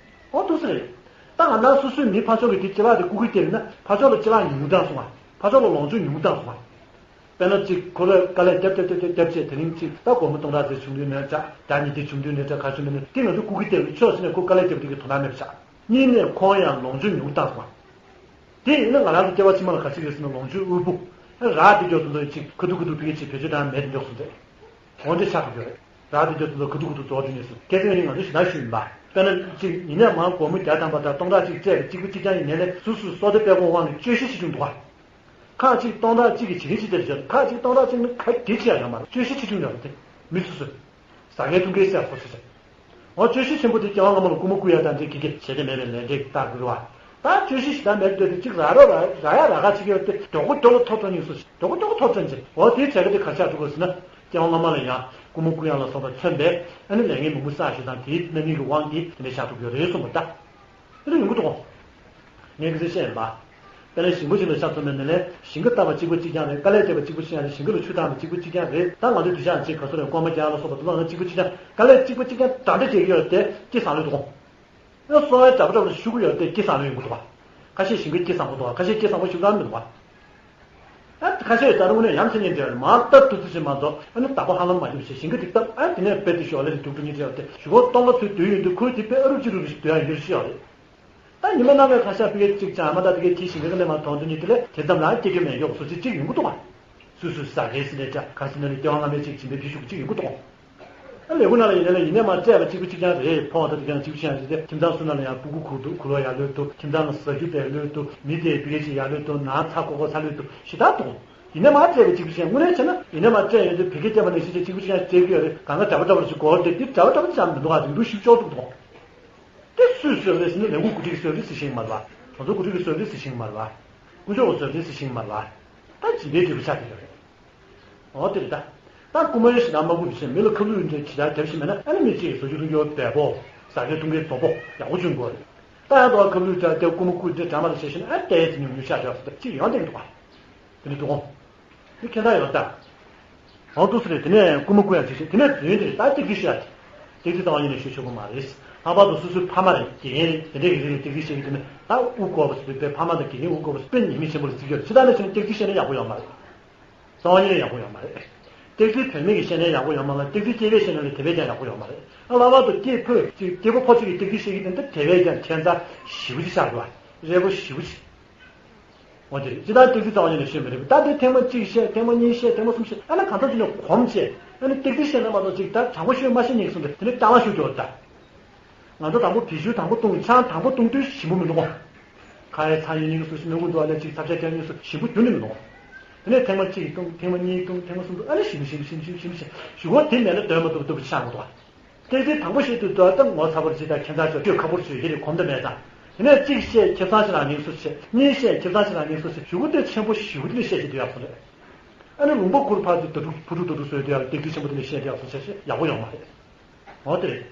ཨོ་ཐུགས་སྲས་རེད། ད་ང་ནང་སོ་སོའི་མི་ཕར་ཕྱོགས་ཀྱི་དེ་ཅི་ལ་དེ་རྐུ་གི་བསྡད་ཡོད་ན་ཕར་ཕྱོགས་ལ་ཅི་ལ་ཉུང་བཏང་སོང་ང་། ཕར་ཕྱོགས་ལ་ལོངས་སྤྱོད་ཉུང་བཏང་སོང་ང་། དཔེར་ན་གཅིག་ཁོ་ར་དཀའ་ལས་རྒྱབ་རྒྱབ་རྒྱབ་རྒྱབ་རྒྱབ་བྱས་དེ་རིང་གཅིག་ད་སྒོར་མོ་སྟོང་ཕྲག་ཙམ་བྱུང་དུས་ནས་འདྲ་བརྒྱ་ཉིས་བརྒྱ་བྱུང་དུས་ནས་འདྲ་ག་བྱུང་དུས་ནས་དེ་ང་ཚོ་རྐུ་གི་བསྡད་ཆོག་ཟེར་ནས་ཁོ་དཀའ་ལས་རྒྱབ་དེ་གི་དོ་སྣང་མེད་པ་ཆགས། གཉིས་ནས་ཁོང་ཡང་ལོངས་སྤྱོད་ཉུང་བཏང་སོང་བ། དེ་ཡིན་ན་ང་རང་ཚོ་སྐྱེ་བ་ཕྱི་མ་ལ་ག་ཅི་ཡོད་ཟེར་ན་ལོངས་སྤྱོད་དབུལ་པོ། རག་དེ་མགྱོགས་སུ་འདོན་ཅིག་ཁ་ཐུག་ཁ་ཐུག་ཕ་གི་ཅིག་བེད་སྤྱོད་བཏང་མེད་དེ་མགྱོགས་སུ་འདོན། འོ་འདི་ཆགས་ཐུབ་ཀྱི་རེད། རག་དེ་མགྱོགས་སུ་འདོན་ཁ་ཐུག་ཁ་ཐུག་རྫོགས་འགྲོ་ནས་སུ་སྐད་ཆ་ཡིན་ང་ཚོ་ཞེ་དྲག་ཞུས་ཡིན་པ། དཔེར་ན་ཅིག་ཡིན་ན་མང་སྒོར་མོ་བརྒྱ་ཐམ་པ་དང་སྟོང་ཕྲག་གཅིག་སྤྲད་པའི་གཅིག་པུ་གཅིག་རྐྱང་ཡིན་ནའི་ལས་སོ་སོའི་བསོད་བདེ་སྤྲད་དགོས་དབང་གིས་སྤྱོད་ཤེས་ཆེ་ཆུང་འདུག་ག་ཁག་ཅིག་སྟོང་ཕྲག་གཅིག་གི་བྱེད་ཀྱི་ཅི་ལྟར་བྱོས། ཁག་ཅིག་སྟོང་ཕྲག་གཅིག་ནི་ག་གེ་ཅི་ཡང་ཡོད་མ་རེད། སྤྱོད་ཤེས་ཆེ་ཆུང་ཡོད་རེད་དེ། མི་སོ་སོས་ཟ་མཁན་འཐུང་མཁན་བསད་ཁོ་ཚོ་བྱས། འོ་སྤྱོད་ཤེས་ཆེན་པོ་དེ་སྐྱེ་བ་སྔ་མ་ལ་རྐུན་མ་རྐུ་ཡ་དང་འདྲེ་གི་གེ་བྱས་ཏེ་མེད་པའི་ལས་འབྲས་ཀྱི་རྟགས་འགུལ་བ། ད་སྤྱོད་ཤེས་ཞེ་དྲག་མེད་འདོད་དེ་གཅིག་རག་རོགས་རག་རག་ཡ་རག་ག་ཅིག་ཡོད་དེ་མགྱོགས་པོ་མགྱོགས་པོ་ཐོབ་ཐོབ་ཉིན་སུ་མགྱོགས་པོ་མགྱོགས་པོ་ཐོབ་ཐོབ་ཅེས་འོ་དེའི་བྱས་ཀ་དེ་ག་ཆགས་འགྲོ་དགོས་ཟེར་ན། སྐྱེ་བ་སྔ་མ་ལ་ཡང་རྐུན་མ་རྐུ་ཡ་ལ་སོགས་པ་མཚོན་པས་ཨ་ནི་ལས་ངན་མང་པོ་བསགས་ཞེས་དང་དེའི་རྣམ་སྨིན་གྱི་དབང་གིས་དེ་འདྲ་ཆགས་འགྲོ་གི་ཡོད་རེད་གསུངས་པ་ད། དེ་འདྲ་ཡོང་གི་འདུག་གོ། ངས་ག་ཚོད་བཤད་ཡིན་པ། དཀའ་ལས་ཞིམ་པོ་ཞིག་ལ་ཆ་མཚོན་པའི་ནི་ལས་ཞིང་ཁ་བཏབ་པ་གཅིག་པ་གཅིག་རྐྱང་རེད། དཀའ་ལས་བརྒྱབ་པ་གཅིག་པ་གཅིག་རྐྱང་རེད། ཞིང་ཁ་ལ་ཆུ་བཏང་བ་གཅིག་པ་གཅིག་རྐྱང་རེད། ད་ང་ཚོ་དུས་ཆེན་གཅིག་ག་ཚོད་རེད། སྐར་མ་བརྒྱ་ལ་སོགས་པ་དུ་ལ་ང་གཅིག་པ་གཅིག་རྐྱང་། དཀའ་ལས་གཅིག་པ་གཅིག་རྐྱང་འདྲ་འདྲ་བྱེད་ཀྱི་ཡོད་དེ་སྐྱིད་བཟང་ལོས་འདུག་གོ། ཨ་གསོ་བའི་འདྲ་པོ་འདྲ་པོ་ཞུ་གི་ཡོད་དེ་སྐྱིད་བཟང་ལོས་ཡོང་གི་འདུག་ག། ཁ་ཤས་ཞིང་ཁ་སྐྱིད་བཟང་པོ་འདུག་ག། ཁ་ཤས་སྐྱིད་བཟང་པོ་ཞུ་ག་མི་འདུག་ག། ཨ་ཁ་ཤས་ད་རུང་ནས་ཡང་མཚན་ཉིད་འདྲ་མ་ལྟ་ཏུ་ཏུ་ཞིག་མ་གཏོགས། ཨ་ནི་བདག་པོ་ཧ་ལམ་མ་བྱུང་ཞེས་ཞིང་ཁ་འདི་སྟབས། ཨ་དེ་ནས་དཔེ་དེ་ཞོག་ལེ་རེ་དུག་དུ་ཉིད་འདྲ་ཡོད་དེ་ཞུ་གོ། སྟོང་པ་ཚོའི་དུས་ཡོད་དུས་ཁོའི་དེ་དཔེ་ཨ་རུ་ཅི་རུ་རུ་ཞིག་དུ་ཡང་ཡོད་ཞིག་ཡོད་རེད། ད་ཉི་མ་རྣམ་པའི་ཁ་ཤས་ཕ་གིར་གཅིག་ཅང་མ་ད་དེ་གའི་ཁྱི་ཞིང་ཁ་ནས་མ་མཐོང་དུས་ནི་དེ་ལས་དེ་ཙམ་ལ་སྐྱེ་རྒྱུ་མེད་མགྱོགས་སུ་ཅིག་ཅིག་ཡོང་གི་འདུག་ག། སུ་སུ་ཟ་གེ་སི་ནས་ཅག་ག་སི་ནས་ལས་སྐྱེ་བ་སྔ་མའི་ཅིག་བྱིན་པའི་ཕི་ཤུགས་ཅིག་ཡོང་གི་འདུག་ག། ཨ་ལས་ཁུ་ན་ལ་ཡིན་ན་ལ་ཡིན་ནས་མ་སྤྲད་པ་གཅིག་པུ་གཅིག་རྐྱང་རེད། ཕོ་བ་ད་དེ་ཀྱང་གཅིག་པུ་གཅིག་རྐྱང་རེད་དེ་ཁྱིམ་ཚང་སུ་ན་ལ་ཡང་སྤུ་གུ་ཁུག་འདུག་ཁུ་ལོ་ཡར་ལོས་འདུག་ཁྱིམ་ཚང་ལ་ཟ་རྒྱུ་དེ་ལོས་འདུག་མི་དེ་བི་གེ་ཅིག་ཡར་ལོས་འདུག་ནང་ཚ་ཀོ་ཀོ་ཚ་ལོས་འདུག་ཞེ་དྲག་འདུག་ཡིན་ནས་མ་སྤྲད་པ་གཅིག་པུ་གཅིག་རྐྱང་། དངོས་གནས་བྱས་ན་ཡིན་ནས་མ་སྤྲད་ཡོང་དུས་བི་གེ་སྐྱེས་པ་ནས་ཤི་ཆེ་གཅིག་པུ་གཅིག་རྐྱང་སྤྲད་ཀྱི་ཡོད་རེད། གང་ག་འདྲ་པོ་འདྲ་པོ་ཞིག་གོ་དེ་འདི་འདྲ་པོ་འདྲ་པོ་ཅང་མི་འདུག་ག། དེ་འདུག་ཞིབ་ཅོག་འདུག་འདུག་དེ་སུས་བཟོས་རེད་ཟེར་ན་ལས་ཁུངས་འགོ་ཁྲིད་ཀྱིས་བཟོས་རེད་ཟེར་ཤེས་མ་རེད་པ། གྲོང་ཚོ་འགོ་ཁྲིད་ཀྱིས་བཟོས་རེད་ཟེར་ཤེས་མ་རེད་པ། དཀོན་མཆོག་གིས་བཟོས་རེད་ཟེར་ཤེས་མ་རེད་པ། ད་སྦྱིན་པའི་འབྲས་བུ་ཆགས་ཀྱི་ཡོད་རེད། འོ་དེ་རེད་ད། ད་རྐུ་མ་ཡོད་ཞེ་དྲག་མ་རྐུ་བྱས་མི་ལ་ཁ་ལུད་འདྲ་ཇི་ལྟར་རྒྱབ་ཤེས་མེད་ན། ཨ་ནི་མི་གཅིག་གིས་བཟོ་རྒྱུ་འཐུང་རྒྱུ་བལ་པོ་ཟ་རྒྱུ་འཐུང་རྒྱུའི་རྫོང་པོ་ཡག་པོ་བྱུང་དགོས་རེད། ད་ཡང་དོ་ཁ་ལུད་འདྲ་དེ་རྐུ་མ་རྐུ་འདྲ་འདྲ་མ་ལ་བྱས་ཤེས་ན། ཨ་ལྟས་ཉུང་ཉུང་ཤ་ཆགས་སུ་ད་ཅིག་ཡོང་བསྡད་ཀྱི་འདུག་ག། དེ་ནི་འདུག་གོ། འདི་ཁྱད་མཚར་ཡོད་ད། འོ་འདུག་སེ་རེད། དེ་ནས་རྐུ་མ་རྐུ་ཡག་ཅིག་བྱས་དེ་ནས་རྫུན་དེ་རེད། ད་ཏིག་ཏིག་ཤོད་ཡག་དེ། ཏིག་ཏིག་རྩ་བ་ཉིད་ནས་ཤོད་ཆོག་གི་མ་རེད། ལྷག་པར་དུ་སོ་སོའི་ཕ་མ་རེད། དགེ་རྒན་རེད། དེ་འདྲས་ཀྱི་རིགས་ལ་ཏིག་ཏིག་བཤད་ཀྱི་དེ་ནི་ད་དབུ་དཀོར་བ་ཟེར་དུས་དཔེ་ཕ་མ་དང་དགེ་རྒན་དབུ་དཀོར་བ་དཔེ་ཉེས་དམིགས་ཆེན་པོ་ལ་བརྩི་གི་ཡོད་རེད། ཇི་ལྟར་ནས་བྱས་ན་ཏིག་ཏིག་བཤད་ན་ཡག་པོ་ཡོད་མ་རེད། རྩ་བ་ཉིད་ནས་ཡག་པོ་ཡོད་མ་རེད། ཏིག་ཏིག་བུད་མེད་ཀྱིས་བཤད་ན་ཡག་པོ་ཡོད་མ་རེད། ཏིག་ཏིག་སྐྱེས་པས་བཤད་ན་ལས་དེ་བས་ཀྱང་ཡག་པོ་ཡོད་མ་རེད། ཨ་ལྷག་པར་དུ་སྐྱེས་ཕོ་ཅིག་སྐྱེས་ཕོ་ཕོ་ཅིག་གིས་ཏིག་ཏིག་བཤད་ཀྱི་དེ་འདི་དེ་བས་ཀྱང་ཁྱད་མཚར་ཞེ་པོ་ཅིག་ཆགས་འདུག་པ། རེ་བོ་ཞེ་པོ་ཅིག་འོ་དེ་རེད། ཅི་ལྟར་ཏིག་ཏིག་རྩ་བ་ཉིད་ནས་ཤེས་མི་རེད། ད་དེ་ཐེངས་མ་གཅིག་བཤད། ཐེངས་མ་གཉིས་བཤད། ཐེངས་མ་གསུམ་བཤད། ཨ་ན་གང་ལྟར་ཅིག་ནས་གོམས་བྱས། ཨ་ནི་ཏིག་ཏིག་བཤད་ན་མ་གཏོགས་ཅིག་ད་དྲང་པོ་ཤོད་མ་ཤེས་ཉེན་གསུངས་ཏེ་དེ་ནས་རྐྱང་ལག་ཤོད་ཀྱི་ཡོད་ད། ང་ཚོ་དང་པོ་བེད་སྤྱོད་དང་པོ་གཏོང་། ཆང་དང་པོ་གཏོང་དུས་ཞིམ་པོ་མི་འདུག་གོ། ཁ་ཡའི་ཚ་ཡི་ཉིན་སུ་ཞིམ་མི་འདུག་ཨ་ལས་ཅིག་ཐབས་ཤ་རྒྱག་ཉིན་སུ་ཞིམ་པོ་ཁྱོན་ནས་མི་འདུག་གོ། དེ་ནས་ཐེངས་མ་གཅིག་གཏོང་། ཐེངས་མ་གཉིས་གཏོང་། ཐེངས་མ་གསུམ་གཏོང་། ཨ་ནི་ཞིམ་ཞིམ་ཞིམ་ཞིམ་ཞིམ་ཞིམ་ཞུ་གོ། དེ་མེད་ན་འདོད་མ་ཐུབ་ཐུབ་ཆགས་མི་འདུག་གོ། ཏིག་ཏིག་དང་པོ་བཤད་དུས་དོ་ད་ངོ་ཚ་པོར་བྱེད་དང་། ཁྱད་མཚར་ཅོ་ཅོ་ཁ་པོར་བྱེད་ཡེ་རེ་གོམ་ད་མེད་ཙང་། དེ་ནས་གཅིག་བཤད་ཁེ་བཟང་ཞིག་རང་ཉིད་སུ་བྱེད། གཉིས་བཤད་ཁེ་བཟང་ཞིག་རང་ཉིད་སུ་བྱེད། ཞུ་གུ་དེ་ཆེན་པོ་ཞེ་པོ་དེ་ནས་བཤད་བྱེད་དུ་ཡག་སོང་རེད། ཨ་ནི་ལུང་པ་ཁུར་ཕར་ཚུར་ད་དྲུག་བུ་དྲུག་ད་དྲུག་བཟོས་དུ་ཡག་ཏིག་ཏིག་ཆེན་པོ་དེ་ནས་བཤད་དུ་ཡག་སོང་བྱས་བྱས་ཡག་པོ་ཡོང་མ་རེད། འོ་དེ་རེད།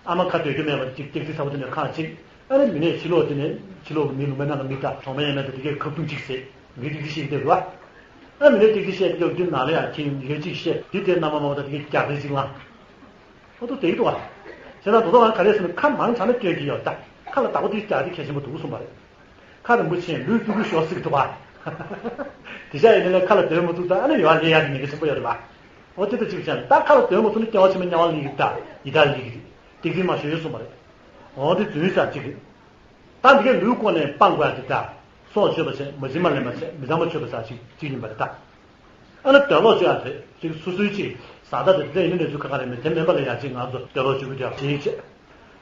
ཨ་མ་ཁ་སྡོད་རྒྱུ་མེད་པ་ཅིག་ཏིག་ཏིག་ཚ་པོ་དེ་ནས་ཁ་ཅིག་ཨ་ནི་མི་ནས་ཕྱི་ལོགས་དེ་ནས་ཕྱི་ལོགས་མི་ལུང་པའི་ནང་གི་མི་དང་གྲོང་པའི་ཡན་ལག་དེ་དེ་གའི་ཁ་བརྡུང་ཅིག་ཟེར། མི་ཏིག་ཏིག་བཤད་ཀྱི་བསྡད་རེད་པ། ཨ་མི་ནས་ཏིག་ཏིག་བཤད་དེ་སྐབས་དེ་ནང་ལ་ཡང་ཁྱེད་ཡོད་ཅིག་བཤད་དེ་དེ་རྣམ་པ་མང་པོ་དང་དེ་གའི་རྒྱག་རེས་ཅིག་ལངས། ཨོ་ཏོ་དེ་འདུག་ཨ། བྱས་ན་དོ་དོ་ང་ག་རེ་ཟེར་ན་ཁ་མང་དྲགས་ན་སྐྱོན་གྱི་ཡོད་ད། ཁ་ལ་བདག་པོ་དེ་རྒྱག་དེ་གལ་ཆེན་པོ་འདུག་གསུངས་པ་རེད། ཁ་རིང་པོ་ཕྱིན་ལུས་སྤུ་གུ་ཤོར་སྲིད་ཀྱི་འདུག་པ། དེ་ཤ་ཡིན་ན་ལས་ཁ་ལ་སྡོད་མ་ཐུབ་ད་ཨ་ནི་ཡོད་ལས་ཡག་གི་ཉེན་ཁ་ཆེན་པོ་ཡོད་རེད་པ། ཨོ་དེ་ལྟ་ཅིག་བྱས་ན་ད་ཁ་ལ་སྡོད་མ་ཐུབ་ན་སྐྱོ་བ་ཆེན་པོ་དམྱལ་བ་སླེབས་ཀྱི་ད་ཡི་དྭགས་སླེབས་ཀྱི་རེད། ཏིག་ཏིག་མ་ཤོར་ཡོད་གསུངས་པ་རེད། ཨོ་དེ་རྫུན་ཟེར་ཅིག་རེད། ད་འདི་གའི་ལུས་བཀོལ་ནས་སྤང་དགོས་ཡ་དེ་ད། སྲོག་གཅོད་པ་བྱས། མ་བྱིན་པ་ལེན་པ་བྱས། མི་ཚངས་པ་སྤྱོད་པ་ཟེར་ཅིག་ཅིག་ཡིན་པ་རེད་ད། ཨ་ནི་འདོད་ལོག་སྤྱོད་ཡ་དེ་ཅིག་སོ་སོའི་ཅིག་བཟའ་ཟླ་དེ་དེ་ཡིན་ན་ནས་ཚུལ་ཁ་ཁ་རེད་མེད་དེ་མིན་པ་ལ་ཡ་ཅིག་ང་ཚོ་འདོད་ལོག་སྤྱོད་རྒྱུ་དེ་ཡག་ཅིག་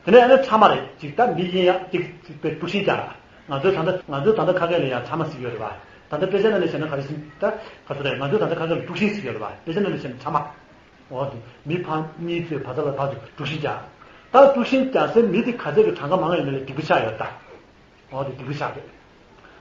བྱེད། དེ་ནས་ཨ་ནི་ཕྲ་མ་རེད། ཅིག་ད་མི་གཞན་ཡ་ཅིག་ཅིག་དཔེ་དཀྲུག་ཤིང་རྒྱག་ང་ཚོའི་ད་ལྟ་ང་ཚོའི་ད་ལྟ་ཁ་སྐད་ལ་ཡ་ཕྲ་མ་ཟེར་གྱི་ཡོད་རེད་པ། ད་ལྟ་དཔེ་ཆ་ནང་ནས་བཤད་ན་ག་རེ་ཟེར་ད་ག་ཚོད་རེད། ང་ཚོའི་ད་ལྟ་ཁ་སྐད་ལ་དཀྲུག་ཤིང་ཟེར་གྱི་ཡོད་རེད་པ། དཔེ་ཆ་ནང་ནས་བཤད་ན་ཕྲ་མ། འོ་དེ་མི་ཕ་གཉིས་ཚོས་བ་ཚ་ལ་བ་ཚོ་དཀྲུག་ཤིང་རྒྱག་ད་དཀྲུག་ཤིང་རྒྱག་སའི་མི་དེ་ག་ཚད་ཀྱི་གྲངས་ཀ་མང་ཡོད་མེད་ལ་སྡིག་པ་ཆགས་ཡོད་ད། འོ་དེ་སྡིག་པ་ཆགས་རེད།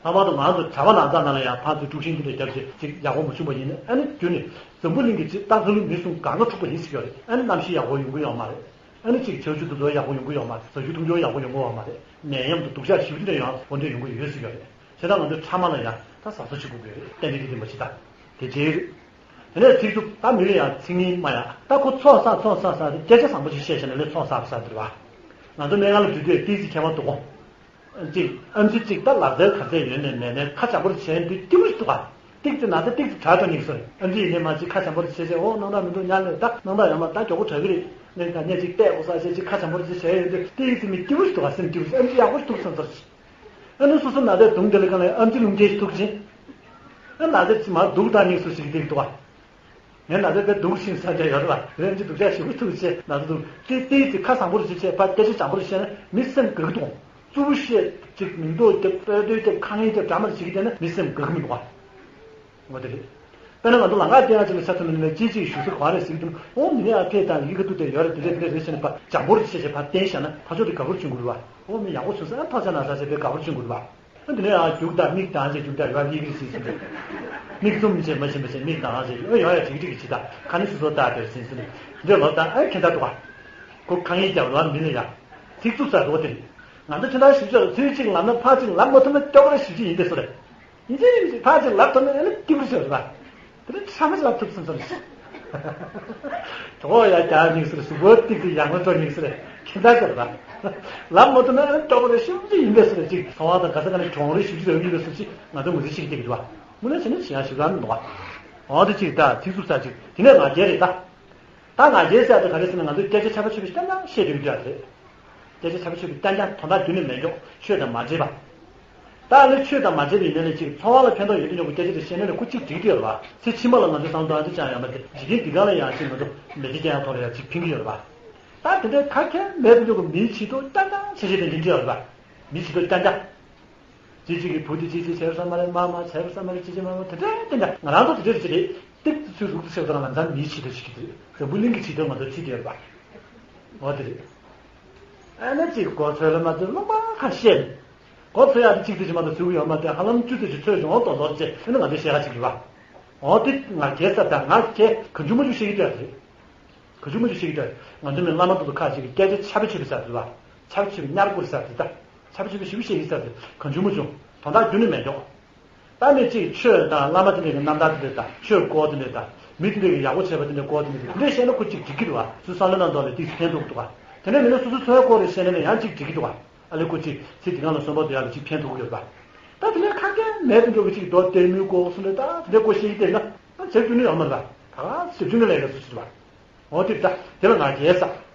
ལྷག་པར་དུ་ང་ཚོ་གྲྭ་པ་ནང་ཚང་ནང་ལ་ཡང་ཕར་ཚུར་དཀྲུག་ཤིང་དེ་འདྲ་བརྒྱབ་བྱས་ཅིག་ཡག་པོ་མ་བྱུང་པ་ཡིན་ན། ཨ་ནི་རྒྱུ་ནི་འཛམ་བུ་གླིང་གི་ཅིག་ད་ལྷ་ཀླུ་མི་གསུམ་གང་ག་འཁྲུག་པ་ཡིན་ཟེར་གྱི་ཡོད་རེད། ཨ་ནི་གནམ་གཤིས་ཡག་པོ་ཡོང་གི་ཡོད་མ་རེད། ཨ་ནི་ཅིག་བྱ་སྤྱོད་དེ་ཚོ་ཡག་པོ་ཡོང་གི་ཡོད་མ་རེད། ཟ་རྒྱུ་འཐུང་རྒྱུ་ཡག་པོ་ཡོང་གི་ཡོད་མ་རེད། ནད་ཡམས་དང་སྡུག་ཅག་ཞེ་པོ་ཅིག་འདྲ་ཡང་འོ་འདྲ་ཡོང་གི་ཡོད་ཟེར་གྱི་ཡོད་རེད། བྱས་ཙང་ང་ཚོའི་ཕྲ་མ་ལ་ཡང་ད་གཟབ་གཟབ་བྱེད་དགོས་ཀྱི་རེད། ཏན་ཏན་ཏན་ཏན་མ་བྱེད་ད། དེ་བྱས་རེད། དེ་ནས་ཚིག་རྩུབ་ད་མི་ལ་ཡང་ཚིག་ངན་སྨྲ་ཡག་ད་ཁོ་ཚོགས་བསགས་ཚོགས་བསགས་བསགས་ཏེ་སྐད་ཆ་བཟང་པོ་ཞིག་བཤད་བྱས་ན་ལས་ཚོགས་བསགས་བསགས་འདིར་བ། ང་ཚོ་སྨན་ཁང་ལ་འགྲོ་དུས་ཏིག་ཙི་ཁྱད་པར་འདུག་གོ། གཅིག་ཨམ་ཆི་གཅིག་ད་ལག་རྩལ་ག་ཚད་ཡོད་ནས་མེད་ནས་ཁ་འཇམ་པོ་བྱས་ཡོང་དུས་སྐྱིད་པོ་ཞིག་འདུག་ག། ཏིག་ཙི་ན་ཚ་ཏིག་ཙི་དྲག་འགྲོ་ཉེན་ཁ་སོང་། ཨམ་ཆི་ཡིན་ནས་མ་གཅིག་ཁ་འཇམ་པོ་བྱས་བྱས་འོ་སྣང་དག་མི་འདུག་ཉལ་ལས་ད་སྣང་དག་ཡོད་མ་ད་མགྱོགས་པོ་དྲག་གི་རེད། ལན་ད་ཉལ་གཅིག་བལྟས་འོ་ས་བྱས་གཅིག་ཁ་འཇམ་པོ་བྱས་བྱས་ཡོང་དུས་ཏིག་ཙི་མི་སྐྱིད་པོ་ཞིག་འདུག་ག། སེམས་སྐྱིད་པོ་ཞིག་ཨམ་ཆི་ཡག་པོ་ཞིག་འདུག་བསམ་ཚོར་ཞིག་ཨ་ནི་སོ་སོ་ན་ཚའི་གདོང་དེ་ལ་གང་ལ་ཨམ་ཆི་རླུང་རྟ་ཞིག་ཐུག་ཅིང་། ཨ་ན་ཚ་ཅི་མ་སྡུག་དང་ཉེས་སུ་ཞིག་སྡིག་འདུག་ག། ངས་ན་ཚ་དཔེ་སྡུག་ཤིང་ས་འདྲ་ཡོད་རེད་བ། རེད་ཅི་སྡུག་ཅག་ཞིག་ཐུག་བྱས་ན་ཚ་འདུག་ཏི་ཏི་ཏི་ཁ་བཟང་པོ་རེ་ཅི་བྱས་ཕ་སྐད་ཆ་བྱང་པོ་རེ་བཤད་ན་མི་སེམས་དགའ་གི་འདུག་རྩུབ་པོ་བཤད་ཅིག་མིང་འདོགས་རྒྱབ་པད་སྡོད་རྒྱབ་ཁ་ངན་རྒྱབ་འདྲ་མ་རེ་བྱེད་ཀྱི་བསྡད་ན་མི་སེམས་དགའ་གི་མི་འདུག་ག། འོ་དེ་རེད། དཔེར་ན་ང་ཚོ་ལམ་ཁ་བསྟན་ཡག་ཅིག་ལ་ཆ་མཚོན་ན་ནས་ཅི་ཅིག་ཞུ་ས་ག་རེ་ཟེར་གྱི་འདུག་འོ་མི་ནས་ཨ་ཕེ་དང་ཡི་གེ་ཏུ་དེ་ཡོད་རེད་དེ་འདྲ་དེ་འདྲ་རེད་ཟེར་ནས་ཕ་བྱང་པོ་རེ་བྱས་བྱས་ཕ་བསྟན་བཞག་ན་ཕ་ཕྱོགས་དེ་དགའ་པོར་བྱུང་དགོས་རེད་བ། འོ་མི་ཡག་པོ་བྱུང་ས་ཨ་ཐག་ཆ་ན་ས་བྱས་ཕ་དགའ་པོར་བྱུང་དགོས་རེད་བ། ཨ་འདི་ནས་ཡང་རྒྱུག་དང་མིག་དང་ཅེས་རྒྱུག་དང་ཡོད་ཡི་གེ་ཟིན་ཟིན་ཏེ། མིག་བཙུམ་བྱས་མ་ཕྱིན་པ་བྱས་མིག་དང་ཅེས་ཡོད་ཡོད་ཡ་ཅིག་ཅིག་ཅིག་དང་ཁ་ནི་སོ་སོ་ལྟ་དེར་ཟིན་ཟིན་ཏེ། འདི་ལོ་དང་ཨ་ཁྱེད་ད་འདུག་ག། ཁོ་ཁང་ཡིག་རྒྱབ་ལ་མི་ལ་ཡ། ཚིག་རྩུབ་ས་རོ་དེ། ང་ཚོ་ཁྱིམ་ཚང་བཞི་བཅུ་ལ་ཚུལ་གཅིག་ལབ་ན་ཕར་གཅིག་ལབ་མ་ཐུབ་ན་སྐྱོ་གར་བཞི་བཅུ་ཡིན་པས་སོ་རེད། ཡིན་གཅིག་ཡིན་གཅིག་ཕར་གཅིག་ལབ་ཐུབ་ན་ཨ་ནི་སྐྱིད་པོ་ཞིག་རེད་པ། དེ་ནི་ཕྲ་མ་ཞིག་ལབ་ཐུབ་སོང་ཙང་། གྲོགས་ཡ་རྒྱག་ཉིག་སི་རེད། གཟུགས་པོ་ཏིག་ཏིག་ཡག་ན་འགྲོ་ཉིག་སི་རེད། ཁྱིམ་ཚང་ཟེར་བ། ལབ་མ་ཐུབ་ན་ཨ་ནི་སྐྱོ་གར་བཞི་བཅུ་ཡིན་པས་སོ་རེད། གཅིག་ཚོང་བ་དང་ག་ས་ག་ནས་གྲོང་རེ་བཞི་བཅུ་རེ་ཡིན་པས་སོ་གཅིག་ང་ཚོ་ངོས་འཛིན་བྱེད་ཀྱི་བསྡད་ཀྱི་འདུག་བ། དངོས་གནས་བྱས་ན་བྱེད་ཡག་ཞིག་རང་མི་འདུག་བ། འོ་དེ་གཅིག་ད་ཚིག་རྩུབ་ས་གཅིག་དེ་ནས་ང་རྒྱལ་རེད་ད། ད་ང་རྒྱལ་ཟེར་ཡག་དེ་ག་རེ་ཟེར་ན་ང་ཚོས་སྐད་ཆ་ཕྱར་བ་ཕྱོགས་པ་རྐྱང་རྐྱང་བཤད་བསྡད་ཀྱི་འདུག་ཡ་རེད། སྐད་ཆ་ཕྱར་བ་ཕྱོགས་པ་རྐྱང་རྐྱང་དོན་དག་རྒྱུན་ལས་མེད་མགྱོགས་ཆོས་དང་མ་འདྲེས་པ། ད་ནི་ཆོས་དང་མ་འདྲེས་པ་ཡིན་ན་ནི་གཅིག་ཚོང་བ་ལ་ཕན་ཐོགས་ཡོད་དོ་ཅོག་གི་སྐད་ཆ་དེ་བཤད་ན་ནི་ཁོ་གཅིག་འགྲིག་གི་ཡོད་རེད་བ། ཚེ་ཕྱི་མ་ལ་ང་ཚོས་བསམ་བློ་གཏོང་ཡག་ཅི་ཡང་ཡོད་མ་རེད། འཇིག་རྟེན་འདི་སྒང་ལ་ཡང་ཅིག་ང་ཚོ་མེ་ལྕེ་རྐྱང་ཡང་ཐོག་ལ་ཡང་ཅིག་ཕན་གྱི་ཡོད་རེད་བ། ད་དེ་འདྲའི་ཁ་ཁྱེར་མེད་དོ་ཅོག་གི་མིའི་ཆེད་དུ་རྐྱང་རྐྱང་བྱེད་བྱེད་དེ་འདི་འདྲ་ཡོད་རེད་བ། མིའི་ཆེད་དུ་རྐྱང་རྐྱང་། ཅི་ཅིག་གིས་བུ་དེ་ཅི་ཅིག་བྱས་པ་བསམ་མ་རེད། མ་མ་བྱས་པ་བསམ་མ་རེད། ཅི་ཅིག་མ་མ་དེ་འདྲ་དེ་འདྲ་ང་རང་ཚོ་དེ་འདྲ་ཅི་རེད། ཏིག་ཏིག་ཚུལ་ཟུག་ཏུ་བྱས་པ་དང་ལམ་སང་མིའི་ཆེད་དུ་ཞིག་གི་འཛམ་བུ་གླིང་གི་ཆེད་དུ་ང་ཚོ་ཁྲིད་དེ་ཡོད་པ། འོ་དེ་རེད། ཨ་ནི་ཅིག་གོ་ཚོད་ལ་མ་ཚོད་རླུང་པ་ཁ་ཤས། གོ་ཚོད་ཡག་དེ་གཅིག་དེ་ཅི་མ་གཏོགས་ཚུལ་ཡོད་མ་རེད། ཧ་ལམ་བཅུ་དེ་ཅིག་ཚོད་བྱུང་ཏོག་ཏོག་ཅེས་ཨ་ནི་ང་ཚོའི་བཤད་ཁ་ཅིག་རེད་པ། འོ་དེ་ང་རྒྱལ་ས་དང་ང་རྒྱལ་གང་བྱུང་མ་བྱུང་བཤད་ཀྱི་འདུག་ཡ་རེད། གང་བྱུང་མ་བྱུང་ཞིག་གིས་ང་ཚོ་མི་བླ་མ་དེ་ཚོ་ཁ་ཅིག་གིས་སྐད་ཆ་ཕྱར་བ་ཕྱོགས་པའི་ས་དེ་ལ། ཕྱར་བ་ཕྱོགས་པའི་གཉའ་བསྐོར་ས་དེ་ད། ཕྱར་བ་ཕྱོགས་པའི་ཞིབ་བཤད་ཡིན་ས་དེ་གང་བྱུང་མ་བྱུང་། དོན་དག་རྒྱུན་ནས་མེད་འགྲོ། ད་ནི་ཅིག་ཆོས་དང་བླ་མ་དེ་འདྲ་གི་རྣམ་ཐར་དེ་འདྲ་དང་ཆོས་སྐོར་དེ་འདྲ་དང་མི་དེ་འདྲ་གི་ཡག་པོ་བྱས་པ་དེ་འདྲ་སྐོར་དེ་འདྲ་དེ་འདྲ་བཤད་ན་ཁོ་ཅིག་འགྲིག་གི་འདུག་བ། སུ་བསམ་བློ་གནང་དོགས་ལ་ཏིག་ཕན་ཐོགས་འདུག་བ། དེ་ནས་མི་ལ་སོ་སོ་འཚོ་བའི་སྐོར་རེ་བཤད་ན་ནི་ཡང་ཅིག་འགྲིག་གི་འདུག་བ། ཨ་ལེ་ཁོ་ཅིག་ཚེ་འདི་སྒང་ལ་གསོན་པོ་དེ་ཡག་ལ་ཅིག་ཕན་ཐོགས་ཀྱི་ཡོད་པ། ད་དེ་ནས་ཁ་སྐད་མེད་དུ་འགྲོ་གི་ཅིག་རྡོ་ལྟད་མོའི་སྐོར་སུ་འདྲ་ད་དེ་འདྲ་སྐོར་བཤད་ཀྱི་བསྡད་ན་ད་བྱེད་རྒྱུ་ནི་ཡོད་མ་རེད་པ། ད་ག་ཟེར་རྒྱུ་ནི་ལས་ཀ་སུ་ཞིག་རེད་པ། འོ་དེ་ད་དེ་ལ་ང་རྒྱལ་ས།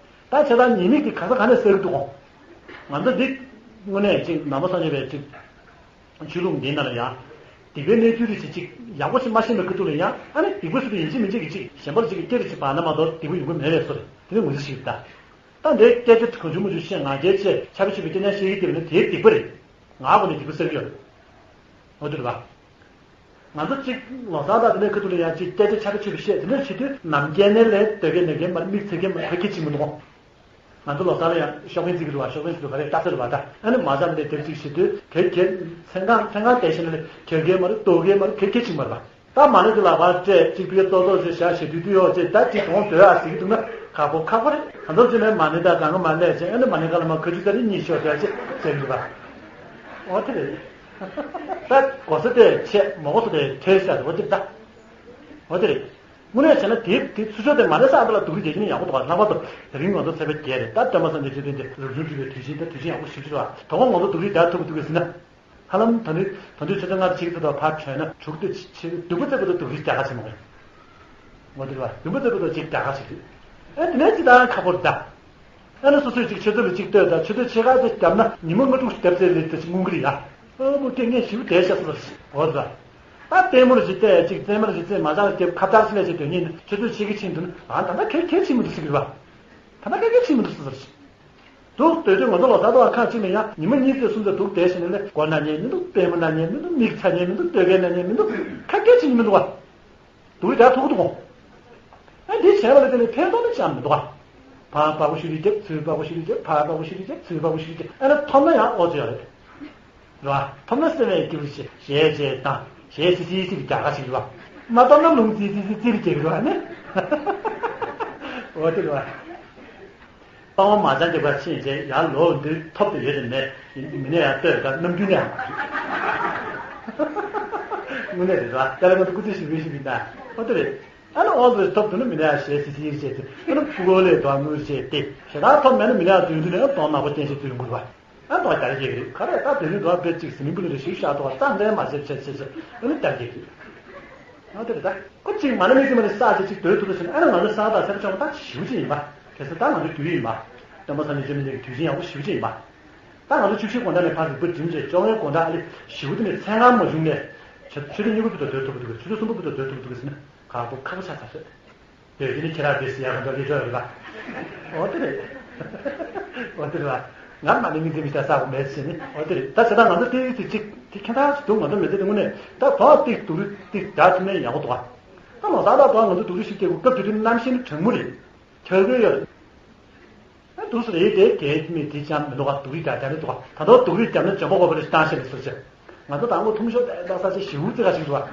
ད་བྱས་ཙང་ཉེས་དམིགས་དེ་ག་ས་ག་ནས་བསགས་ཀྱི་འདུག་གོ། ང་ཚོ་འདི་དངོས་གནས་ཅིག་ནང་པ་སངས་རྒྱས་པའི་ཅིག་ཆོས་ལུགས་འདི་ནང་ལ་ཡང་སྡིག་པའི་གནས་ཚུལ་རེ་ཞིག་ཅིག་ཡག་པོ་ཞིག་མ་ཤེས་པའི་ཁ་ཐུག་ལ་ཡང་ཨ་ནི་སྡིག་པ་སུ་དེ་ཡིན་གཅིག་མིན་གཅིག་གིས་ཅིག་གཞན་པ་ལ་ཅིག་གིས་སྐྱེ་རེ་ཞིག་བར་ན་མ་གཏོགས་སྡིག་པ་ཡོང་གི་མེད་པའི་བཟོ་རེད། དེ་ནི་ངོས་འཛིན་ཞིག་ད། ད་འདིའི་སྐད་ཆ་གང་བྱུང་མང་བྱུང་བཤད་ང་རྒྱལ་ཆེ་ཕྱར་བ་ཕྱོགས་པའི་སྐད་ཆ་བཤད་ཀྱི་བསྡད་པ་ནི་དེའི་སྡིག་པ་རེད། ང་ཨ་ཁོ་ནས་སྡིག་པ་བསགས་ཀྱི་ཡོད་རེད། འོ་དེ་རེད་པ། ང་ཚོ་གཅིག་ལོ་གསར་དང་དེ་ནས་ཁ་ཐུག་ལ་ཡང་གཅིག་སྐད་ཆ་ཆ་ག་ཆོད་པ་བཤད་དེ་ནས་བྱེད་དུས་ནམ་རྒྱལ་ནས་ལས་སྟོད་རྒྱལ་ནས་རྒྱལ་མར་མིག་ཚེ་རྒྱལ་མར་ཁ་སྐད་ཅིག་མི་འདུག་ང་ཚོ་ལོ་གསར་ལ་ཡང་ཤོག་ངན་བརྩི་གི་རེད་པ། ཤོག་ངན་བརྩི་དུས་ག་རེ་ལྟ་ཚེ་རེད་པ། ད་ཨ་ནི་མ་ཚང་ནས་དེབ་ཅིག་བྱེད་དུས་གལ་གལ་མཚན་གང་མཚན་གང་བལྟས་ཤེས་ན་ལས་གལ་གལ་མ་རེད། སྟོད་རྒྱལ་མ་རེད། གལ་གལ་ཅིག་མ་རེད་པ། ད་མ་ཎི་དེ་ལག་པར་སྤྲད་ཅིག་པིའི་ཏོག་ཏོག་ཅིག་བཞག་བྱེད་དུས་དུས་ཡོག་ཅིག་ད་ཅིག་གདོང་སྡོད་ཨ་ཟེར་གི་འདུག་ན་ཁག་པོ་ཁག་པོ་རེད། ད་ཚོ་ཅི་ནས་མ་ཎི་དང་གང་ག་མ་ལས་ཅིག་ཨ་ནི་མ་ཎི་ཁ་ལ་མ་ཁ་ཆུ་ཚ་རེ་གཉིས་ཤོག་བྱ་ཅིག་ཟེར་གི་འདུག་པ། འོ་དེ་རེད། ད་གོ་ས་དེ་ཆད་མ་གོ་ས་དེ་ཐལ་ཟེར་འོ་དེ་རེད་ད། འོ་དེ་རེད། དངོས་གནས་བྱས་ན་དེ་དེ་ཚུར་ཕྱོགས་དེ་མ་ཎི་བསགས་པ་ལ་སྡུག་རུས་རྒྱག་མཁན་ཡག་པོ་འདུག་པ། ལྷག་པར་དུ་དེ་རིང་ང་ཚོ་ཚེས་པ་བརྒྱད་རེད། ད་སྟོན་པ་སངས་རྒྱས་བཅོམ་ལྡན་འདས་རབ་བྱུང་བཅུ་པའི་དུས་ཆེན་ད་དུས་ཆེན་ཡག་པོ་ཞེ་པོ་ཅིག་རེད་པ། དོ་དགོང་ང་ཚོ་སྡུག་རུས་རྒྱག་ཐུབ་ཀྱི་འདུག་གས་ཟེར་ན། ཧ་ལམ་ད་ནི་ད་དུང་ཆུ་ཚོད་ལྔ་དང་ཕྱེད་ཀ་ཙམ་ཕར་བྲོས་ན་དྲུག་དང་ཕྱེད་ཀ་བདུན་པ་ཙམ་བར་དུ་སྡུག་རུས་རྒྱག་ཁ་བྱེད་མ་དགོས། ངོ་དེ་རེད་པ། བདུན་པ་ཙམ་བར་དུ་ཅིག་རྒྱག་ཁ་བྱེད་དུས། ཨེ་དེ་ནས་ཅི་ད་ཁག་པོ་རེད་ད། ཨ་ནི་སོ་སོས་ཅིག་ཆུ་ཚོད་ལ་ཅིག་ལྟོས་དང་ཆུ་ཚོད་ཕྱེད་ཀ་ཙམ་བརྒྱབ་ན་ཉི་མ་ལྔ་དྲུག་བརྒྱབ་ཚེ་ལས་དེ་ཅིག་སྔོན་གྱི་རེད་ཡ། ཨ་མོ་སྐད་ངན་ཞིག་བསྡད་ཤག་སོ་སོ་རེད། འོ་ད། ད་ལྟད་མོ་ལ་ཅིག་བལྟས་ཅིག་རྩེད་མོ་ལ་ཅིག་རྩེད་མ་ཆག་ལ་རྒྱབ་ཁ་བརྡར་སི་ལས་ཅིག་སྡོད་མཁན་ནི་ཆུ་ཚོད་ཕྱེད་ཀ་ཕྱིན་འདུག་ན་ཨ་ད་ལྟ་གལ་གལ་ཕྱིན་མི་འདུག་ཟེར་གྱི་རེད་པ། ད་ལྟ་གལ་གལ་ཕྱིན་མི་འདུག་སོ་སོ་རེད། འདུག་སྡོད་དུས་ང་ཚོ་ལོ་གསར་དུ་ཁག་ཅིག་ནས་ཡང་ཉི་མ་གཉིས་ཙམ་གསུམ་ཙམ་འདུག་བསྡད་ཤེས་ན་ལས་སྒོ་ན་ཉལ་མི་འདུག་པུས་མོ་ན་ཉལ་མི་འདུག་མིག་ཚ་ཉལ་མི་འདུག་སྟོད་གོས་ན་ཉལ་མི་འདུག་ཁ་སྐད་ཅིག་མི་འདུག་པ། སྡུག་རུས་རྒྱག་ཐུབ་ཀྱི་འདུག་གོ། ཨ་འདི་བྱས་པ་ལ་བརྟེན་ནས་ཕན་ཐོགས་ནི་ཅང་མི་འདུག་ག་ཕར་བ་གུ་ཤུ་རི་རྒྱབ་ཚུར་བ་གུ་ཤུ་རི་རྒྱབ་ཕར་བ་གུ་ཤུ་རི་རྒྱབ་ཚུར་བ་གུ་ཤུ་རི་རྒྱབ་ཨ་ན་ཐོབ་ན་ཡང་ཨོ་ཙི་ཡོད་རེད། རེད་བ། ཐོབ་ན་སེམས་ལ་སྐྱིད་པོ་ཞེ་ཞེ་ཞེ་དང་ཞེ་སི་སི་སི་རྒྱག་ག་ཞིག་རེད་བ། མ་ཐོབ་ན་ལུང་ཙི་ཙི་ཙི་ཙི་རྒྱག་རེད་བ་ནི། ཨོ་དེ་རེད་བ། པང་བ་མ་ཚང་རྒྱབ་ཁ་ཕྱིན་རྗེས་ཡར་ལོག་དུས་ཐོབ་ཏུ་ཡོད་དེ་མེད། མི་ནས་ཡར་ལྟོས་དང་ནམ་རྒྱུན་ནས་ཡང་དངོས་གནས་རེད་ར། ད་ལྟ་ང་ཚོ་སྐུ་ཚེ་ཞིག་རིང་ཞིག་མིན་ད། ཨ་ཏི་རེད། ཨ་ནི་ཨོ་ཙི་ཐོབ་ཐུབ་ན་མི་ནས་ཡར་ཞེ་སི་སི་ཡིག་བྱས་ཏེ་ཨ་ནི་ཕུ་གོ་ལས་དོ་དངུལ་བྱས་ཏེ་ཞེ་དྲག་ཐོབ་མེད་ན་མི་ནས་ཡར་དུས་དུས་ནས་ཨ་དོང་ནག་པོ་སྟན་ཞིག་དུས་ཡོང་གི་རེད་བ། ཨ་དོང་རྒྱལ་རྒྱལ་གི་རེད་ག་རེ་ད་དོན་ནི་དོ་བེད་ཅིག་སི་མི་བུ་ལི་རེ་ཞིག་ཤ་དོ་བ་ཙམ་ལས་མ་བྱེད་བྱེད་བྱེད་བྱེད་ཨ་ནི་རྒྱལ་རྒྱལ་གི་རེད། ཨ་ཏི་རེད་ད། ཁོ་གཅིག་མ་ན་མི་ཚེ་མ་ནི་ས་ཆ་གཅིག་སྡོད་ཐུབ་པ་ཞིག་ཨ་ནི་ང་ཚོ་ས་དང་ས་ཆ་ཆུང་ད་ཞིབ་ཅིག་ཡིན་པ། གལ་སྲིད་ད་ང་ཚོ་དུས་ཡིན་པ། སྟོན་པ་སངས་རྒྱས་བཅོམ་ལྡན་འདས་ཀྱི་དུས་ཆེན་ཡག་པོ་ཞིབ་ཅིག་ཡིན་པ། ད་ང་ཚོ་བཅུ་བཞི་དགོང་དག་ནས་ཕར་རིག་པ་སྒྲིམ་བྱས་བཅོ་ལྔའི་དགོང་དག་ཨ་ལེ་ཞིབ་ཏུ་ནས་མཚན་གང་མ་བྱུང་ནས་ཆུ་ཚོད་གཉིས་པ་བར་དུ་སྡོད་ཐུབ་པ་འདུག་གས། ཆུ་ཚོད་གསུམ་པ་བར་དུ་སྡོད་ཐུབ་པ་འདུག་གས་ཟེར་ན་ཁག་པོ་ཁག་པོ་ཆགས་ཚར་སོང་། སྡོད་ཀྱི་ནི་ཁྱེད་རང་བེད་སི་ཡག་ག་འདྲ་ལས་ཆོག་རེད་པ། འོ་དེ་རེད། འོ་དེ་རེད་པ། ང་མ་ནི་མི་ཚེ་མི་ལྟ་ས་གོ་མེད་ཟེར་ནི་འོ་དེ་རེད། ད་ཟེར་ད་ང་ཚོ་ཏིག་ཏིག་ཅིག་དེ་ཁྱད་མཚར་ཞིག་འདུག་ང་ཚོ་མི་ཚེ་དེ་དངོས་གནས་ད་བག་ཏིག་སྡུག་རུས་ཏིག་དྲག་ཐུབ་ན་ཡག་པོ་འདུག་ག་ད་ལོ་གསར་ད་བག་ང་ཚོ་སྡུག་རུས་ཤིག་སྐྱེ་དགོས་སྐབས་དེ་དུས་གནམ་གཤིས་ནི་གྲང་མོ་རེད། འཁྱག་པོ་ཡོད་རེད། ཨ་འདུག་སེ་རེད་དེ་གལ་མི་དེ་ཅང་མི་འདུག་ག་སྡུག་རུས་རྒྱག་རྒྱག་ནི་འདུག་ག་ད་དུང་སྡུག་རུས་བརྒྱབ་ན་འཇོན་པ་དགོས་པ་རེད། བཏང་ཤེས་རེད་ཟེར་བྱས། ང་ཚོ་དང་པོ་ཐུང་ཤོས་དེ་ལྟ་ས་ཆེ་ཞེ་པོ་ཅིག་ག་ཞིག་འདུག་ག་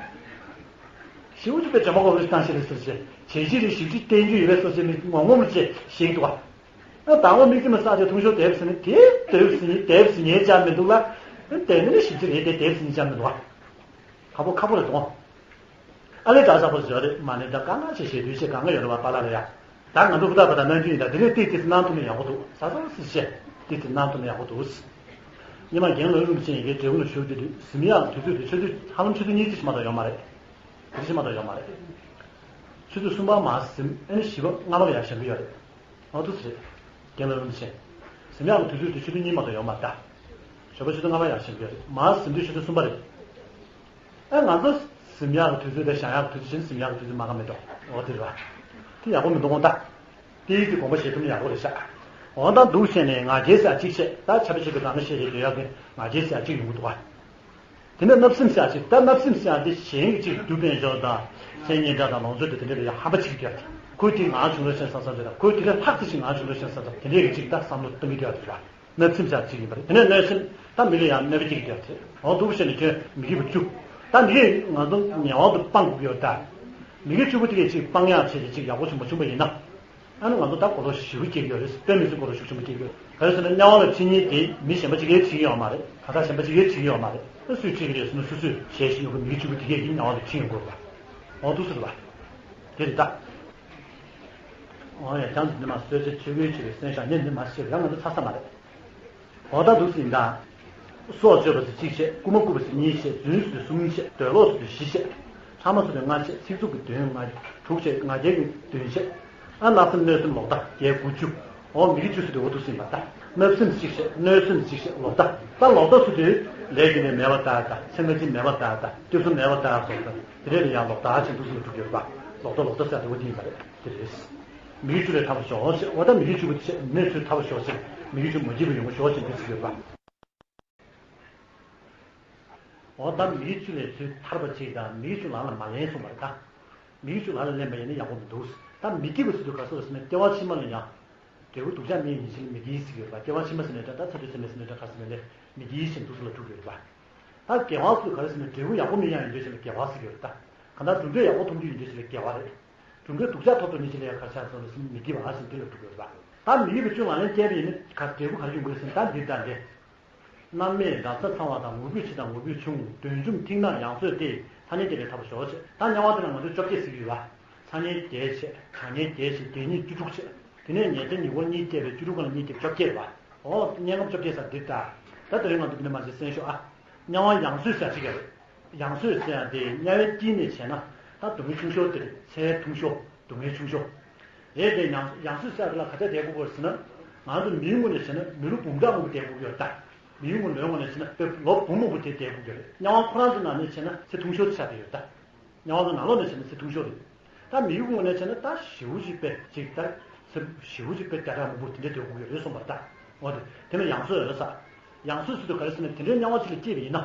ཞེ་པོ་ཅིག་དཔེ་འཇོན་པ་དགོས་པ་རེད། བཏང་ཤེས་རེད་ཟེར་བྱས། བྱས་རྗེས་རེད་ཞེ་པོ་ཅིག་བསྟན་རྒྱུ་ཡོད་པའི་སོ་སོའི་མི་ངོམ་ངོམ་བྱས་ཞིག་འདུག་ག་ཨ་དང་པོ་མིག་རྩེ་མ་བསགས་ཏེ་ཐུང་ཤོས་དེབ་ཟིན་ནས་དེ་དེབ་ཟིན་དེབ་ཟིན་ཉན་ཅང་མི་འདུག་ལ། དེ་ནི་ཞིབ་ཅིག་རེད་དེ་དེབ་ཟིན་ཅང་མི་འདུག་ཨ། ཁ་པོ་ཁ་པོ་རེད་དོ། ཨ་ལས་དྲག་ས་པོ་བཟོས་རེད་མ་ནས་ད་དཀའ་ངལ་ཆེ་ཞེ་དུས་ཆེ་གང་ག་ཡོད་རེད་བ་པཱ་ལགས་ལ་ཡ། ད་ང་ཚོ་ཧུར་ཐག་པ་དང་ནམ་རྒྱུན་ཡིན་ད་དེ་རིང་ཏིག་ཏིག་ཙི་གནང་ཐུབ་ན་ཡག་པོ་འདུག་ས་ས་སི་ཤེ། ཏིག་ཙི་གནང་ཐུབ་ན་ཡག་པོ་འདུག་ས། ཉི་མ་རྒན་ལགས་རིན་པོ་ཆེ་ཡི་གེ་འབྲས་སྤུངས་ལ་བཞུགས་དུས་དུས་གཟིམ་ཡག་དུས་ཚོད་དུ་ཆུ་ཚོད་ཧ་ལམ་ཆུ་ཚོད་གཉིས་ཅི་ཞིག་མ་གཏོགས་ཡོད་མ་རེད། དེ་ཅི་ཞིག་མ་གཏོགས་ཡོད་མ་རེད། ཆུ་ཚོད་གསུམ་པ་མར་གཟིམ་ཨ་ནི་བཞི་པ་ལྔ་པ་ལ་ཡར་བཞེངས་གི་ཡོད་རེད། འོ་འདུག་ས་རེད། རྒན་ལགས་རིན་པོ་ཆེ། གཟིམ་ཡག་གི་དུས་ཚོད་དུ་ཆུ་ཚོད་གཉིས་མ་གཏོགས་ཡོད་མ་རེད་ད། ཞོགས་པ་ཆུ་ཚོད་ལྔ་པ་ཡར་བཞེངས་གི་ཡོད་རེད་མར་གཟིམ་དུས་ཆུ་ཚོད་གསུམ་པ་རེད། ཨ་ང་ཚོ་གཟིམ་ཡག་གི་དུས་ཚོད་དང་བཞེངས་ཡག་གི་དུས་ཚོད་བྱས་ན་གཟིམ་ཡག་གི་དུས་ཚོད་མ་ག་མི་འདུག་འོ་དེ་རེད་བ། དེ་ཡག་པོ་མི་འདུག་འོ་ད། དེའི་དེ་དགོངས་པ་བཞེས་ཐུབ་ན་ཡག་པོ་རེད་ཤག་འོ་ད་འདུག་བྱས་ནས་ང་རྒྱལ་ཟེར་ཡག་གཅིག་བཤད་ད་ཆབ་ཆབ་ཀྱི་དང་ནི་བཤད་རེད་འདོད་ཡག་གི་ང་རྒྱལ་ཟེར་ཡག་གཅིག་ཡོང་གི་འདུག་བ། དེ་ནས་བརྣབ་སེམས་ཟེར་ཡག་གཅིག་ད་བརྣབ་སེམས་ཟེར་ཡག་དེ་གཞན་གྱི་གཅིག་རྒྱུ་དཔལ་འབྱོར་དང་མཚན་སྙན་གྲགས་དང་ལོངས་སྤྱོད་དེ་དེ་འདྲ་ལ་ཡ་ཧམ་པ་གཅིག་རྒྱབ་ཁོས་དེ་ང་བྱུང་རོགས་བྱས་བསམ་བསམ་ཚོད་དང་ཁོས་དེ་ལས་ལྷག་ཙམ་ཞིག་ང་བྱུང་རོགས་བྱས་བསམ་བསམ་དེ་འདྲའི་གི་གཅིག་ད་བསམ་བློ་གཏོང་གི་བསྡད་ཡག་འདུག་བ། བརྣབ་སེམས་ཟེར་ཡག་གཅིག་ཡིན་པ་རེད། དེ་ནས་གནོད་སེམས་ད་མི་ལ་ཡང་གནོད་པ་སྐྱེལ་གྱི་ཡོད་རེད། འོ་འདུག་བྱས་ནས་ཁྱོད་མི་དགེ་བ་བཅུ། ད་མི་དགེ་ང་ཚོ་ངན་དབང་དུ་སྤང་དགོས་ཀྱི་ཡོད་ད། མི་དགེ་བཅུ་པོ་དེ་གས་ཅིག་སྤང་ཡག་བྱས་ཏེ་ཅིག་ཡག་པོ་ཞིག་མ་བྱུང་པ་ཡིན་ན། ཨ་ནི་ང་ཚོ་ད་གོ་ལོག་ཞེ་པོ་སྐྱེ་གི་ཡོད་རེད། དཔེ་མི་སྲིད་གོ་ལོག་ཤུགས་ཆེན་པོ་སྐྱེ་གི་ཡོད་རེད། ག་རེ་ཟེར་ན་དམྱལ་བ་ལ་ཁྲིད་མཁན་དེ་མི་གཞན་པ་ཅིག་གིས་ཁྲིད་ཀྱི་ཡོད་མ་རེད། གང་ཟག་གཞན་པ་ཅིག་གིས་ཁྲིད་ཀྱི་ཡོད་མ་རེད། ཨ་སུས་ཁྲིད་ཀྱི་རེད་ཟེར་ན་སོ་སོས་བྱས་ཤིང་ཡོང་གི་མི་དགེ་བཅུ་པོ་དེ་གས་ཀྱིས་དམྱལ་བ་ལ་ཁྲིད་ཡོང་དགོས་པ། འོ་འདུག་ཟེར་བ། དེ་རེད་ད། འོ་ཡ་ཀྱང་དེ་ནི་མ་གསོལ་ཇ་མཆོད་ཀྱི་ཆོས་ཀྱི་གསན་ཞག་ཉན་ནི་མ་ཤེས་ཡང་ང་ཚོ་ཚ་ས་མ་རེད། འོ་ད་འདུག་ཟིན་ད། སྲོག་གཅོད་པ་ཚོས་གཅིག་བཤད། རྐུ་མ་རྐུ་བ་ཚོས་གཉིས་བཤད། རྫུན་བཟོ་དུས་གསུམ་བཤད། འདོད་ལོག་བཟོ་དུས་བཞི་བཤད། ཕྲ་མ་བཟོ་དུས་ལྔ་བཤད། ཚིག་རྩུབ་ཀྱི་དོན་ལྔ་དྲུག་བཤད། ང་རྒྱལ་གྱི་དོན་བཤད། ཨ་བརྣབ་སེམས་གནོད་སེམས་ལོག་ལྟ་བརྒྱད་དགུ་བཅུ། འོ་མི་དགེ་བཅུ་ཟེར་དུས་འོ་འདུག་ཟིན་པ་ད། བརྣབ་སེམས་གཅིག་བཤད། གནོད་སེམས་གཅིག་བཤད། ལོག་ལྟ། ད་ལོག་ལྟ་བཟོ་དུས་ལས་ཀྱི་ལས་མེད་པ་ལྟ་ལྟ། སེམས་ཁ་ཅིག་མེད་པ་ལྟ་ལྟ། སྐྱོབ་ས་མེད་པ་ལྟ་ལྟ། དེ་རེད་ལ་ཡང་ལོག་ལྟ་ཅན་འདུག་ཟིན་འགྲོ་གི་ཡོད་པ། ལོག་ལྟ་ལོག་ལྟ་ཟེར་དུས་འོ་འདི་ཡིན་པ་རེད། དེ་རེད། མི་དགེ་བཅུ་ལས་ཐར་པ་ཤོག་ཅེས། འོ་ད་མི་དགེ་བཅུ་པོ་དེ་བཤད་གནོད་ཚུལ་ཐར་པ་ཤོག་ཅེས། མི་དགེ་བཅུ་མ་སྐྱེས་པ་ཡོང་བ་ཤོག་ཅེས་འདི་ཚིག་ཡོད་པ། འོ་ད་མི་དགེ་བཅུ་ལས་ཚུལ་ཐར་པ་ཅིག་དང་མི་དགེ་བཅུ་ལམ་ལ་མ་ལེན་གསུངས་པ་རེད་ད། མི་དགེ་བཅུ་ལམ་ལ་ལེན་པ་ཡིན་ན་ཡག་པོ་མི་འདུག་ད་མི་སྐྱེས་པ་ཟེར་དུས་ག་ཟེར་བ་ཟེར་ན་སྐྱེ་བ་ཕྱི་མ་ལ་ཡང་། འབྲས་བུ་སྡུག་ཅག་མེད་ཡིན་ཕྱིན་མི་དགེ་ཟེར་གྱི་ཡོད་རེད་པ། སྐྱེ་བ་ཕྱི་མ་ཟེར་ནའི་འདྲ་ད་ཚ་དུས་ཚ་མེད་ཟེར་ནའི་འདྲ་ག་ཟེར་ནའི་ལས་མི་དགེ་ཞེས་འདུག་ཟེར་ལ་འགྲོ་གི་ཡོད་རེད་པ། ད་དགེ་བ་ཟེར་དུས་ག་རེ་ཟེར་ན་འབྲས་བུ་ཡག་པོ་མི་ཡག་ཡིན་དུས་ཟེར་ལ་དགེ་བ་ཟེར་གྱི་ཡོད་རེད་ད། གང་ལྟར་གྲུབ་འབྲས་ཡག་པོ་ཐོབ་རྒྱུ་ཡིན་དུས་ཟེར་ལ་དགེ་བ་རེད། གྲུབ་འབྲས་སྡུག་ཅག་ཐོབ་ཐོབ་ནི་ཅི་ལ་ཡང་གར་ཆགས་སོང་ལ་སེམས་མི་དགེ་བ་ཨ་ཟེར་འདི་ལ་འགྲོ་དགོས་པ། ད་མི་དགེ་བཅུ་ལག་ལེན་བསྟན་པ་ཡིན་ན་ག་འབྲས་བུ་ག་རེ་ཡོང་གི་རེད་ཟེར་ན་ད་འདི་ལྟ་འདི། རྣམ་སྨིན་རང་ས་ཚང་བ་དང་ངུ་འབོད་ཆེ་དང་ངུ་འབོད་ཆུང་། འདོད་འཇོམས་མཐིང་ནག་ཡང་སོས་ཏེ། ཐ་སྙད་བརྒྱད་ལས་ཐར་པ་ཤོག་ཅེས། ད་དམྱལ་བ་དེ་ལ་ང་ཚོས་བཅོ་བརྒྱད་ཟེར་གྱི་ཡོད་པ། ཚ་དམྱལ་བརྒྱད་བྱས། གྲང་དམྱལ་བརྒྱད་བྱས། བརྒྱད་ཉིས་བཅུ་དྲུག་བྱས། དེ་ནས་ཉེ་ཆར་ཉེ་འཁོར་གཉིས་བསྐྱེད་པའི་བཅུ་དྲུག་གང་ལ་གཉིས་བརྒྱད་བཅོ་བརྒྱད་རེད་པ། འོ་དམྱལ་ཁམས་བཅོ་བརྒྱད་ཟེར་འདི་ལྟ། ད་དེ་རིང་ང་ཚོ་འདི་ནས་མར་ཅིག་གསན་ཤོག་ཨ། དམྱལ་བ་ཡང་སོས་ཟེར་ཅིག་ཡོད་རེད། ཡང་སོས་ཟེར་ཡག་དེ་དམྱལ་བའི་དཀྱིལ་ནས་བྱས་ན་ད་སྡུག་བསྔལ་ཆུང་ཤོས་དེ་རེད། ཚེ་ཐུང་ཤོས་སྡུག་བསྔལ་ཆུང་ཤོས་རེད། དེ་ཡང་ཡང་སོས་ཟེར་ཡག་དེ་ལ་ག་ཚད་བསྡད་དགོས་ཀྱི་ཟེར་ན། ང་ཚོ་མིའི་ངོས་ནས་བྱས་ན་མི་ལོ་འབུམ་ཕྲག་མང་པོ་བསྡད་དགོས་ཀྱི་ཡོད་ད། མིའི་ངོས་ལོའི་ངོས་ནས་བྱས་ན་དཔེ་ལོ་འབུམ་མང་པོ་དེ་བསྡད་དགོས་ཀྱི་ཡོད་རེད། དམྱལ་བ་ཁོ་རང་ཚོའི་ནང་ནས་བྱས་ན་ཚེ་ཐུང་ཤོས་དེ་ཆགས་བསྡད་ཡོད་ད། དམྱལ་བ་ཚོ་ནང་ལོགས་ནས་བྱས་ན་ཚེ་ཐུང་ཤོས་རེད། ད་མི་ཡུལ་ངོས་ནས་བྱས་ན་ད་ཞེ་པོ་ཅིག་དཔེ་ཅིག་ད་ཚེ་ཞེ་པོ་ཅིག་དཔེ་བརྒྱ་ཕྲག་མང་པོ་དེ་འདྲ་སྡོད་དགོས་ཀྱི་རེད་གསུངས་པ་རེད་ད། འོ་དེ་དེ་ལ་ཡང་སོས་ཡོད་ས། ཡང་སོས་ཟེར་དུས་ག་རེ་ཟེར་ན་དེ་འདྲའི་དམྱལ་བ་ཅིག་ལ་སྐྱེས་པ་ཡིན་ན།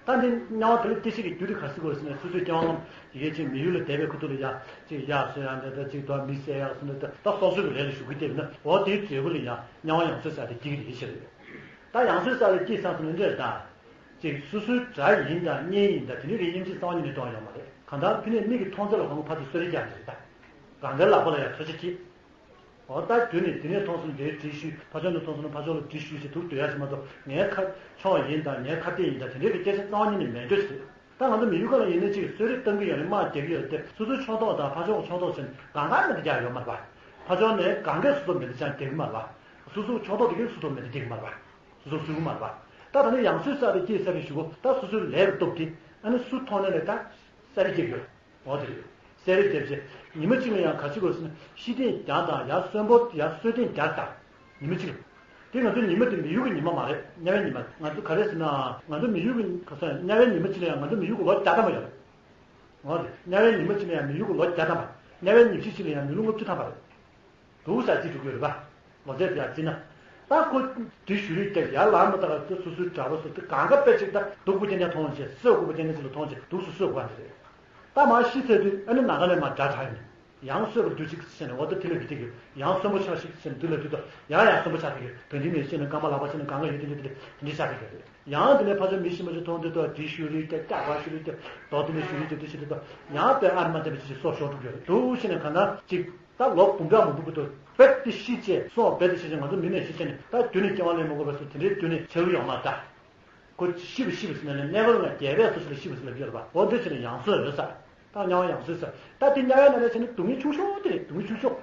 ད་འདི་དམྱལ་བ་དེ་ལ་སྐྱེ་ཤེས་ཀྱི་རྒྱུ་དེ་ག་རེ་ཟེར་དགོས་རེད་ཟེར་ན་སོ་སོའི་སྐྱེ་བ་སྔོན་ཡི་གེ་ཅིག་མི་ཡུལ་ལ་བསྡད་པའི་ཁུ་ཐུག་ལ་ཡ་ཅིག་ཡ་ཟེར་ཡ་འདྲ་འདྲ་ཅིག་དོ་མི་ཟེར་ཡ་ཟེར་འདྲ་འདྲ་ད་སོ་སོའི་གི་ལས་ལ་ཞུགས་ཀྱི་བསྡད་པ་ཡིན་ན་འོ་དེའི་འབྲས་བུ་ལ་ཡང་དམྱལ་བ་ཡང་སོས་ཟེར་དེ་སྐྱེ་གི་རེད་ཟེར་རེད། ད་ཡང་སོས་ཟེར་དེ་སྐྱེས་ཚར་སོང་ན་འདྲ་ད། ཅིག་སོ་སོའི་དགྲ་ཡིན་དང་གཉེན་ཡིན་དང་དེ་འདྲའི་གི་དབྱེ་འབྱེད་རྩ་བ་ཉིད་ནས་གཏོང་ཡ་ཡོད་མ་རེད། གང་ལྟར་ཕ་ནས་མིག་གིས་མཐོང་ཚད་ལ་གང་ག་ཕར་ཚུར་གསོད་རེས་རྒྱག་གི་རེད་ད། རང་དགའི་ལག་པ་ལ་ཡང་མཐོལ་ཆ་སྐྱེས། འོ་ད་དུས་ནས་དེ་ནས་མཐོང་སོང་དེའི་འདྲི་ཞུས་ཕར་ཕྱོགས་ནས་མཐོང་སོང་ན་ཕར་ཕྱོགས་ལ་འདྲི་ཞུས་ཞེས་དུར་སྡོད་ཡ་ཞིག་མ་གཏོགས་ངའི་ཁ་ཕྱོགས་ཡིན་དང་ངའི་ཁ་གཏད་ཡིན་དང་དེ་འདྲའི་གི་སྐད་ཆ་རྩ་བ་ཉིད་ནས་མེད་འགྲོ་ཞིག་རེད། ད་ང་ཚོ་མི་ཡུལ་ཁག་ལ་ཡིན་ན་ཅིག་གསོད་རེས་གཏང་གི་ཡོད་རེད་དམག་རྒྱག་གི་ཡོད་རེད་དེ་སོ་སོའི་ཕྱོགས་གཏོགས་དང་ཕར་ཕྱོགས་ཕྱོགས་གཏོགས་བྱས་ནས་གང་ག་མེད་དུ་རྒྱག་ཡོད་མ་རེད་པ། ཕར་ཕྱོགས་ནས་གང་གས་སོ་སོ་མེད་དུ་ཅང་རྒྱག་གི་མ་རེད་པ། སོ་སོའི་ཕྱོགས་གཏོགས་དེ་གས་སོ་སོ་མེད་དུ་རྒྱག་གི་མ་རེད་པ། སོ་སོ་གསོད་གི་མ་རེད་པ། ད་ད་ནི་ཡང་སོས་ཟེར་དེ་སྐྱེས་ཚར་བའི་གཞུག་གུ་ད་སོ་སོའི་ལས་ཀྱི་སྟོབས་དེ་ཨ་ནི་སུ་མཐོང་ན་ལས་ད་གསད་རེས་རྒྱག་གི་ཡོད་རེད། འོ་དེ་རེད། གསད་རེས་རྒྱབ་བྱས་ཉི་མ་གཅིག་ལ་ཡང་ག་ཅི་དགོས་ཟེར་ན་ཤི་རྟེན་བརྒྱ་དང་ཡར་གསོན་པོ་ཡར་གསོད་རྟེན་བརྒྱ་དང་། ཉི་མ་གཅིག་ལ། དེ་ང་ཚོའི་ཉི་མ་དེ་མི་ཡུལ་གྱི་ཉི་མ་མ་རེད། དམྱལ་བའི་ཉི་མ། ང་ཚོ་ག་རེ་ཟེར་ན་ང་ཚོ་མི་ཡུལ་གྱི་ག་ས་དམྱལ་བའི་ཉི་མ་གཅིག་ལ་ཡང་ང་ཚོ་མི་ཡུལ་གྱི་ལོ་བརྒྱ་ཐམ་པ་ཡོད་རེད། འོ་དེ་དམྱལ་བའི་ཉི་མ་གཅིག་ལ་ཡང་མི་ཡུལ་གྱི་ལོ་བརྒྱ་ཐམ་པ། དམྱལ་བའི་ཉི་མ་གཅིག་ལ་ཡང་མི་ལོ་ལྔ་བཅུ་ཐམ་པ་རེད། འདུག་ས་ཅིག་འགྲོ་གི་ཡོད་རེད་པ། ལོ་ཚད་དེ་ཡར་བརྩིས་ན། ད་ཁོ་དེ་ཞུ་རིགས་དེ་ཡར་ལངས་མ་ཐག་ཏུ་སོ་སོའི་གྲྭ་པ་སོ་དེ་གང་ག་དཔེ་ཅིག་ད་སྡུག་པོ་ཅན་ཅན་མཐོང་བྱས་གསོད་དགོས་པ་ཅན་ཅན་ཅིག་ལ་མཐོང་བྱས་འདུག་སེ་གསོད་དགོས་པ་དེ་རེད། ད་མར་ཤི་ཚར་དུས་ཨ་ནི་ནམ་མཁའ་ལས་མར་སྒྲ་གྲགས་ཡོང་། ཡང་གསོད་པར་འགྱུར་ཅིག་ཟེར་ནས་འོ་ད་དེ་ལ་གི་དེ་གི་ཡང་གསོན་པོ་ཆགས་ཤིག་ཟེར་ནས་དེ་ལ་དུས་ད་ཡང་ཡང་གསོན་པོ་ཆགས་དེ་གི་དོན་དེ་ནས་ཤེས་ནས་རྐང་པ་ལག་པ་ཤེས་ནས་གང་ག་ཡོད་དེ་འདྲ་དེ་འདྲ་ཆགས་དེ་གི་རེད། ཡང་དེ་ནས་ཕར་ཚུར་མི་ཤི་མ་ཤི་མཐོང་དུས་ད་དེ་ཞུ་རིགས་དེ་སྐྱག་པ་ཞུ་རིགས་དེ་རྡོ་དེ་ནས་ཞུ་རིགས་དེ་དེ་ཞུ་རིགས་དེ་ཡང་དཔེ་ཨ་རི་མ་བསྟན་པ་ཅིག་ཅིག་སྲོག་ཤོར་འགྲོ་གི་རེད་འདུག་ཤེས་ནས་གང་ན་ཅིག་ད་ལོ་འབུམ་ཕྲག་མང་པོ་གི་ཐོག་རྦད་དེ་ཤི་བྱས་སོང་། རྦད་དེ་ཤི་བྱས་ང་ཚོ་མི་ནས་ཤི་བྱས་ནས་ད་རྒྱུན་ནས་སྐྱེ་བ་ལེན་མ་དགོས་པ་སོགས་དེ་འདྲའི་རྒྱུན་ནས་ཆགས་ཀྱི་ཡོད་མ་རེད་ད། ཁོ་ཤི་བ་ཤི་བ་ཟེར་ན་ནི་གནས་སྐབས་ལ་རྒས་པའི་སོ་སོ་ལ་ཤི་བ་ཟེར་ལབ་ཀྱི་ཡོད་རེད་པ། འོ་འདི་བྱས་ནས་ཡང་གསོ་ཡོད་ས། ད་དམྱལ་བ་ཡང་གསོའི་ས། ད་དེ་དམྱལ་བའི་ནང་ལ་བྱས་ན་སྡུག་བསྔལ་ཆུང་ཤོས་དེ་རེད། སྡུག་བསྔལ་ཆུང་ཤོས།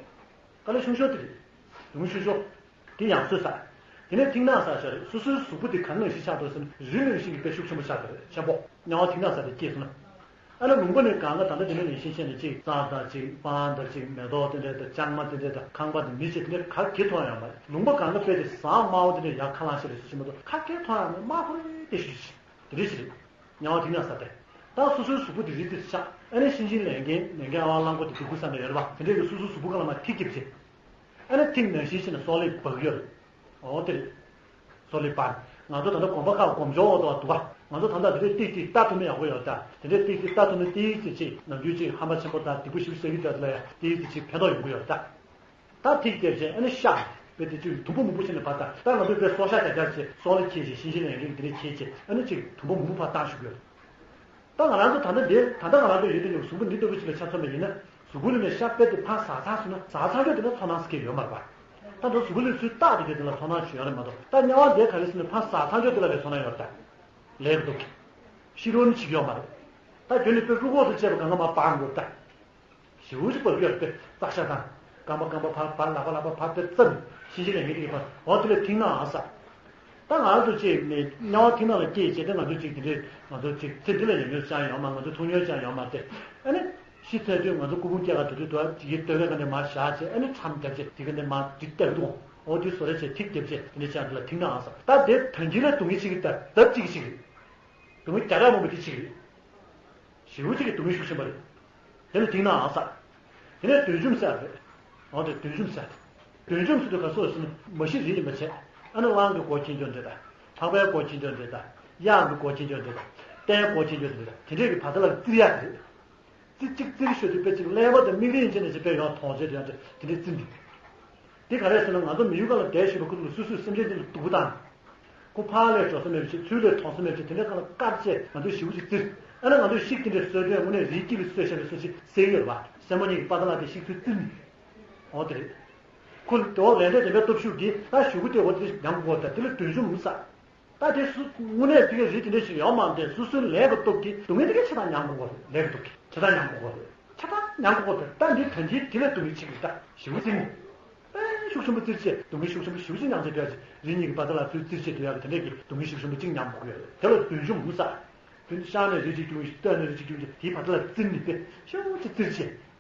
དཀའ་ལས་ཆུང་ཤོས་དེ་རེད། སྡུག་བསྔལ་ཆུང་ཤོས། དེ་ཡང་གསོའི་ས། དེ་ནས་མཐིང་ནག་ས་ཤར་རེད། སོ་སོའི་གཟུགས་པོ་དེ་ག་ནང་བཞིན་ཆགས་འདུག་ཟེར་ན་རི་ནང་བཞིན་གྱི་དཔེ་ཤུགས་ཆེན་པོ་ཆགས་འདུག་རེད། ཆེན་པོ། དམྱལ་བ་མཐིང་ནག་ས་དེ་སྐྱེས་སོང་ན། ཨ་ནི་ལུང་པ་ནས་གང་ག་ད་ལྟ་དེ་འདྲ་ནང་བཞིན་བྱས་ནས་གཅིག་རྩྭ་དང་གཅིག་སྤང་དང་གཅིག་མེ་ཏོག་དེ་འདྲ་དང་ལྕང་མ་དེ་འདྲ་དང་ཁང་པ་དང་མི་ཆེ་དེ་འདྲ་ག་གེ་མཐོང་ཡོད་མ་རེད། ལུང་པ་གང་ག་དཔེ་དེ་ཟངས་དམར་པོ་དེ་འདྲ་ཡར་ཁ་ལངས་ཤིག་རེད་ཟེར་ཞིག་མ་གཏོགས་ག་གེ་མཐོང་ཡོད་མ་རེད། དམར་ཁོ་རེ་དེ་ཞིག་ཞིག་དེ་འདྲ་ཞིག་རེད། དམྱལ་བ་མཐིང་ནག་ས་དེ། ད་སོ་སོའི་གཟུགས་པོ་དེ་རི་དེར་ཆགས། ཨ་ནི་གཤིན་རྗེའི་ལས་མཁན་ལས་མཁན་ཨ་ཝང་གླང་པོ་དེ་དེ་ཁུ་ས་ནས་ཡོད་རེད་པ། དེ་འདྲ་གི་སོ་སོའི་གཟུགས་པོ་གང་ལ་མ་ཐིག་སྐྱེས་བྱས། ཨ་ནི་ཐིག་ནང་བཞིན་བྱས་ནས་སོག་ལེ་འབབ་ཡོད་རེད། འོ་དེ་རེད། སོག་ལེ་འབབ། ང་ཚོ་ད་ལྟ་གོམ་པ་ཁ་གོམ་ཆོག་འོ་དོ་འདུག་པ། ང་ཚོ་ད་ལྟ་དེ་འདྲའི་ཏིག་ཏིག་ལྟ་ཐུབ་ན་ཡག་པོ་ཡོད་ད། དེ་འདྲའི་ཏིག་ཏིག་ལྟ་ཐུབ་ན་ཏིག་ཙི་ཅིག་ནམ་རྒྱུན་ཅིག་ཧམ་པ་ཆེན་པོ་དང་སྡིག་པ་ཞིག་བསགས་ཀྱི་འདུག་དེ་ལ་ཡང་ཏིག་ཙི་ཅིག་ཕན་ཐོགས་ཡོང་གི་ཡོད་རེད་ད། ད་ཐིག་བརྒྱབ་བྱས་ཨ་ནི་ཤ། དཔེ་དེ་ཅིག་དུམ་བུ་མང་པོ་བྱས་ནས་ཕར་བཏང་། ད་ང་ཚོས་དཔེ་སྲོག་ཤ་རྒྱག་རྒྱག་བྱས་སྲོག་ལེ་འཁྱེར་བྱས་གཤིན་རྗེ་ལས་མཁན་དེ་འདྲ་འཁྱེར་བྱས་ཨ་ནི་ཅིག་དུམ་བུ་མང་པོ་ཕར་བཏང་བཞག་གི་ཡོད། ད་ང་རང་ཚོ་ད་ལྟ་འདིར་ད་ལྟ་ང་རང་ཚོ་ཡོད་དུས་ནས་གཟུགས་པོ་འདི་ལྟ་བུ་ཞིག་ལ་ཆ་མཚོན་པ་ཡིན་ན། གཟུགས་པོ་ལ་ནས་ཤ་དཔེ་དེ་ཕར་ཟགས་ཚར་སོང་ན་ཟགས་ཚར་ཡོད་དེ་ལ་ཚོར་སྣང་ཟེར་མཁན་ཡོད་མ་རེད་པ། ད་ལྟ་གཟུགས་པོ་ལ་ཚུར་བཏགས་དེ་ག་དེ་ལ་ཚོར་སྣང་ཞིག་ཡོད་རེད་མ་གཏོགས། ད་དམྱལ་བ་འདི་ག་རེ་ཟེར་ན་ཕར་ཟགས་ཚར་ཡོད་དེ་ལ་རེད་ཚོར་སྣང་ཡོད་རེད་ད། ལས་ཀྱི་སྟོབས་ཀྱིས། ཤི་རོ་ནི་བྱེད་ཀྱི་ཡོད་མ་རེད། ད་རྒྱུན་ནས་དཔེ་རུ་ཁོག་ཏུ་བཅད་པ་གང་ག་མ་སྤང་དགོས་ད། ཞེ་པོ་ཅིག་འབབ་ཀྱི་ཡོད་རེད་པས། བཙག་ཤ་དང་། རྐང་པ་རྐང་པ་ཕར་ཕར་ལག་པ་ལག་པ་ཕར་དེ་བཙེམ། གཤིན་རྗེ་ལས་མཁན་དེ་གིས་ཕར་འོ་དེ་ལས་མཐིང་ནག་ཨང་ས། ད་ང་རང་ཚོ་ཅིག་ནས་དམྱལ་བ་མཐིང་ནག་ལ་སྐྱེས་བྱས་ཏེ་ང་ཚོ་ཅིག་དེ་འདྲས་ང་ཚོ་ཅིག་ཚེ་འདི་ལ་ཉམས་མྱོང་ཅང་ཡོད་མ། ང་ཚོ་ཐུགས་མྱོང་ཅང་ཡོད་མ་སྟེ། ཨ་ནི། ཤི་ཚར་དུས་ང་ཚོ་སྐུ་ཕུང་སྐྱེལ་ག་དུས་དུས་དུ་ཅིག་གི་ལྟོ་གོས་ག་ནས་མར་བཞག་བྱས་ཨ་ནི་ཁྲམ་བརྒྱབ་བྱས་དེ་ག་ནས་མར་ཅིག་བལྟ་གི་འདུག་འོ་དེ་བཟོ་རེ་བྱས་ཐིག་བརྒྱབ་བྱས་དེ་འདྲས་ཅང་དེ་ལ་མཐིང་ནག་ཨང་ས། ད་དེ་ད་གིན་ལ་སྡུག་བསྔལ་ཅིག་གི་ད་ལྡབ་གཅིག་ཅིག་རེད། སྡུག་བསྔལ་བརྒྱ་ཕྲག་མང་པོ་དེ་གཅིག་རེད། ཞེ་པོ་ཅིག་གི་སྡུག་བསྔལ་ཤུགས་ཆེན་པོ་རེད། དེ་ནི་མཐིང་ནག་ཨང་ས། དེ་ནས་བདུད་འཇོམས་ཟེར་རེད། འོ་དེ་བདུད་འཇོམས་ཟེར། བདུད་འཇོམས་ཟེར་དུས་ག་སོགས་ཟེར་ན་མ་གཞི་རིགས་ཡིན་པ་བྱས། ཨ་ནི་གླང་གི་མགོ་འཁྱེར་འཇོག་འདྲེ་དང་། འཕགས་པའི་མགོ་འཁྱེར་འཇོག་འདྲེ་དང་། གཡག་གི་མགོ་འཁྱེར་འཇོག་འདྲེ་དང་། རྟའི་མགོ་འཁྱེར་འཇོག་འདྲེ་དང་དེ་འདྲས་ཀྱི་བར་ཐག་ལ་བཙིར་ཡག་རེད། རྩི་གཅིག་རྩིར་ཤོད་དུས་དཔེ་གཅིག་ཀླད་པ་དང་མིག་རིལ་ཡན་ཆད་ནས་ཅིག་དཔེ་ཡོང་མཐོང་བྱས་དུས་ཡང་དེ་འདྲའི་རྩི་འདུག་དེ་ག་རེ་ཟེར་ན་ང་ཚོ་མི་ཡུལ་སྒང་ལ་བསྡད་བཞིན་པ་ཁུ་ལ་སོ་སོའི་སེམས་ཅན་དེ་ལ་སྡུག་པོ་བཏང་། ཁོ་ཕར་ལས་འགྲོ་ས་མེད་པ་ཞིག་ཚུར་ལས་མཐོང་ས་མེད་པ་ཞིག་དེ་འདྲའི་སྒང་ལ་དཀར་བཅས་ང་ཚོས་ཞེ་པོ་ཅིག་བཙིར། ཨ་ནི་ང་ཚོས་ཤིག་དེ་འདྲའི་གསོད་དུས་དངོས་གནས་རིའི་དཀྱིལ་ལ་གསོད་བཞག་པའི་སོ་ཅིག་གསལ་ཡོད་རེད་བ། སེན་མོ་གཉིས་ཀྱི་པ་ཏ་ལ་དེ་ཤིག་ཚུར་བཙིར་ནས། འོ་དེ་རེད། ཁོ་དེ་འོག་ལས་འབྲས་དེ་འདྲའི་སྟོབས་ཤུགས་ཀྱིས་ད་ཞུ་གུ་དེ་འོ་དེ་ཉམས་དགོས་ད་དེ་ལ་བདུད་འཇོམས་མུ་ས། ད་དེ་སུ་དངོས་གནས་དེ་གའི་རིགས་དེ་འདྲ་ཞིག་ཡོད་མ་རེད། སོ་སོའི་ལས་ཀྱི་སྟོབས་ཀྱིས་སྡུག་བསྔལ་དེ་གའི་ཆ་ཚང་ཉམས་དགོས་རེད། ལས་ཀྱི་སྟོབས་ཀྱིས་ཆ་ཚང་ཉམས་དགོས་རེད། ཆ་ཚང་ཉམས་དགོས་རེད། ད་འདི་ད་འདི་དེ་ལས་སྡུག་བསྔལ་ཆེ་གི་ད་ཞེ་པོ་ཅིག་ནི། དཔེ་ཤུགས་ཆེན་པོ་བཙིར་བྱས་སྡུག་བསྔལ་ཤུགས་ཆེན་པོ་ཞེ་པོ་ཅིག་མྱངས་བྱས་བསྡད་ཅིག་རི་གཉིས་ཀྱི་པ་ཏ་ལ་ཚུར་བཙིར་བྱས་སྡོད་ཡག་གི་དེ་འདྲས་ཀྱི་སྡུག་བསྔལ་ཤུགས་ཆེན་པོ་ཅིག་མྱངས་དགོས་ཡོད་རེད། དེ་ལ་བདུད་འཇོམས་མུ་ས། དེ་ནི་ཤར་ནས་རི་གཅིག་བརྒྱུགས་ཤིག་སྟོད་ནས་རི་གཅིག་བརྒྱུགས་ཤིག་དེའི་བར་ཐག་ལ་བཙིར་ནས་དཔེ་ཤུགས་ཆེ་བཙིར་བྱས།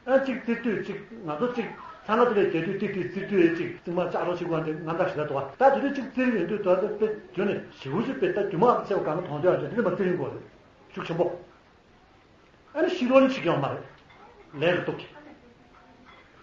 ཨ་གཅིག་བཙིར་དུས་གཅིག་ང་ཚོ་གཅིག་ཚང་མ་དེ་ལས་རྒྱལ་དུས་ཏིག་ཏིག་བཙིར་དུས་གཅིག་རྩིག་མ་ལྕགས་རོ་ཞིག་གོ་འདི་ང་འདྲ་ཞིག་ལ་འདུག་བ། ད་དེ་དུས་གཅིག་བཙིར་ཡོང་དུས་དོ་དེ་དཔེ་བརྗོད་ནས་ཞེ་པོ་ཅིག་དཔེ་ད་རྒྱུ་མ་ཆེ་བ་གང་ག་མཐོང་དུས་ཨ་དེ་འདྲ་མ་བཙིར་ཡོང་དགོས་རེད། ཤུགས་ཆེན་པོ། ཨ་ནི་ཤི་རོ་ནི་བྱེད་ཀྱི་ཡོད་མ་རེད། ལས་ཀྱི་སྟོབས་ཀྱིས།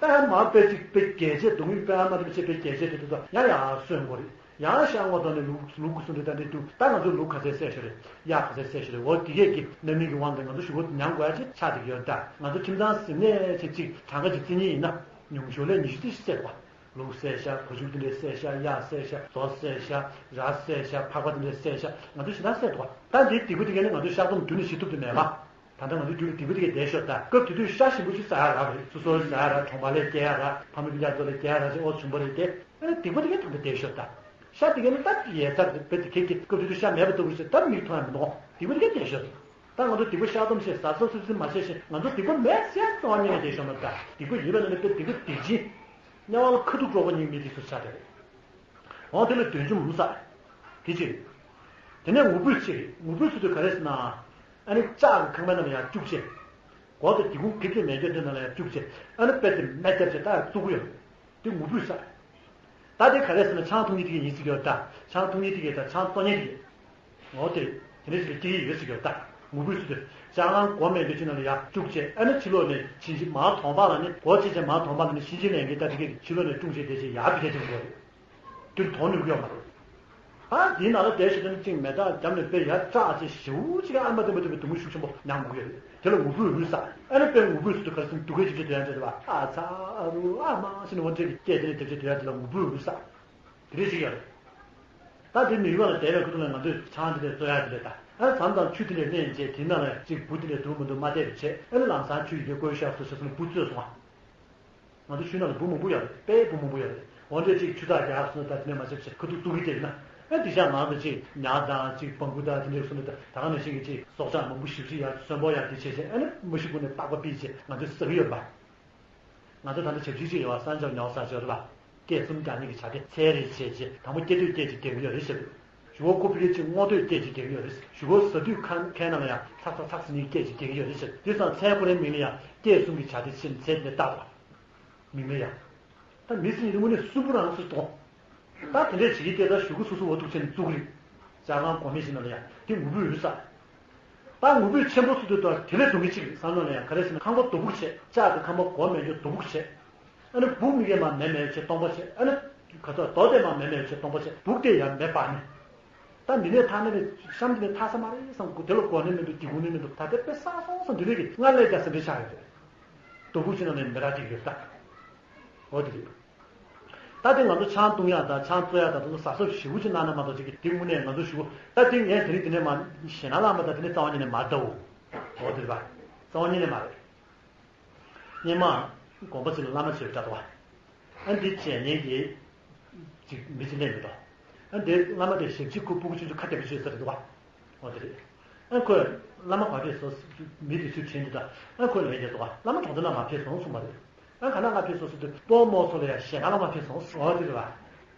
ད་ཡང་མར་དཔེ་གཅིག་དཔེ་རྒྱས་བྱས་སྡུག་བསྔལ་དཔེ་ཨ་མ་དེ་བྱས་དཔེ་རྒྱས་བྱས་དེ་དུས་ད་ཡང་ཡང་གསོན་དགོས་རེད། ཡང་ཤ་ངོ་ཐོག་ནས་ལུག་ལུག་གི་སུན་དུ་ད་འདི་འདུག་ད་ང་ཚོ་ལུག་ག་ཚད་བསད་ཤོར་རེད། གཡག་ག་ཚད་བསད་ཤོར་རེད། འོ་དེ་གས་ཀྱི་རྣམ་སྨིན་གྱི་དབང་གིས་ང་ཚོ་ཞུ་བོ་མྱང་དགོས་ཡ་ཅིག་ཆགས་བསྡད་ཀྱི་ཡོད་ད། ང་ཚོ་ཁྱིམ་ཚང་ཟིན་ནས་ཅིག་ཅིག་གྲངས་ཀ་ཅིག་བརྩི་མཁན་ཡིན་ན་ཉུང་ཤོས་ལ་ཉི་ཤུ་རྩ་བཞི་བསད་དགོས། ལུག་བསད་ཤག་བ་ཕྱུགས་དེ་འདྲས་བསད་ཤག་གཡག་བསད་ཤག་མཛོ་བསད་ཤག་ར་བསད་ཤག་ཕག་པ་དེ་འདྲས་བསད་ཤག་ང་ཚོ་ཞེ་དྲག་བསད་འདུག་ད་འདིའི་སྡིག་པ་དེ་གས་ནི་ང་ཚོ་བཤགས་སྡོམ་རྒྱུན་ནས་བྱེད་ཐུབ་ཀྱི་མེད་པ། ད་ལྟ་ང་ཚོའི་རྒྱུད་ལ་སྡིག་པ་དེ་གས་བསྡད་ཤོག་ད། སྐབས་དེ་དུས་ཤ་ཞིམ་པོ་ཞིག་ཟ་ཡ་རག་རེད། སོ་སོར་ཟ་ཡ་རག་གྲོང་པ་ལས་སྐྱེལ་ཡ་རག་ཕ་མ་སྤུན་ཀྱག་ཚོ་ལས་སྐྱེལ་ཡ་རག་ཅེས་ཨོ་བྱུང་བ་རེད་དེ། ཨ་ནི་སྡིག་པ་དེ་གས་ད་ལྟ་བསྡད་ཤོག་ད། ཤ་དེ་གས་ནི་ད་ཡལ་ཚར་རེད། དཔེ་དེ་ཁྱེད་ཀྱིས་སྐབས་དེ་དུས་ཤ་མེད་པ་ལྟ་བུ་ཞིག་ད་མིག་མཐོང་ཡ་མི་འདུག་སྡིག་པ་དེ་གས་བསྡད་ཤོག་ད། ད་ང་ཚོ་སྡིག་པ་བཤགས་སྡོམ་བྱས་ཟ་ཟ་སུབ་སུབ་མ་བྱས་ཤིང་ང་ཚོ་སྡིག་པ་མེད་ཟེར་ཡ་རྩ་བ་ཉིད་ནས་བསྡད་ཤོག་མ་ད། སྡིག་པ་ཡོད་པ་ན་ནི་དཔེ་སྡིག་པ་སྡིག་ཅན། དམྱལ་བ་ལ་ཁ་ཐུག་གྲོགས་པོ་ཉིད་མི་དེ་ཚོ་ཆགས་བསྡད་རེད། འོང་དེ་ལ་བདུད་འཇོམས་མུ་ས། དེ་གཅིག་རེད། དེ་ནས་ངུ་འབོད་གཅིག་རེད། ངུ་འབོད་ཟེར་དུས་ག་རེ་ཟེར་ན། ཨ་ནི་ལྕགས་ཀྱི་ཁང་པའི་ནང་ལ་ཡར་བཅུག་བྱས། སྒོ་དང་སྒེའུ་ཁུང་གེབ་ཀྱི་མེད་ཀྱང་དེ་ནང་ལ་ཡར་བཅུག་བྱས་ཨ་ནི་དཔེ་དེ་མེ་བརྒྱབ་བྱས་ད་ཡར་བཙུགས་ཀྱི་ཡོད་རེད། དེ་ངུ་འབོད་ས། ད་དེ་ག་རེ་ཟེར་ན་ཆང་འཐུང་མཁན་དེ་གས་ཡིན་ཟེར་གྱི་ཡོད་ད། ཆང་འཐུང་མཁན་དེ་གས་དང་ཆང་བཙོང་མཁན་དེ་གས། འོ་དེ། དེ་འདྲ་ཞིག་ལ་སྐྱེ་ཡི་ཡོད་ཟེར་གྱི་ཡོད་ད། ངུ་འབོད་ཟེར་དུས་ལྕགས་སྒང་སྒོ་མེད་དུས་ཕྱི་ནང་ལ་ཡར་བཅུག་བྱས་ཨ་ནི་ཕྱི་ལོགས་ནས་ཕྱིན་ཕྱིན་མར་དོང་པ་ལ་ནི་སྒོ་ཕྱེ་བྱས་མར་དོང་པ་ལ་ནི་གཤིན་རྗེ་ལས་མཁན་ད་དེ་གས་ཕྱི་ལོགས་ནས་དཀྲུགས་བྱས་བསྡད་བྱས་ཡར་ཕི་ཐལ་ཐལ་འགྲོ་རེད། དེར་དོང་ནུབ་ཀྱི་ཡོད་མ་རེད། ཨ་དེའི་ནང་ལ་བསྡད་ཞེ་དྲག་ནི་གཅིག་མེ་སྟག་རྒྱབ་ནས་དཔེ་ཡར་སྐྲག་བྱས་ཞེ་པོ་ཅིག་ཨ་མ་དེ་མ་དེ་མ་དེ་མ་ཤུགས་ཆེན་པོ་མྱངས་མ་གི་རེད། དེ་ལ་ངུ་འབོད་འུར་ཟ། ཨ་ནི་དཔེ་ངུ་འབོད་ཟེར་དུས་ག་རེ་ཟེར་ན་སྡུག་སྐད་ཅིག་ཅིག་དེ་ཡང་བྱས་ཏེ་བ་ཨ་ཚ་ཨ་རུ་ཨ་མ་ཟེར་ནས་འོ་འདྲས་ཀྱི་སྐད་དེ་ནས་དེ་བྱས་དེ་ཡང་དེ་ལ་ངུ་འབོད་འུར་ཟ། དེ་འདྲས་ཞིག་ཡོད་རེད། ད་དེ་མི་ཡུལ་ལ་བསྡད་པའི་ཁུལ་དུ་ལ་ང་ཚོས་ཆང་དེ་འདྲས་བཙོང་ཡག་དེ་འདྲས་ད། ཨ་ནི་མཚམས་མཚམས་ཆུ་དེ་འདྲས་བླངས་བྱས་དེའི་ནང་ལ་གཅིག་འབུ་དེ་འདྲས་འདུག་མི་འདུག་མ་བལྟས་པ་བྱས་ཨ་ནི་ལམ་སང་ཆུ་ཡི་གེ་བསྐོལ་བཞག་སོང་ཟེར་སོང་ན་འབུ་བཙོས་སོང་ཨ། ང་ཚོ་ཆུ་ནང་ལ་འབུ་མང་པོ་ཡོད་རེད། དཔེ་འབུ་མང་པོ་ཡོད་རེད། འོ་འདྲས་ཅིག་ཆུ་ཚགས་རྒྱག་སོང་ད་དེ་ནས་མ་ཆབ་ཆེ་ཁ་ཐུག་ཐུག་གི་དེ་ཡིན་ན། ཨ་དེ་ཤ་ནང་དུ་ཅིག་ཉ་དང་ཅིག་སྤང་ཁུ་དང་དེ་འདྲས་སོང་ད་ད་ག་ནང་བཞིན་གྱི་ཅིག་སྲོག་ཆགས་མང་པོ་ཞིབ་ཞིབ་ཡ་གསོན་པོ་ཡ་དེ་བྱས་བྱས་ཨ་ནི་མ་ཤི་ཀུན་ནས་རྟག་པ་པིས་བྱས་ང་ཚོས་ཟ་གི་ཡོད་རེད་པ། ང་ཚོ་ད་ལྟ་བྱབ་ཤིག་ཅིག་ཡོད་པ་སང་ཇོ་ཉོག་ས་ཇོ་རེད་པ། སྐད་གསུམ་རྒྱག་ནི་གི་བྱ་དེ་ཚལ་རེ་བྱས་བྱས་དང་པོ་སྐྱེ་དུས་སྐད་ཅིག་རྒྱག་གི་ཡོད་རེད་ཟེར། ཞུ་བོ་ཁོ་ཕི་ལེ་ཅིག་སྔོ་དུས་སྐད་ཅིག་རྒྱག་གི་ཡོད་རེད། ཞུ་བོ་ཟ་དུས་ཁ་ཁའི་ནང་ལ་ཡང་ཚག་ཚག་ཚག་ཟེར་ནི་སྐད་ཅིག་རྒྱག་གི་ཡོད་རེད་ཟེར། དེ་སང་ཚལ་ཁོ་རའི་མིང་ལ་ཡང་སྐད་གསུམ་གྱི་བྱ་དེ་ཕྱིན་ཚལ་དེ་བཏགས་པ། མིང་ལ་ཡང་། ད་མི་སྲིད་ཡིན་དངོས་གནས་སུན་པོ་རང་སུ་གཏོང་། ད་དེ་འདྲས་བྱེད་ཀྱི་དེ་ད་ཞུ་གུ་སོ་སོ་འོ་ཐུག་ཆེན་བཙུགས་རིགས། ཅ་ལང་གོ་མི་ཞིག་ནང་ལ་ཡང་དེ་ངུ་འབོད་ཡོད་ས། ད་ངུ་འབོད་ཆེན་པོ་སུ་དུ་དོར་དེ་ལས་སྡུག་གི་ཅིག་བསམ་བློ་ལ་ཡང་ག་རེ་ཟེར་ན་ཁང་པ་རྡོ་སྦུག་བྱས་ལྕགས་དེ་ཁང་པ་སྒོ་མེད་རྒྱུ་རྡོ་སྦུག་བྱས། ཨ་ནི་སྦུག་མི་གས་མ་མེད་མེད་བྱས་སྟོང་པ་བྱས་ཨ་ནི། ག་ཚོད་རྡོ་དེ་མ་མེད་མེད་བྱས་སྟོང་པ་བྱས་སྦུག་དེ་ཡང་མེད་པ་ནི། ད་འདི་ནས་ཐག་ནས་ནས་གཤམ་འདི་ནས་ཐག་ས་མ་རེད་བསམ་གོ་དེ་ལ་གོ་ནི་མི་འདུག་སྡིག་གོ་ནི་མི་འདུག་ད་ལྟ་དཔེ་བསགས་སོང་བསམ་འདི་ནས་ཀྱི་སྔར་ལས་ཀྱང་སེམས་ཁྲལ་ཆགས་ཡོད་རེད། རྡོ་སྦུག་ཅིག་ནང་ནས་མི་རག་ཅིག་ཡོད་ད། འོ་དེ་རེད། ད་དེ་ང་ཚོ་ཆང་བཏུང་ཡག་དང་ཆང་བཙོ་ཡག་དང་དེ་ཚོ་གཟབ་གཟབ་ཞེ་པོ་ཅིག་གནང་ན་མ་གཏོགས་ཅིག་གི་དེ་དངོས་གནས་ང་ཚོ་ཞུ་གོ་ད་དེ་ངས་དེ་རིང་དེ་ནས་མ་ཞེ་ན་ལ་མ་ད་དེ་ནས་རྩ་བ་ཉིད་ནས་མ་ད་འོ། འོ་དེ་རེད་པ། རྩ་བ་ཉིད་ནས་མ་རེད། སྔོན་མ་དགོན་པ་ཅིག་ལ་བླ་མ་ཅིག་ཡོད་འདྲ་འདུག་བ། ཨ་འདི་བྱས་ཉེན་གྱི་ཅིག་མི་ཅིག་སླེབས་མི་འདུག་ཨ་འདི་བླ་མ་དེ་ཞབས་ཕྱི་ཁུ་སྤུ་གུ་ཆུང་ཆུང་ཁ་བདེ་པོ་ཅིག་ཡོད་ས་རེད་འདུག་བ། འོ་དེ་རེད། ཨ་ཁོས་བླ་མ་ག་ཕེབས་སོང་མི་དེ་ཚོས་དྲིས་འདུག་ད་ཨ་ཁོས་ལན་དེ་འདུག་བ་བླ་མ་གྲོང་སྡེ་ནང་མ་ཕེབས་སོང་གསུངས་པ་རེད། ཨ་ག་ན་ག་ཕེབས་སོང་ཟེར་དུས་སྤོ་རྨོ་ཚོ་ལ་ཡང་ཞེ་ན་ལ་མ་ཕེབས་སོང་ཟེར་བ་དེ་རེད་བ།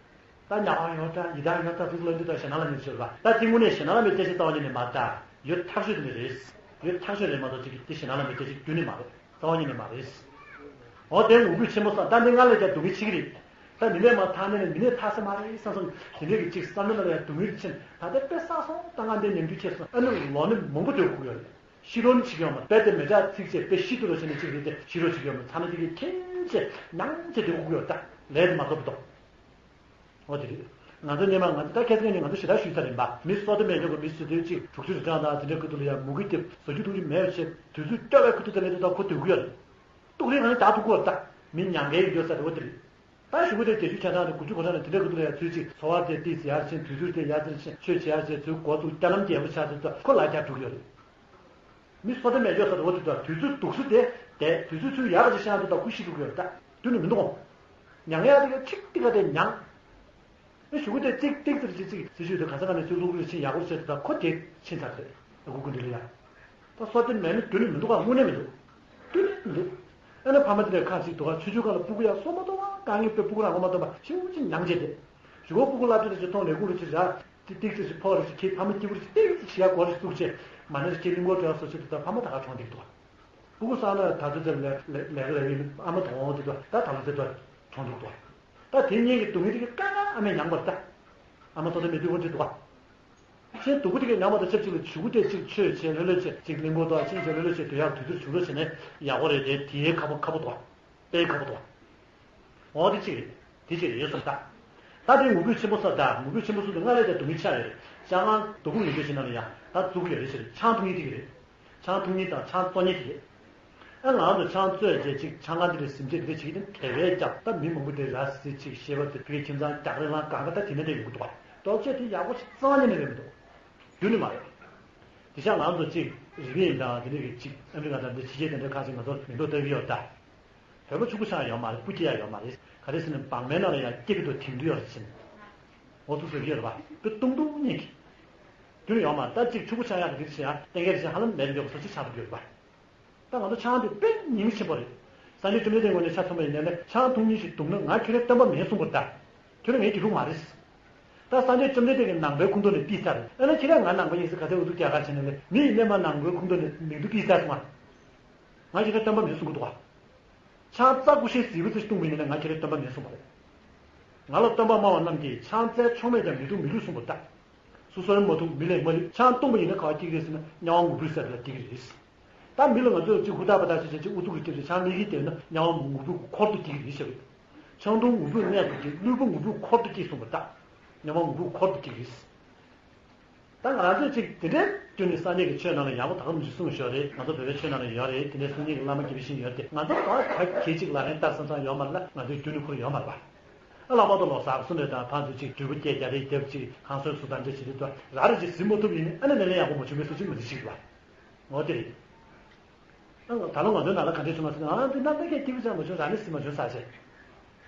ད་ཉ་བ་ཡོད་ད་ཡི་དྭགས་ཡོད་ད་དུ་ལ་འདི་ད་ཞེ་ན་ལ་མི་ཟེར་བ་ད་དེ་དངོས་གནས་ཞེ་ན་ལ་མི་སྐད་ཆ་རྩ་བ་ཉིད་ནས་མ་ད་ཡོད་ཐག་ཆོད་དེ་ནི་རེད། ཡོད་ཐག་ཆོད་རེད་མ་གཏོགས་ཅིག་དེ་ཞེ་ན་ལ་མི་སྐད་ཆ་རྒྱུན་ནས་མ་རེད། རྩ་བ་ཉིད་ནས་མ་རེད། འོ་དེ་ངུ་འབོད་ཆེན་པོ་སོང་ད་འདི་ང་ལ་ཀྱང་སྡུག་གི་ཆིག་རེད། ད་མི་མེད་མ་ཐག་ནས་ནས་མི་ནས་ཐག་ས་མ་རེད་བསམ་སོང་དེ་འདྲས་ཀྱི་ཅིག་བསམ་བློ་ལ་ཡང་སྡུག་བསྔལ་ཆེན་ད་ལྟ་དཔེ་བསགས་སོང་ད་ང་འདི་ཉམས་རྒྱུ་ཆེ་སོང་ཨ་ནི་ལོ་ནི་མང་པོ་སྡོད་དགོས་ཡོད་རེད། ཤི་རོ་ནི་བྱེད་ཀྱི་ཡོད་མ་རེད་དཔེ་དེ་མེ་སྲེག་ཚིག་བྱས་དཔེ་ཤི་དུ་རོ་བྱས་ནས་ཅིག་རེད་དེ་ཤི་རོ་བྱེད་ཀྱི་ཡོད་མ་རེད་ཚ་ན་དེ་གི་ཁྱིམ་བྱས་ནང་བྱས་དེ་དགོས་ཀྱི་ཡོད་ད་ལས་དེ་མ་ཐོབ་ཏོ། འོ་དེ་རེད། ང་ཚོ་སྔོན་མ་ང་ཚོ་ད་ཁ་སང་ནས་ང་ཚོ་ཞེ་དྲག་ཞུས་ཚར་རེད་པ། མི་སོ་ཏི་མེད་འཇོག་གི་མི་སུ་དེ་གཅིག་དྲུག་ཅུ་རེ་གྲངས་དང་དེ་འདྲ་ཁུ་ཐུག་ལ་ཡང་མུ་གེ་སྟེ་ཟ་རྒྱུ་འཐུང་རྒྱུ་མེད་པ་བྱས་དུས་ཚོད་སྐྱོ་བའི་ཁུ་ཐུག་དེ་ལས་དེ་དག་ཁོ་སྡོད་གི་ཡོད་རེད། ཏོག་རེ་ང་ནི་ད་ཐུག་གི་ཡོད་ད། མི་མྱང་མཁན་ཡོད་ས་རེད་འོ་དེ་རེད། ད་གཞུག་གུ་དེ་བརྒྱད་ཅུ་གྱ་གྲངས་དང་དགུ་བཅུ་གོ་གྲངས་ནས་དེ་འདྲ་ཁུ་ཐུག་ལ་ཡང་ཚུལ་གཅིག་འཚོ་བ་དེ་ཏིས་ཡར་ཕྱིན་དུས་ཚོད་དེ་ཡར་ཙེར་ཕྱིན་ཆོས་བྱེད་ཡར་ཕྱིན་ཚུལ་འགོ་བཙུགས་སྐྱ་ལམ་རྒྱས་པོ་ཆགས་དུས་ད་ཁོ་ལ་རྒྱ་འགྲོ་གི་ཡོད་རེད། མི་སོ་ཏེ་མེད་ཅོག་ས་དུ་འོ་དེ་དུས་ཚོད་སྡུག་སུ་དེ་དེ་དུས་ཚོད་ཚུར་ཡག་ག་ཅིག་ཤང་དུ་དག་ཁུ་ཤི་འགྲོ་གི་ཡོད་ད་དུས་ནི་མི་འདུག་གོ། མྱང་ཡག་དེ་ག་ཁྲིག་ཏི་ག་དེ་མྱང་། ཨེ་གཞུག་གུ་དེ་ཏིག་ཏིག་ཙིར་ཅི་ཙིག་ཙི་ཞུས་དུས་ག་ས་ག་ནས་ཚུར་ལུག་རེ་ཕྱིན་ཡག་པོ་བྱས་དུ་ད་ཁོ་དེ་ཕྱིན་ཚར་རེད་ཨ་ཁུ་ཀུན་འདི་ལ་ཡ། ད་སོ་ཏེ་མེད་ནི་དུས་ནི་མི་འདུག་ག་དངོས་གནས་མི་འདུག་དུས་ནི་མི་འདུག་ཨ་ནི་ཕ་མ་དེ་ནས་ཁ་ཅིག་འདུག་ག་ཆུ་ཆུ་ག་ལ་སྤུ་གུ་ཡག་སོ་མ་གཏོང་བ་དཀའ་ངལ་དཔེ་སྤུ་གུ་རང་ངོ་མ་གཏོང་བ་ཞེ་པོ་ཅིག་མྱང་བྱས་ཏེ། གཞུག་གུ་སྤུ་གུ་སློབ་གྲྭ་དེ་ཅིག་ཐོན་ལས་ཁུངས་རེ་ཅིག་ར། ཏི་ཏིག་ཙི་ཞིག་ཕོག་རེ་ཞིག་ཁྱེད་ཕ་མ་སྐྱིད་པོ་ཞིག་ཏིག་ཙི་ཞིག་ཡག་གོ་རེ་ཞིག་བཙུགས་བྱས་མ་ཎི་ཞིག་ཁྱེད་གླིང་སྐོར་བྲོས་སོ་ཞིག་ཏུ་ད་ཕ་མ་ད་ག་གྲོངས་འདུག་ཏུ་བ། སྤུ་གུ་བསགས་ན་ད་ཚོད་ཚོད་ལས་ལས་ལས་ཨ་མ་དོང་དེ་དུ་ད་ད་ལོ་ཚེ་དུ་གྲོངས་འདུག་ཏུ་བ། ད་དེ་གཉིས་ཀྱི་སྡུག་བསྔལ་དེ་གི་དཀའ་ངལ་ཨ་མས་མྱངས་པར་ད། ཨ་མ་ཚོ་ད་མི་སྡུག་པོ་འདྲི་འདུག་བ། ཁྱེད་སྡུག་པོ་དེ་གི་མྱངས་པ་དང་ཆབས་ཅིག་ལ་ཞུ་གུ་དེ་ཅིག་ཆོས་བྱས་ལྷོད་ལྷོད་བྱས་ཅིག་གླིང་སྐོར་དུ་ཕྱིན་བྱས་ལྷོད་ལྷོད་བྱས་དུ་ཡག་དུས་ཚོད་བྱུང་རོགས་བྱས་ནས་ཡག་པོ་རེད་དེ་དེའི་ཁ་པོ་ཁ་པོ་འདུག་བ། དཔེ་ཁ་པོ་འདུག་བ། འོ་དེ་གཅིག་རེད། དེ་གཅིག་རེད་ཡོད་སོང་ད། ད་དེ་ངུ་འབོད་ཆེན་པོ་ས་ད་ངུ་འབོད་ཆེན་པོ་སུ་དེ་སྔར་ལས་ཀྱང་སྡུག་མི་ཆགས་ཡོད་རེད། ཤང་ང་དོ་ཁུར་ངེས་ཅན་ཞིག་ན་ལ་ཡང་ད་འཛུགས་ཡོད་རེད་ཟེར་ཆང་འཐུང་ཡིན་དེ་གི་རེད། ཆང་འཐུང་ཡིན་དང་ཆང་བཙོ་ཉིན་དེ་རེད། ཨ་ང་ཚོ་ཆང་བཙོས་རྗེས་ཅིག་ཆང་ཁང་དེ་འདྲའི་ཟིན་བྲིས་དེ་འདྲ་བྱེད་ཀྱི་དེ་དེ་བས་ཀྱང་ད་མི་མང་པོ་དེ་ར་སི་ཅིག་ཤེས་པ་དེ་བོད་ཁྱིམ་ཚང་རྒྱག་རེ་ལང་གང་ག་ད་དེ་འདྲ་འདྲ་ཡོང་གི་འདུག་བ། ལྟོ་ཆས་དེ་ཡག་པོ་ཞིག་རྩ་བ་ཉིད་ནས་རེད་མི་འདུག་རྒྱུ་ནི་མ་རེད། དེ་ཤ་ང་ཚོ་ཅིག་རི་པིན་དང་དེ་འདྲ་གི་ཅིག་ཨ་མི་རི་ཀ་དང་འདི་ཕྱི་རྒྱལ་དེ་འདྲ་ཁག་ཅིག་ང་ཚོར་མི་འདུག་ལྟ་གི་ཡོད་ད། བོད་པ་ཕྱུག་པོ་ཆགས་ཡོད་མ་རེད། སྤུ་སྐྱེ་ཡ་ཡོད་མ་རེད། ག་རེ་ཟེར་ན་སྦང་མའི་ནང་ལ་ཡང་སྐྱེ་གི་འདུག་དེང་དུས་ཡོད་རེད་ཕྱིན། འོ་ཚོ་བཟོས་ཡོད་རེད་པ། དཔེ་ཏུང་ཏུང་གཉིས་ཀྱི། རྒྱུ་ནི་ཡོད་མ་རེད། ད་ཅིག་ཕྱུག་པོ་ཆགས་ཡག་གི་དེ་བྱེད་ཡ་གཏན་འཁེལ་བྱེད་ཧ་ལམ་མེད་འགྱོག་བཟོ་ཅིག་ཆགས་འདུག་ཡོད་རེད་པ། ད་ང་ཚོ་ཆང་དེ་དཔེ་ཉིན་ཆེན་པོ་རེད། སངས་རྒྱས་བཅོམ་ལྡན་འདས་ངོས་ནས་ཆ་མཚོན་པ་ཡིན་ན་ནི་ཆང་འཐུང་ཉིན་ཞིག་འདུག་ན་ང་ཁྱོད་རའི་སྟོན་པ་མིན་གསུངས་པ་རེད་ད། ཁྱོད་རང་ངའི་དགེ་ཕྲུག་མ་རེད། ད་སངས་རྒྱས་བཅོམ་ལྡན་འདས་ཀྱི་ནང་པའི་ཁུངས་ཐོག་ནས་ཕུད་ཚར། ཨ་ན་ཁྱེད་རང་ང་ནང་པ་ཡིན་ཟེར་ག་ཚོད་འུ་ཐུག་རྒྱག་གར་བྱས་ནས་ལས་མི་ཡིན་ནས་མ་ནང་པའི་ཁུངས་ཐོག་ནས་མིང་དུ་ཕུད་ཚར་སོང་ང་། ང་ཁྱེད་རའི་སྟོན་པ་མིན་གསུང་གི་འདུག་ག་ཆང་རྩ་ཀུ་ཤའི་ཟིལ་པ་ཙམ་བཏུང་བ་ཡིན་ན་ང་ཁྱེད་རའི་སྟོན་པ་མིན་གསུང་བ་རེད། ང་ལ་སྟོན་པ་སྨྲ་བ་རྣམས་ཀྱིས་ཆང་རྩའི་ཆོ་མེད་ཀྱང་མི་འཐུང་མི་བླུད་གསུང་བ་ད། སོ་སོར་མ་འཐུང་མི་ལས་མ་བླུད། ཆང་བཏུང་བ་ཡིན་ན་ག་བ་སྐྱེ་གི་རེད་ཟེར་ན་དམྱལ་བ་ངུ་འབོད་ཟེར་ལ་སྐྱེ་གི་རེད། ད་མི་ལ་ང་ཚོས་ཅིག་ཧུར་ཐག་པ་ཐག་ཆོད་ཆོད་ཅིག་ཨུ་ཚུགས་ཀྱིས་བརྒྱབ་ཅིག་ཆང་མིག་གིས་བལྟས་ན་དམྱལ་བ་ངུ་འབོད་ཀྱི་འཁོར་དུ་སྐྱེ་གི་རེད་ཟེར་བས། ཆང་འཐུང་ངུ་འབོད་གནས་སུ་སྐྱེ། བླུད་པ་ངུ་འབོད་འཁོར་དུ་སྐྱེ་གསུངས་པ་ད། དམྱལ་བ་ངུ་འབོད་འཁོར་དུ་སྐྱེ་གི་རེད། ད་ང་རང་ཚོས་ཅིག་དེ་འདྲའི་བསྐྱོན་ནས་སངས་རྒྱས་ཀྱི་ཆོས་ནང་ལ་ཡག་པོ་ད་ག་རུ་ཅིག་གསུངས་ཞོར་རེད། ང་ཚོ་བོད་པའི་ཆོས་ནང་ལ་ཡོད་རེད། དེ་འདྲའི་གསུང་མཁན་གྱི་བླ་མ་དགེ་བའི་བཤེས་གཉེན་ཡོད་དེ་ང་ཚོ་གང་ག་གེ་ཅིག་ལ་ལན་བསྟར་བསམ་བསམ་ཡོད་མ་རེད་ལ་ང་ཚོའི་རྒྱུན་ནི་ཁུར་ཡོད་མ་རེད་པ། ཨ་ལགས་མ་གཏོགས་ལོ་གསར་གསུམ་རེ་དང་ཕར་ཚུར་ཅིག་འབྲས་བུ་སྐྱེས་རྒྱ་རེ་རྒྱབ་ཅིག་ཁང་སོའི་སུ་དང་འདྲ་བྱེད་དུས་ད་ར་རེ་ཅིག་ཟིན་མ་ཐུབ་ཡིན་ཨ་ནི་ལས་ལས་ཡག་པོ་མ་བྱུང་བའི་སུ་ཅིག་མི་འདི་ཞིག་རེད་པ། འོ་དེ་རེད། ད་ལོ་ང་ཚོའི་ནང་ལ་ག་འདྲས་བྱུང་བ་ཟེར་ན། ཨ་འདི་ནམ་ཟླ་སྐད་སྐྱིད་པོ་ཅང་མ་བྱུང་། ར་ནི་སི་མ་བྱུང་ཟེར་བྱས།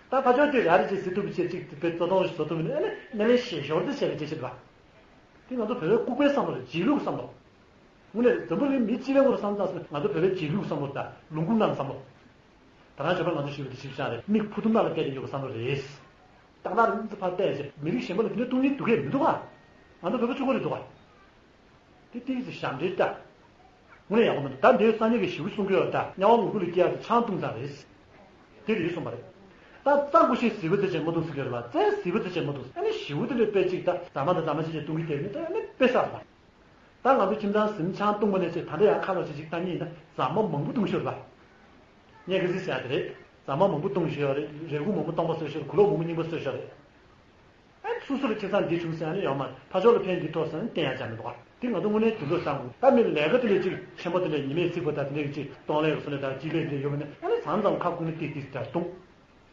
ད་ཕ་ཆོས་དེ་ར་རི་ཅིག་སི་ཐུབ་བྱས་ཅིག་དེ་བེད་བཙོ་གཏོང་བཟོ་ཐུབ་མིན་ཨ་ནི་ནི་ལས་ཞེ་ཞོར་དུ་བྱས་པའི་སྐད་ཆ་རེད་པ། དེ་ང་ཚོ་བོད་པའི་ལྐུགས་པའི་བསམ་བློ་རེད། རྗེས་ལུས་བསམ་བློ། དངོས་གནས་འཛམ་བུ་གླིང་མི་སྤྱི་བའི་ངོ་རུ་བསམ་བློ་བཏང་ཟེར་ན། ང་ཚོ་བོད་པའི་རྗེས་ལུས་བསམ་བློ་དང་ལུང་ཁུག་ནང་བསམ་བློ། ད་རང་ཞོགས་པ་ང་ཚོ་ཞུ་བ་དེ་ཞིབ་ཆ་རེད། མིག་ཕུ་ཐུམ་ནང་ལ་བསྐྱལ་ནས་ཡོད་པའི་བསམ་བློ་རེད། ཏག་ཏག་རིང་ཙམ་ཕར་བལྟས་བྱས་མི་རིགས་གཞན་པ་ལ་དེ་འདྲ་གཏོང་མཁན་འདུག་གས་མི་འདུག་ག། ང་ཚོ་བོད་པ་གཅིག་པོ་རེད་འདུག་ག། དེ་ཏིག་ཙམ་ཞབས་འདྲེན་ལྟ། དངོས་གནས་ཡག་པོ་མི་འདུག་ད་འདིའི་སང་ཉིན་གྱི་ཞི་བ་གསུང་གི་ཡོད། ད་དམྱལ་བ་ངུ་དགུ་ལ་སྐྱེ་ཡག་དེ་ཆང་བཏུང་ཙང་རེད། དེ་རེད་གསུངས་པ་རེད། ད་རྩྭ་ཀུ་ཤའི་ཟིལ་པ་དེ་ཅན་མ་བཏུང་ཟེར་གྱི་རེད་པ། རྩྭའི་ཟིལ་པ་དེ་ཅན་མ་བཏུང་། ཨ་ནི་ཞི་བ་དེ་ལས་དཔེ་གཅིག་ད་རྫ་མ་དང་རྫ་མ་ཅན་ཅན་བཏུང་གི་དེ་མི་ད་ཨ་ནི་དཔེ་བསགས་པ། ད་ང་ཚོ་ཁྱིམ་ཚང་ཟིན་ཆང་བཏུང་བ་ནས་བྱས་ད་ལྟ་ཡང་ཁ་ལོ་ཞིག་ཅིག་ད་གཉིས་ད་རྫ་མ་མང་པོ་བཏུང་ཤོར་བ། ངས་ག་ཚོད་ཟེར་ཡ་དེ་རེད། རྫ་མ་མང་པོ་བཏུང་ཤོར་ཡོད་རེད། རས་ཁུག་མང་པོ་སྟོང་པ་བཟོས་ཤོར། གུ་ལོག་མང་པོ་རྙིང་པ་བཟོས་ཤོར་རེད། ཨ་སོ་སོ་ལ་ཁེ་བཟང་འདི་བྱུང་ཟེར་ཡ་ནི་ཡོད་མ་རེད། ཕ་ཕྱོགས་ལ་ཕན་འདི་ཐོགས་ཟེར་ན་བསྟན་ཡ་ཅང་མི་འདུག་ག། དེ་ང་ཚོ་དངོས་གནས་དུས་ཚོད་བཏང་དགོས། ད་མི་ལས་ཀ་དེ་ལས་ཅིག་ཆེན་པོ་དེ་ལས་ཉི་མས་ཚིག་པ་དང་དེ་ལས་ཅིག་གཏོང་ལས་ཀྱི་སོ་ལས་དང་ཅིག་ལས་དེ་ལས་ཡོད་པ་ནི་ཨ་ནི་མཚམས་མཚམས་ཁ་ཁུག་ནས་ཏིག་ཏིག་ཅིག་གཏོང་།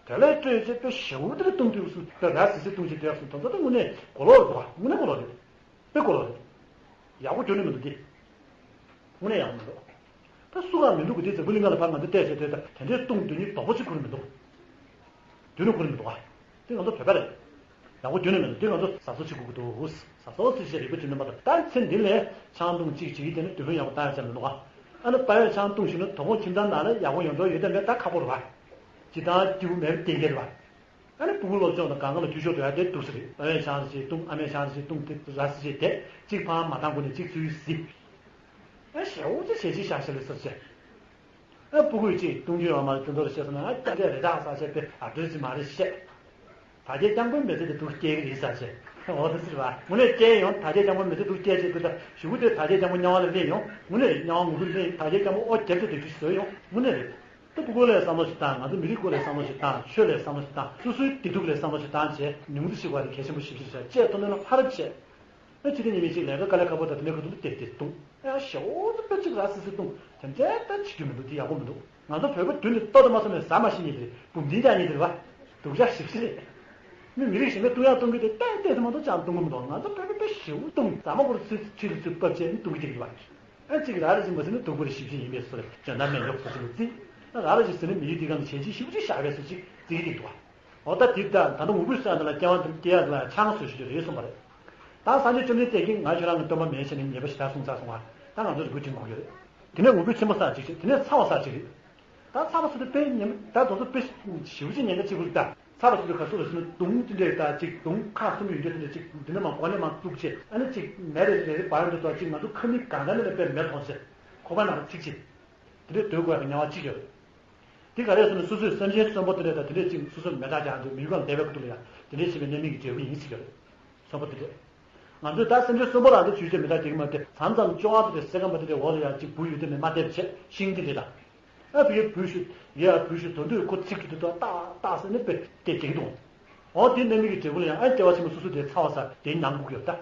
དེ་ལས་སྤྲོས་བྱས་དཔེ་ཞེ་པོ་དེ་ལས་གཏོང་དུས་སུ་དཔེ་ར་སི་སི་གཏོང་བྱེད་དེ་སུ་དོན་དག་དེ་དངོས་གནས་གོ་ལོག་རེད་འདུག་ག། དངོས་གནས་གོ་ལོག་རེད། དཔེ་གོ་ལོག་རེད། ཡག་པོ་འགྱུར་ནི་མི་འདུག་སྟེ། དངོས་གནས་ཡག་པོ་མི་འདུག། ད་སུ་གང་མི་འདུག་གི། དེ་འཛམ་བུ་གླིང་ལ་ཕར་ང་ཚོ་བལྟས་བྱས་དེ་ད་དེ་འདྲའི་གཏོང་སྡོད་མཁན་རྡོག་པོ་གཅིག་ཁུར་མི་འདུག། སྡོད་ནི་ཁུར་མི་འདུག་ག། དེ་ང་ཚོ་བོད་པ་རེད། ཡག་པོ་འགྱུར་ནི་མི་འདུག། དེ་ང་ཚོ་ཟ་སོ་བྱེད་དགོས་ཀྱི་འདུག། ཟ་སོ་ཟེར་བྱས་རིག་པ་བྱེད་ནི་མ་གཏོགས། ད་ཚེ་འདི་ལས་ཆང་འཐུང་གཅིག་བྱེད་ཀྱི་དེ་ནི་དུས་ལོ་ཡག་པོ་བཏང་ཡ་ཅང་མི་འདུག་ག། ཨ་ནི་ད་ཡོད་ཆང་འཐུང་ཞིག་ན་དོ་དགོང་ཁྱིམ་ཚང་ནང་ལ་ཡག་པོ་ཡོང་འགྲོ་ཡོད་དམ་མེད་ད་ཁག་པོ་རེད་པ། སྤྱིར་བཏང་སྐྱིད་པོ་མེད་པ་གཏན་འཁེལ་རེད་པ། ཨ་ནི་སྤུ་གུ་སློབ་སྦྱོང་དང་གང་ག་ལ་འཐུས་ཤོར་འགྲོ་ཡ་དེ་སྡུག་ས་རེད། ཨ་ཡེ་ཆང་ཞིག་བཏུང་། ཨ་མས་ཆང་ཞིག་བཏུང་། དེ་ར་སི་ཞིག་དེ་གཅིག་ཕང་མ་བཏང་གོང་ནས་གཅིག་ཚུར་ཟི། ཨ་ཞེ་པོ་ཅིག་ཞེ་ཅིག་བཞག་ཤེས་ལེ་ཟེར་བྱས། ཨ་སྤུ་གུས་གཅིག་བཏུང་རྒྱུ་ཡོད་མ་རེད། དེ་ཚོ་ལ་བཤད་སོང་ན་ཨ་སྐྱ་འདྲ་རེ་དྲག་ཟ་བྱས་དཔེ་ཨ་འདྲ་ཅིག་མ་རེད་བཤད། དྲ་རྒྱའི་སྐྱབས་མགོན་མི་ཚེ་དེ་སྡུག་སྐྱེལ་གི་རེད་ཟེར་བྱས། འོ་དེ་ཟེར་བ་དངོས་གནས་སྐྱེལ་ཡོང་། དྲ་རྒྱའི་སྐྱབས་མགོན་མི་ཚེ་སྡུག་སྐྱེལ་བྱས་དེ་ད་གཞུག་གུ་དེ་དྲ་རྒྱའི་སྐྱབས་མགོན་དམྱལ་བ་ལ་སླེབས་ཡོང་། དངོས་གནས་དམྱལ་བ་ངུ་དགུ་སླེབས། དྲ་རྒྱའི་སྐྱབས་མགོན་ཨོ་རྒྱབ་བྱས་དེ་འདྲ་ཞིག་བཟོས་ཡོང་། དངོས་གནས་རེད། ད་སྤུ་གུ་ལ་བསམ་བློ་ཞིག་བཏང་། ང་ཚོ་མི་རིགས་སྐོར་ལ་བསམ་བློ་ཞིག་བཏང་། ཆོས་ལ་བསམ་བློ་ཞིག་བཏང་། སོ་སོའི་བདེ་སྡུག་ལ་བསམ་བློ་ཞིག་བཏང་བྱས། ཉུང་ཙམ་ཞིག་བ་རེད། གལ་ཆེན་པོ་ཞིབ་ཞིབ་བྱས། བཅས་ཐོབ་ནས་ལ་ཕར་བྱས། ཨ་ཅི་སྟེ་ཉི་མ་གཅིག་ལས་ཀ་དཀའ་ལས་ཁག་པོ་དང་དེ་འདྲའི་ཁ་ཐུག་ལ་བལྟས་བལྟས་བཏུང་། ཨ་ཞོ་ཙི་དཔེ་གཅིག་ར་སི་སི་བཏུང་། དེ་འདྲའི་ད་བྱེད་རྒྱུ་མི་འདུག། དེ་ཡག་པོ་མི་འདུག། ང་ཚོ་བོད་པ་དུས་ནས་ལྟོ་དང་མ་སོང་ནས་ཟ་མ་ཤེས་མཁན་དེ་རེད། འབུམ་སྡིངས་རྒྱག་མཁན་དེ་རེད་བ། སྡུག་ཅག་ཞིབ་ཞིབ་རེད། མི་མི་རིགས་གཞན་པས་བཏུང་ཡག་བཏུང་གི་དེ་ཏན་ཏན་དུ་མ་གཏོགས་ཅང་བཏུང་གི་མི་འདུག། ང་ཚོ་བོད་པ་དཔེ་ཞེ་པོ་བཏུང་། ཟ་མ་ཁོ་ར་ཚུར་ཁྲིད་ལ་ཚུར་ཕབ་བྱས་ནས་བཏུང་གི་བསྡད་ཀྱི་རེད་བ། ཨ་གཅིག་ར་རེ་བཞིན་པ་ཟེར་ན་སྡུག་པོ་རེ་ཞིབ་ཞིབ་ཡིན་པས་སོ་རེ་འཇོན་ཐང་མེད་མགྱོགས་སུ་ཞིག་ལ་བརྩིས། ཨ་ར་རེ་བཞིན་ཟེར་ན་མི་ཡུལ་འདི་ག་ནས་བྱས་རྗེས་ཞིབ་ཅིག་བཞག་པས་སུ་ཅིག་བརྩི་གི་འདུག་བ། འོ་ད་དེ་ལྟར་ད་ལྟ་ངུ་དགུ་ས་འདི་ལ་སྐྱེ་བ་འདིར་སྐྱེ་ཡག་འདི་ལ་ཆང་བཟོ་ཞུ་རྒྱུ་རེད་གསུངས་པ་རེད། ད་སངས་རྒྱས་བཅོམ་ལྡན་འདས་ཀྱིས་ང་ཁྱོད་རང་གི་སྟོན་པ་མེད་བྱས་ནས་ཉེས་པ་ཞེ་དྲག་གསུངས་ཚར་སོང་བ། ད་ང་ཚོ་རེ་སྐུལ་དྲན་དགོས་ཀྱི་རེད། དེ་ནས་ངུ་དགུ་ཆེན་པོ་ས་གཅིག་བྱས། དེ་ནས་ཚ་བ་ས་གཅིག་རེད། ད་ཚ་བ་ས་དེ་དཔེ་ཉེ་མ་ད་དེ་ཚོ་དཔེ་ཞེ་པོ་ཅིག་ཉེན་ཁ་ཆེ་པོ་རེད། ད་ཚ་བ་ས་དེ་ག་ཚོད་རེད་ཟེར་ན་མདུང་དེ་འདྲས་ད་ཅིག་མདུང་ཁ་གསུམ་ཡོད་རྒྱུ་དེ་འདྲས་ཅིག་འདི་ནས་མར་མགོ་ནས་མར་བཙུགས་བྱས། ཨ་ནི་ཅིག་མེ་རེ་རེ་རེ་འབར་འགྲོ་དུས་ཅིག་ང་ཚོ་ཁ་མིག་སྒང་ག་ནས་ལ་དཔེ་མེ་མཐོང་བྱས། ཁོག་པ་ནང་ལ་ཚིག་བྱས། དེ་འདྲས་སྡོད་དགོས་ཡག་གི་དམྱལ་བ་གཅིག་ཡོད་རེད། དེ་ག་རེ་ཟེར་ན་སོ་སོའི་སེམས་ཅན་གསོན་པོ་དེ་འདྲས་དང་དེ་འདྲས་ཅིག་སོ་སོར་མེ་སྟག་རྒྱག་འདུག། མི་ཡུལ་གང་བསྡད་པའི་ཁ་ཐུག་ལ་ཡང་དེ་འདྲས་བྱེད་པའི་གནད་མིག་གི་འབྲས་བུ་ཡིན་ཟེར་གྱི་རེད། གསོན་པོ་དེ་འདྲས། ང་ཚོས་ད་སེམས་ཅན་གསོན་པོ་རང་དེ་ཆུ་ཆེ་མེ་སྟག་རྒྱག་གི་མ་རེད་དེ། མཚམས་མཚམས་ཅོག་ཨ་དེ་འདྲས་སེ་གམ་པ་དེ་འདྲས་འོག་ལ་ཡང་ཅིག་འབུ་ཡོད་དེ་ནས་མ་བསྡད་པ་བྱས། ཤིང་དེ་འདྲས་དང་། ཨ་བུ་ཡ་བུ་ཤུ། ཡ་བུ་ཤུ་དོ་འདོད་ཁོ་ཚིག་གི་དུ་ཏོ་ཏག་ཏག་ཟེར་ནས་དཔེ་དེ་རྒྱག་གི་འདུག། འོ་དེ་གནད་མིག་གི་འབྲས་བུ་ལ་ཡང་ཨ་སྐྱེ་བ་ཕྱི་མ་སོ་སོ་དེ་ཚ་བ་ས་དེ་མྱང་དགོས་ཀྱི་ཡོད་ད།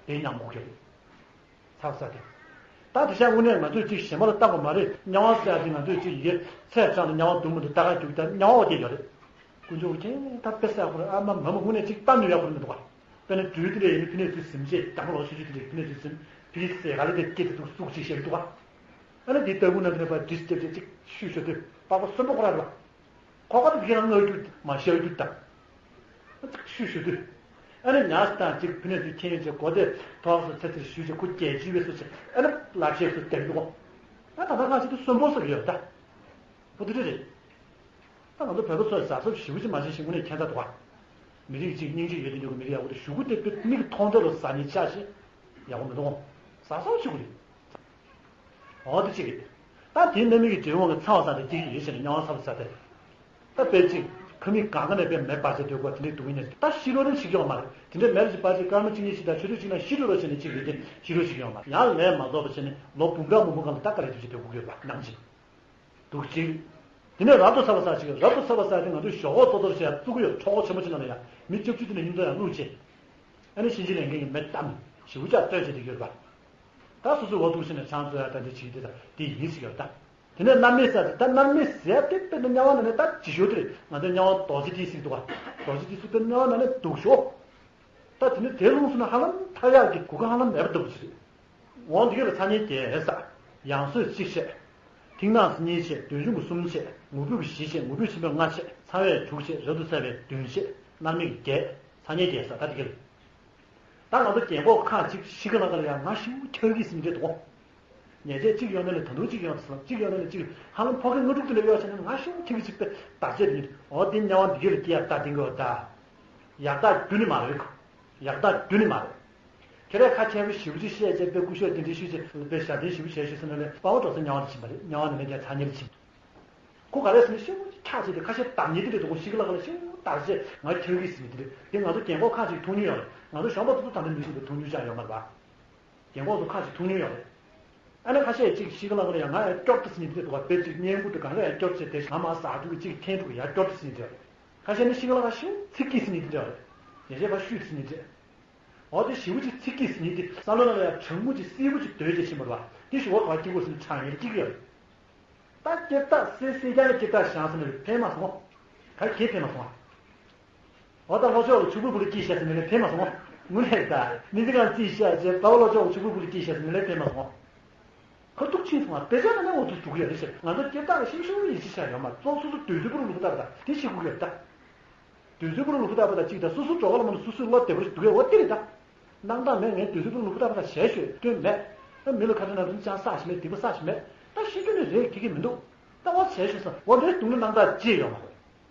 དེ་མྱང་དགོས་ཀྱི་ཡོད། ཚ་བ་ས་དེ། ད་དེ་ཤ་དངོས་གནས་ང་ཚོས་ཅིག་གཞན་པ་ལ་བལྟ་དགོས་མ་རེད། དམྱལ་བ་ཟེར་ཡ་དེ་ང་ཚོས་ཅིག་ཡི་གེ་ཚད་ཙམ་ལ་དམྱལ་བ་སྡུག་མི་འདུག་ལྟ་ག་རྒྱུག་ད་དམྱལ་བ་འོ་དེ་ཡོད་རེད། དཀོན་མཆོག་གིས་ད་དཔེ་བསགས་པར་ཨ་མ་མ་མ་དངོས་གནས་ཅིག་ལྟ་ནུས་ཡག་པོ་མི་འདུག་བ། དཔེར་ན་སྦྲུལ་དེ་འདྲ་ཡིན་ན་ཕི་ནས་ཚུར་ཟིམ་བྱས། རྒྱ་མོ་ལོ་ཆུང་ཆུང་དེ་འདྲ་ཕི་ནས་ཚུར་ཟིམ། ཕི་ཟས་ག་ལ་དེ་སྐྱེ་དེ་འདུག་སུག་ཅིག་བཤད་འདུག་བ། ཨ་ནི་དེ་ལྟ་བུ་ན་དེ་ནས་ཕར་འདྲིས་རྒྱབ་བྱས་ཅིག་ཤུ་ཤོ་དུས་པགས་པ་གསོན་པོ་ཁོ་ར་རེད་བ། ཁོ་ཁ་དེ་ཁྱེད་རང་ངར་རྒྱུ་མ་ཤར་རྒྱུ་ད། ཨ་ཅིག་ཤུ་ཤོ་དུས། ཨ་ནི་ཉག་དང་ཅིག་ཕི་ནས་ཚུར་ཁྱེར་ཡོང་བྱས་མགོ་དེ་ཐོག་སོ་ཚེ་ཚེ་ཞུ་བྱས་ཁོ་རྒྱལ་ཇི་བས་སོ་བྱས། ཨ་ནི་ལབ་བཤད་སོ་བསྡད་འདུག་གོ། ཨ་ད་ད་ཁ་ཅིག་ཏུ་གསོན་པོ་སོགས་ཡོད་ད། ཨོ་དེ་འདྲ་རེད། ད་ང་ཚོ་བོད་པ་ཚོས་ཟ་སོབ་ཞེ་པོ་ཅིག་མ་བྱས་ཤིང་དངོས་གནས་ཁྱད་མཚར་འདུག་ག། མི་རིགས་གཅིག་སྙིང་རྗེ་ཡོད་དེ་འདྲ་གི་མི་རིགས་ཡག་པོ་དེ་གཞུག་གུ་དེ་དཔེ་མིག་མཐོང་འདྲ་ལ་ཟ་ནི་ཆགས་ཤིང་ཡག་པོ་མི་འདུག་ག། ཟ་སོབ་ཞེ་པོ་རེད། ཨོ་དེ་གཅིག་རེད། ད་དེ་གནད་མིག་གི་འབྲས་བུ་ངོ་ཚ་བ་ཟ་དེ་གཅིག་ཡོད་ཤིང་དམྱལ་བ་ཚ་བ་ཟ་དེ། ད་དཔེ་གཅིག་ཁ་མིག་སྒང་ག་ནས་དཔེ་མེ་འབར་ཚེ་སྡོད་དགོས་དེ་འདྲའི་སྡུག་བསྔལ་ནས་ད་ཤི་རོ་རེ་ཞིག་ཡོང་མ་རེད། དེ་འདྲའི་མེ་རེ་ཞིག་འབར་ཚེ་སྐར་མ་གཅིག་གཉིས་ཤིག་དང་ཆུ་ཚོད་གཅིག་ནང་ཤི་འགྲོ་རོ་བྱས་ནས་གཅིག་རེད་དེ་ཤི་རོ་ཞིག་ཡོང་མ་རེད། ཡང་ལས་མ་རྫོགས་པ་བྱས་ནས་ལོ་འབུམ་ཕྲག་མང་པོ་སྒང་ལ་ད་དཀའ་ལས་ཐུག་ཅིག་སྡོད་དགོས་ཀྱི་ཡོད་པ་ནང་བཞིན། འདུག་ཅིང་། དེ་ནས་རབ་ཏུ་ཚ་བ་ཟ་ཞིག། རབ་ཏུ་ཚ་བ་ཟ་དེ་ང་ཚོས་ཞོག་ཁོག་ཏོག་ཏོ་བྱས་བཙུགས་ཀྱི་ཡོད། འཕྲོག་གོ་ཆེན་པོ་ཅིག་ནང་ལ་ཡང་མི་བཅུ་བཅུ་དེ་ནས་མཉམ་དུ་ཡང་བླུགས་བྱས། ཨ་ནི་གཤིན་རྗེ་ལས་མཁན་གྱིས་མེ་བཏང་། ཞེ་པོ་ཅིག་བཏོན་བྱས་བསྡད་ཀྱི་ཡོད་པ། ད་སོ་སོའི་འོ་འདུག་ཟེར་ནས་ཆང་བཙོ་ཡ་ད་འདི་བྱེད་ཀྱི་དེ་ད་དེ་ཡིན་ཟེར་གྱི་ཡོད་ད། དེ་ནས་མནར་མེད་ཟ་དེ་ད་མནར་མེད་ཟས་དེ་དཔེར་ན་དམྱལ་བ་ནང་ནས་ད་ཇི་ཞོ་དེ་རེད། ང་ཚོའི་དམྱལ་བ་རྡོ་རྗེ་སྟེགས་ཟེར་འདུག་ག། རྡོ་རྗེ་སྟེགས་ཟེར་དཔེར་ན་དམྱལ་བ་ནང་ནས་སྡུག་ཤོས། ད་དེ་ནས་དེ་ལྷུང་སོང་ན་ཧ་ལམ་ཐར་ཡག་གི་གོ་སྐབས་ཧ་ལམ་མེད་པ་ལྟ་བུ་ཞིག་རེད། འོང་དེ་ག་ལ་ཚ་ཉེན་རྒྱས་ས། ཡང་སོས་གཅིག་བཤད། དབྱིངས་སྣང་གཉིས་བྱས། བདུད་འཇོམས་ཀྱི་གསུམ་བྱས། ངོ་བོས་ཀྱི་བཞི་བྱས། ངོ་བོས་ཆེན་པོའི་ལྔ་བྱས། ཚ་བས་དྲུག་བྱས། རབ་ཏུ་ཚ་བས་བདུན་བྱས། མནར་མེད་ཀྱི་བརྒྱད། ཚ་དམྱལ་བརྒྱད་ཟེར་ད་དེ་ག་རེད། ད་ང་ཚོ་རྒན་གོག་ཁག་ཅིག་ཤི་ཁ་ལ་ཁ་ལ་ཡང་ང་ཤི་བོ་ཁྱེར་གི་ཟིན་འདྲེ་འདུག་ཉེས་ཆད་གཅིག་ཡོང་ནས་ལས་ད་དུང་གཅིག་ཡོང་ཚེ་གཅིག་ཡོང་ནས་ལས་གཅིག་ཧ་ལམ་ཕོ་སྐད་ལྔ་དྲུག་དེ་འདྲ་གཡོག་བྱས་ནས་ང་ཤི་བོ་ཁྱེར་གི་ཅིག་པའི་བརྡ་ཆད་དེ་ཉིད་འོ་དེ་དམྱལ་བ་འདི་ག་ལ་སྐྱེ་ཡག་རྟགས་བསྟན་གི་ཡོད་ད། ཡག་རྟགས་རྒྱུན་ནས་མ་རེད། ཡག་རྟགས་རྒྱུན་ནས་མ་རེད། ཁྱེད་རས་ཁ་ཆེན་པོ་ཞེ་པོ་ཅིག་བཤད་བྱས་དཔེ་སྐུ་ཞབས་དེ་འདྲའི་ཞུས་བྱས་དཔེ་ཞབས་བརྟན་ཞེ་པོ་བྱས་ཞུས་ཟེར་ན་ལས་དཔའ་བོ་གྲོགས་ཚོ་དམྱལ་བ་ལ་ཕྱིན་པ་རེད། དམྱལ་བ་ནས་ལས་ཀྱང་ཚ་དམྱལ་ལ་ཕྱིན། ཁོ་ག་རེ་ཟེར་ན་ཤི་བོ་ཁྱག་བྱས་ཏེ་ཁ་ཤས་བདག་ཉིད་དེ་འདྲ་འདུག་ཤི་ཁ་ལ་ཁ་ལ་ཤི་བོ་བདག་བྱས་ང་ཁྱེར་གི་ཟིན་དེ་འདྲ་དེ་ང་ཚོ་རྒན་གོག་ཁག་ཅིག་མཐོང་མྱོང་ཡོད་རེད། ང་ཚོ་གཞོན་པ་ཚོ་ཚོ་ད་ལྟ་མི་ཤི་བའི་མཐོང་མྱོང་ཅང་ཡོད་མ་རེད་པ། རྒན་གོག་ཚོ་ཁག་ཅིག་མཐོང་མྱོང་ཡོད་རེད། ཨ་ནི་ཁ་ཤས་ཅིག་ཤི་ཁ་ལ་ཁ་ལ་ཡང་ང་ཡང་སྐྱོབ་ཏུ་ཟིན་དེ་འདྲ་འདུག་པ། དཔེ་ཅིག་བརྙན་བརྐོ་དེ་གང་ག་ཡང་སྐྱོབ་བྱས་ཏེ་ང་མ་ཟ་འདུག་གི་ཅིག་འཐེན་འདུག་གི་ཡང་སྐྱོབ་ཏུ་ཟིན་དེ་རེད། ཁ་ཤས་ནི་ཤི་ཁ་ལ་ཁ་ཤི་བོ་ཚིག་གིས་ཟིན་དེ་འདྲ་རེད། ཡང་ཤས་པ་ཤུད་ཟིན་དེ་འདྲ། འོ་དེ་ཞེ་པོ་ཅིག་ཚིག་གིས་ཟིན་ཏེ་བསམ་བློ་ནང་ལ་ཡང་གྲང་མོ་ཅིག་བསིལ་པོ་ཅིག་སྡོད་ཅེས་ཕྱིན་པ་རེད་པ། དེ་ཞུ་བ་ག་སྐྱིད་པོ་ཟིན་ཁྲང་ཡིན་སྐྱིད་ཀྱི་ཡོད་རེད། ད་སྐྱེར་སྟག་སེ་སེ་རྐྱང་གི་སྐྱེར་སྟག་བཞག་ཟིན་ནས་ཕན་མ་སོང་། ག་གེ་ཕན་མ་སོང་། འོ་ད་ལྷོ་ཕྱོགས་ལ་ཕྱུག་པོའི་བུ་ལ་སྐྱེས་ཤག་ཟིན་ནས་ཕན་མ་སོང་། དངུལ་ལས་ད་མི་ཚེ་གང་རྩིས་ཤག་ཅེས་ད་བ་ལྷོ་ཕྱོགས་ལ་ཕྱུག་པོའི་བུ་ལ་སྐྱེས་ཤག་ཟིན་ནས་ཕན་མ་སོང་། ཁ་ཐུག་ཕྱིན་སོང་བ་དཔེ་ཆ་ནང་ནས་འོ་ཐུག་འདུག་གི་ཡོད་རེད་ཟེར། ང་ཚོ་སྐྱེར་སྟག་ལ་ཤི་ཤི་ཡིད་ཆེས་བྱ་ཡོད་མ་རེད། ཙོག་སོ་སོ་དུས་ཚོད་པོ་རུ་ལུག་ལྟ་བུ་ད་དེ་ཤི་དགོས་ཀྱི་ཡོད་ད། དུས་ཚོད་པོ་རུ་ལུག་ལྟ་བུ་ད་གཅིག་ད་སོ་སོ་འགྲོ་ག་ལ་མ་ནི་སོ་སོའི་བློ་བདེ་པོ་ཞིག་འདུག་གས་འོ་དེ་རེད་ད། སྣང་དག་མེད་ངས་དུས་ཚོད་པོ་རུ་ལུག་ལྟ་བུ་ད་ཞལ་ཤོད་སྐྱོན་མེད། ད་མི་ལ་ཁ་བྲལ་ན་རིན་ཅང་བསགས་ཤིག་མེད་སྡིག་པ་བསགས་ཤིག་མེད། ད་ཤི་རྒྱུ་ནི་རེད་ཁེ་གི་མི་འདུག་ད་འོ་ཞལ་ཤོད་སོང་འོ་འདྲའི་སྡུག་ནི་སྣང་དག་ཅི་ཡོད་མ་རེད།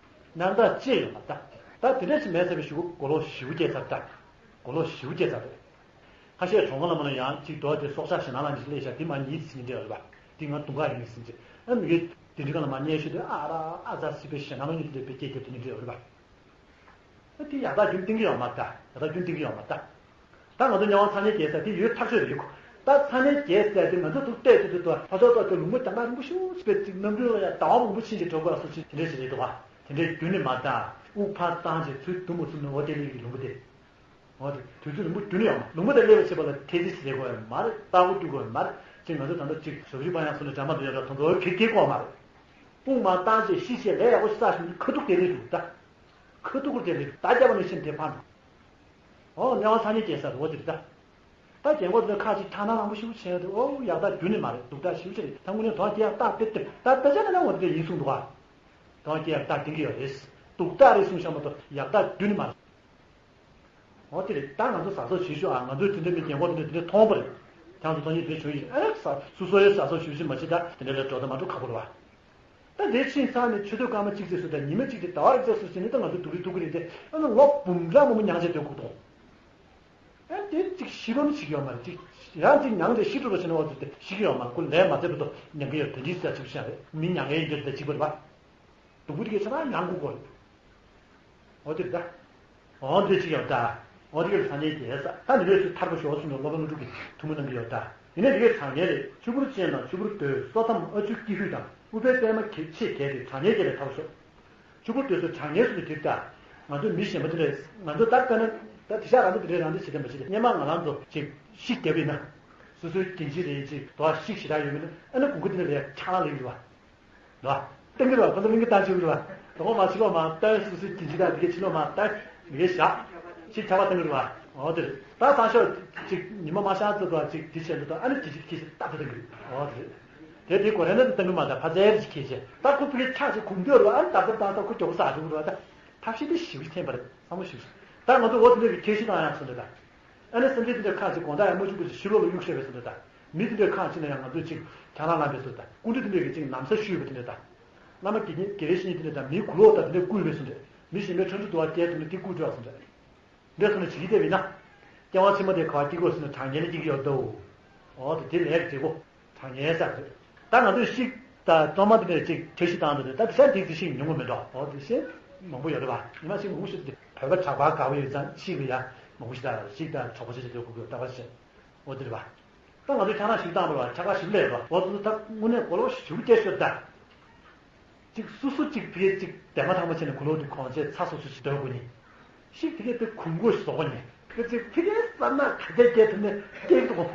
སྣང་དག་ཅི་ཡོད་མ་རེད་ད། ད་དེ་འདྲ་ཞིག་མེད་ཚར་བའི་གཞུག་གུ་མགོ་ལོག་ཞེ་པོ་སྐྱེས་ཚར་ད། མགོ་ལོག་ཞེ་པོ་སྐྱེས་ཚར་རེད། ཁ་ཤས་གྲོང་ཁ་ལ་མ་ལ་ཡང་གཅིག་རྡོ་དེ་སྲོག་ཆགས་ཞེ་ནང་ལ་ནི་སླེབས་ཤག་དེ་མ་ཉིད་ཟིན་འདྲ་ཡོད་རེད་པ། དེ་ང་དུང་ཁ་ཡིན་ཟིན་ཅེ། ཨ་མི་གེ་དེ་འདྲི་ག་ལ་མ་ཉལ་ཤོད་དེ་ཨ་ར་ཨ་ཙ་སི་པའི་ཞེ་ནང་ལ་ཉིད་དེ་འདྲ་དཔེ་སྐྱེས་སྐྱེས་དེ་ནི་འདྲ་ཡོད་རེད་པ། ཨ་དེ་ཡག་རྟགས་རྒྱུན་བསྟན་གི་ཡོད་མ་རེད་ད། ཡག་རྟགས་རྒྱུན་བསྟན་གི་ཡོད་མ་རེད་ད། ད་ང་ཚོ་དམྱལ་བ་ཚ་དམྱལ་བརྒྱད་ཟེར་དེ་ཡོད་ཐག་ཆོད་རེད་ཡོད་ཁུ། ད་ཚ་དམྱལ་བརྒྱད་ཟེར་དེ་ང་ཚོ་ཐུག་བལྟས་ཚུལ་དུ་ལྷོ་ཕྱོགས་ཐོག་དེ་ལུང་པ་རྒྱང་ཐག་རིང་པོ་ཞེ་པོ་ཅིག་པའི་ཅིག་གནམ་གྲུ་ལ་ཡང་ཟླ་བ་མང་པོ་ཕྱིན་ཅིག་འགྲོ་དགོས་ལ་སོགས་ཅིག་དེ་འདྲ་ཞིག་རེད་འདུག་ག་དེ་འདྲའི་རྒྱུན་ནི་མ་བཏང་། དབུགས་ཕར་བཏང་ཅིག་ཚུར་བསྡུ་མ་ཚུར་ནི་འོ་དེ་ལས་ཀྱི་ལུང་པ་དེ། འོ་དེ་དུས་ཚོད་རིང་པོ་རྒྱུན་ནི་ཡོད་མ་ལུང་པ་དེ་སླེབས་པ་བྱེད་པ་ལ་ཐེ་ཚི་ཞིག་བྱེད་དགོས་ཡོད་མ་རེད། ལྟ་སྐོར་སྐྱོད་དགོས་ཡོད་མ་རེད། ཅིག་ང་ཚོ་ད་ལྟ་ཅིག་ཞབས་ཞུ་པ་ཡང་སོང་ནས་འགྲམ་པ་དུ་ཡོད་ར་ད་ཚོ་གེ་གེ་དགོས་མ་རེད། དཔུང་མ་བཏང་ཅིག་ཤི་ཞེས་ལས་ཡག་པོ་ཞིག་བསགས་ཤིང་ཁ་ཐུག་དེ་རེད་འདུག་ད། ཁ་ཐུག་གུར་དེ་རེད་ད་རྒྱབ་པ་ནས་ཕྱིན་དེ་ཕར་འགྲོ། ཨོ་དམྱལ་བ་ཚ་དམྱལ་བརྒྱད་ཟེར་འོ་དེ་རེད་ད། ད་རྒན་གོག་དེ་ཁ་ཅིག་ཐ་ན་རང་པོ་ཞིག་བྱས་ཏེ་ཨོ་ཡག་རྟགས་རྒྱུན་ནས་མ་རེད་སྡུག་རྟགས་ཞིག་བྱས་རེད་ད་དངོས་གནས་དོན་སྐྱེ་ཡག་རྟགས་དཔེ་དེ་ད་དཔེ་ཆ་ནང་ན་འོ་དེ་ཡིན་གསུངས་འདུག་ཨ། དོན་སྐྱེ་ཡག་རྟགས་བསྟན་གི་ཡོད་རེད། སྡུག་རྟགས་རེད་གསུངས་ཤག་མ་གཏོགས་ཡག་རྟགས་རྒྱུན་ནས་མ་རེད། འོ་དེ་རེད་ད་ང་ཚོ་ཟ་ཟོ་བྱེད་ཤོག་ཨ། ང་ཚོའི་དེ་འདྲ་མི་རྒན་གོག་དེ་འདྲ་དེ་འདྲ་མཐོང་པ་རེད། ཁྱང་ཚོ་མཐོང་ཡིན་དེ་འདྲ་བྱུང་ཡིན་ཨ་ས་སུ་སོ་ཡོད་ཟ་ཟོ་བྱེད་ཤོག་མ་བྱེད་ད་དེ་འདྲ་ལ་འགྲོ་ད་མ་འགྲོ་ཁག་པོ་རེད་བ། ད་དེ་ཕྱིན་ཚར་ནས་ཆུ་ཚོད་སྐར་མ་གཅིག་ཙམ་སུ་ད་ཉི་མ་གཅིག་དེ་ཟླ་བ་རེ་ཙམ་སུ་ཟིན་ནས་ད་ང་ཚོ་སྡུག་རུས་སྡུག་གི་རེད་དེ་ཨ་ནི་ལོ་འབུམ་ཕྲག་མང་པོ་མྱངས་བྱས་སྡོད་དགོས་དང་། ཨ་དེ་གཅིག་ཤི་རོ་ནི་ཞིག་ཡོད་མ་རེད་གཅིག་ཡང་གཅིག་མྱངས་ཏེ་ཤི་འགྲོ་རོ་ཞེ་ན་འོ་ཙི་དེ་ཤི་གི་ཡོད་མ་རེད་ཁོ་ལས་མ་ཚད་པ་དོ་མྱང་གི་ཡོད་དེ་འདྲའི་ཟེར་ཆེ་བོ་ཞིག་རེད་མི་མྱང་ཡས་ཡིན་དེ་ད་གཅིག་པ་རེད་བ། སྡུག་པོ་དེ་གས་ཆ་ཚང་མྱང་དགོས་དགོས་རེད། འོ་དེ་རེད་ད། འོ་འདི་གཅིག་ཡོད་ད། འོ་དེ་གས་ཚ་དམྱལ་བརྒྱད་ས་ད་འདི་འདྲའི་ཚུལ་ཐར་པ་ཞོག་གསུངས་ནས་སློབ་དཔོན་ཀླུ་སྒྲུབ་ཀྱིས་ཐུགས་སྨོན་གནང་གི་ཡོད་ད། ཡིན་ན་འདི་གས་གྲང་ངར་རེད་ཆུ་བུར་ཅན་དང་ཆུ་བུར་རྡོའི་སོ་མཚམས་ཨ་ཆུ་ཀྱི་ཧུད་དང་ཨུཏྤལ་པད་མ་གི་ཆེས་རྒྱས་ཏེ་གྲང་ངར་རྒྱས་པའི་ཐབས་སོ། ཆུ་བུར་རྡོའི་སོ་གྲང་ངར་སུ་དུ་གྱུར་ད། ང་ཚོ་མི་གཞན་པ་དེ་འདྲས་ང་ཚོ་ད་ལྟ་ན་ད་དེ་ཤག་རང་ཚོ་དེ་འདྲས་རང་འདྲས་བྱེད་དེ་མ་བྱེད་དེ་སྔན་མ་ང་རང་ཚོ་ཅིག་ཤི་བསྡད་པ་ཡིན་ན། སོ་སོའི་རྒྱན་ཆ་རེད་ཅིག་དོ་ཤིག་ཞེ་དྲག་ཡོད་མིན་ན་ཨ་ནི་གོང་གི་དེ་འདྲ་ལས་ཆག་ལ་ཡོད་རེད་བ། ལ། ཏན་གི་ར་ཁོ་ཚོ་མིང་གི་ཏན་ཆུ་ར། དོ་མ་ཕྱི་ལོགས་མ་ཏན་སུ་སུ་ཅི་ཅི་ད་དེ་གི་ཕྱི་ལོགས་མ་ཏན་མི་གི་ཞག་ཅི་ཆ་བ་ཏན་གི་ར། འོ་དེ་ད་ས་ཤོ་ཅིག་ཉི་མ་མ་ཤར་ཚོ་དང་ཅིག་དེ་བྱས་འདུག་ད་ཨ་ནི་ཅི་ཅི་ཁྱི་ཞིག་ཏག་ཏག་ཏན་གི་ར། འོ་དེ་དེ་དེ་གོ་རེ་ན་ཏན་གི་མ་ད་ཕ་ཙེ་རི་ཅི་ཁྱི་ཞིག་ད་ཁོ་ཕི་གི་ཆག་ཅིག་གུམ་དུ་ར་ཨ་ནི་ད་ད་ད་ད་ཁོ་ཀྱོག་ས་ཅིག་ར་ད་ཐབས་ཤེས་དེ་ཞིབ་ཞིབ་འཐེན་པ་རེད་བསམ་བློ་ཞིབ་ཞིབ་ད་ང་ཚོ་འོ་དེ་འདྲ་གི་ཁྱི་ཞིག་དང་ཡང་སོང་འདུག་ད། ཨ་ནི་སེམས་ཅན་དེ་འདྲའི་ཁག་ཅིག་དགོང་དག་ཡང་མ་བཅུག་པ་ཞིག་ཕྱི་ལོགས་ལ་གཡུག་ཤོར་བའི་བཟོ་འདྲ་དང་། མི་དེ་འདྲའི་ཁག་ཅིག་ན་ཡང་ང་ཚོས་ཅིག་ཁྱེད་རང་ལངས་པའི་བཟོ་དང་སྐུ་མདྲ་དེ་འདྲའི་ཅིག་ན་བཟའ་བཤུས་པ་དེ་འདྲ་དང་། བླ་མ་དགེ་བསྙེན་དགེ་བའི་བཤེས་གཉེན་དེ་འདྲ་དང་མིའི་གུ་ལོག་དང་དེ་འདྲ་བརྐུས་པའི་བཟོ་འདྲ། མི་གཞན་པའི་ཁྲ་འབྲུ་དུ་བ་བསྐྱལ་ཐུབ་ན་དེ་བརྐུས་འགྲོ་བ་བཟོ་འདྲ། འདྲ་སོང་ན་བྱེད་ཀྱི་བསྡད་པ་ཡིན་ན། སྐྱེ་བ་ཕྱི་མ་དེ་ག་བ་སྐྱེ་དགོས་སོང་ན་གྲངས་ངན་ལ་སྐྱེ་གི་ཡོད་དོ། འོ་དེ་དེ་ལས་ཀྱི་བྱེད་སྒོ། གྲངས་ངན་ཟེར་རེད། ད་ང་ཚོས་ཤིག་དང་གཙང་མ་དེ་འདྲ་ཅིག་བཀྲ་ཤིས་བཏང་འདུག་དེ་ད་དེ་ཤ་འདི་ཚོ་ཤིག་ཉུང་གི་མི་འདུག་འོ་དེ་ཤེས་མང་པོ་ཡོད་རེད་པ། ཉི་མ་ཤིག་མང་པོ་ཞིག་དེ་བོད་པ་གྲགས་པ་དགའ་བོ་ཡོད་ཙང་ཤིག་ལ་ཡ་མང་པོ་ཞིག་ད་ཤིག་དང་གྲོགས་པོ་ཆེ་ཆེ་དེ་གོ་གི་ཡོད་ད་བ་ཤེས། འོ་དེ་རེད་པ། ད་ང་ཚོས་ཁྱེད་རང་ཞིག་བཏང་རེད་པ་ཁྱེད་ཀ་ཞིག་ལས་རེད་པ་འོ་དེ་ཚོ་ད་དངོས་གནས་གོ་ལོག་ཞིག་སྐྱེ་ཤོད་ད། ཅིག་སུ་སུ་ཅིག་ཕི་གེ་ཅིག་དེ་མ་ཐང་མ་བྱས་ནས་གོ་ལོག་དེ་གོང་ཆེ་ཚ་སོ་སོ་ཞིག་སྡོད་དགོས་ནི། ཤིག་དེ་གས་དེ་གུང་གོ་ཞིག་བཟོ་དགོས་ནི། ཁ་ཅིག་ཕི་གེ་བསམ་ན་ག་དེ་སྐད་ཐུབ་ནས་སྐད་འདུག་གོ།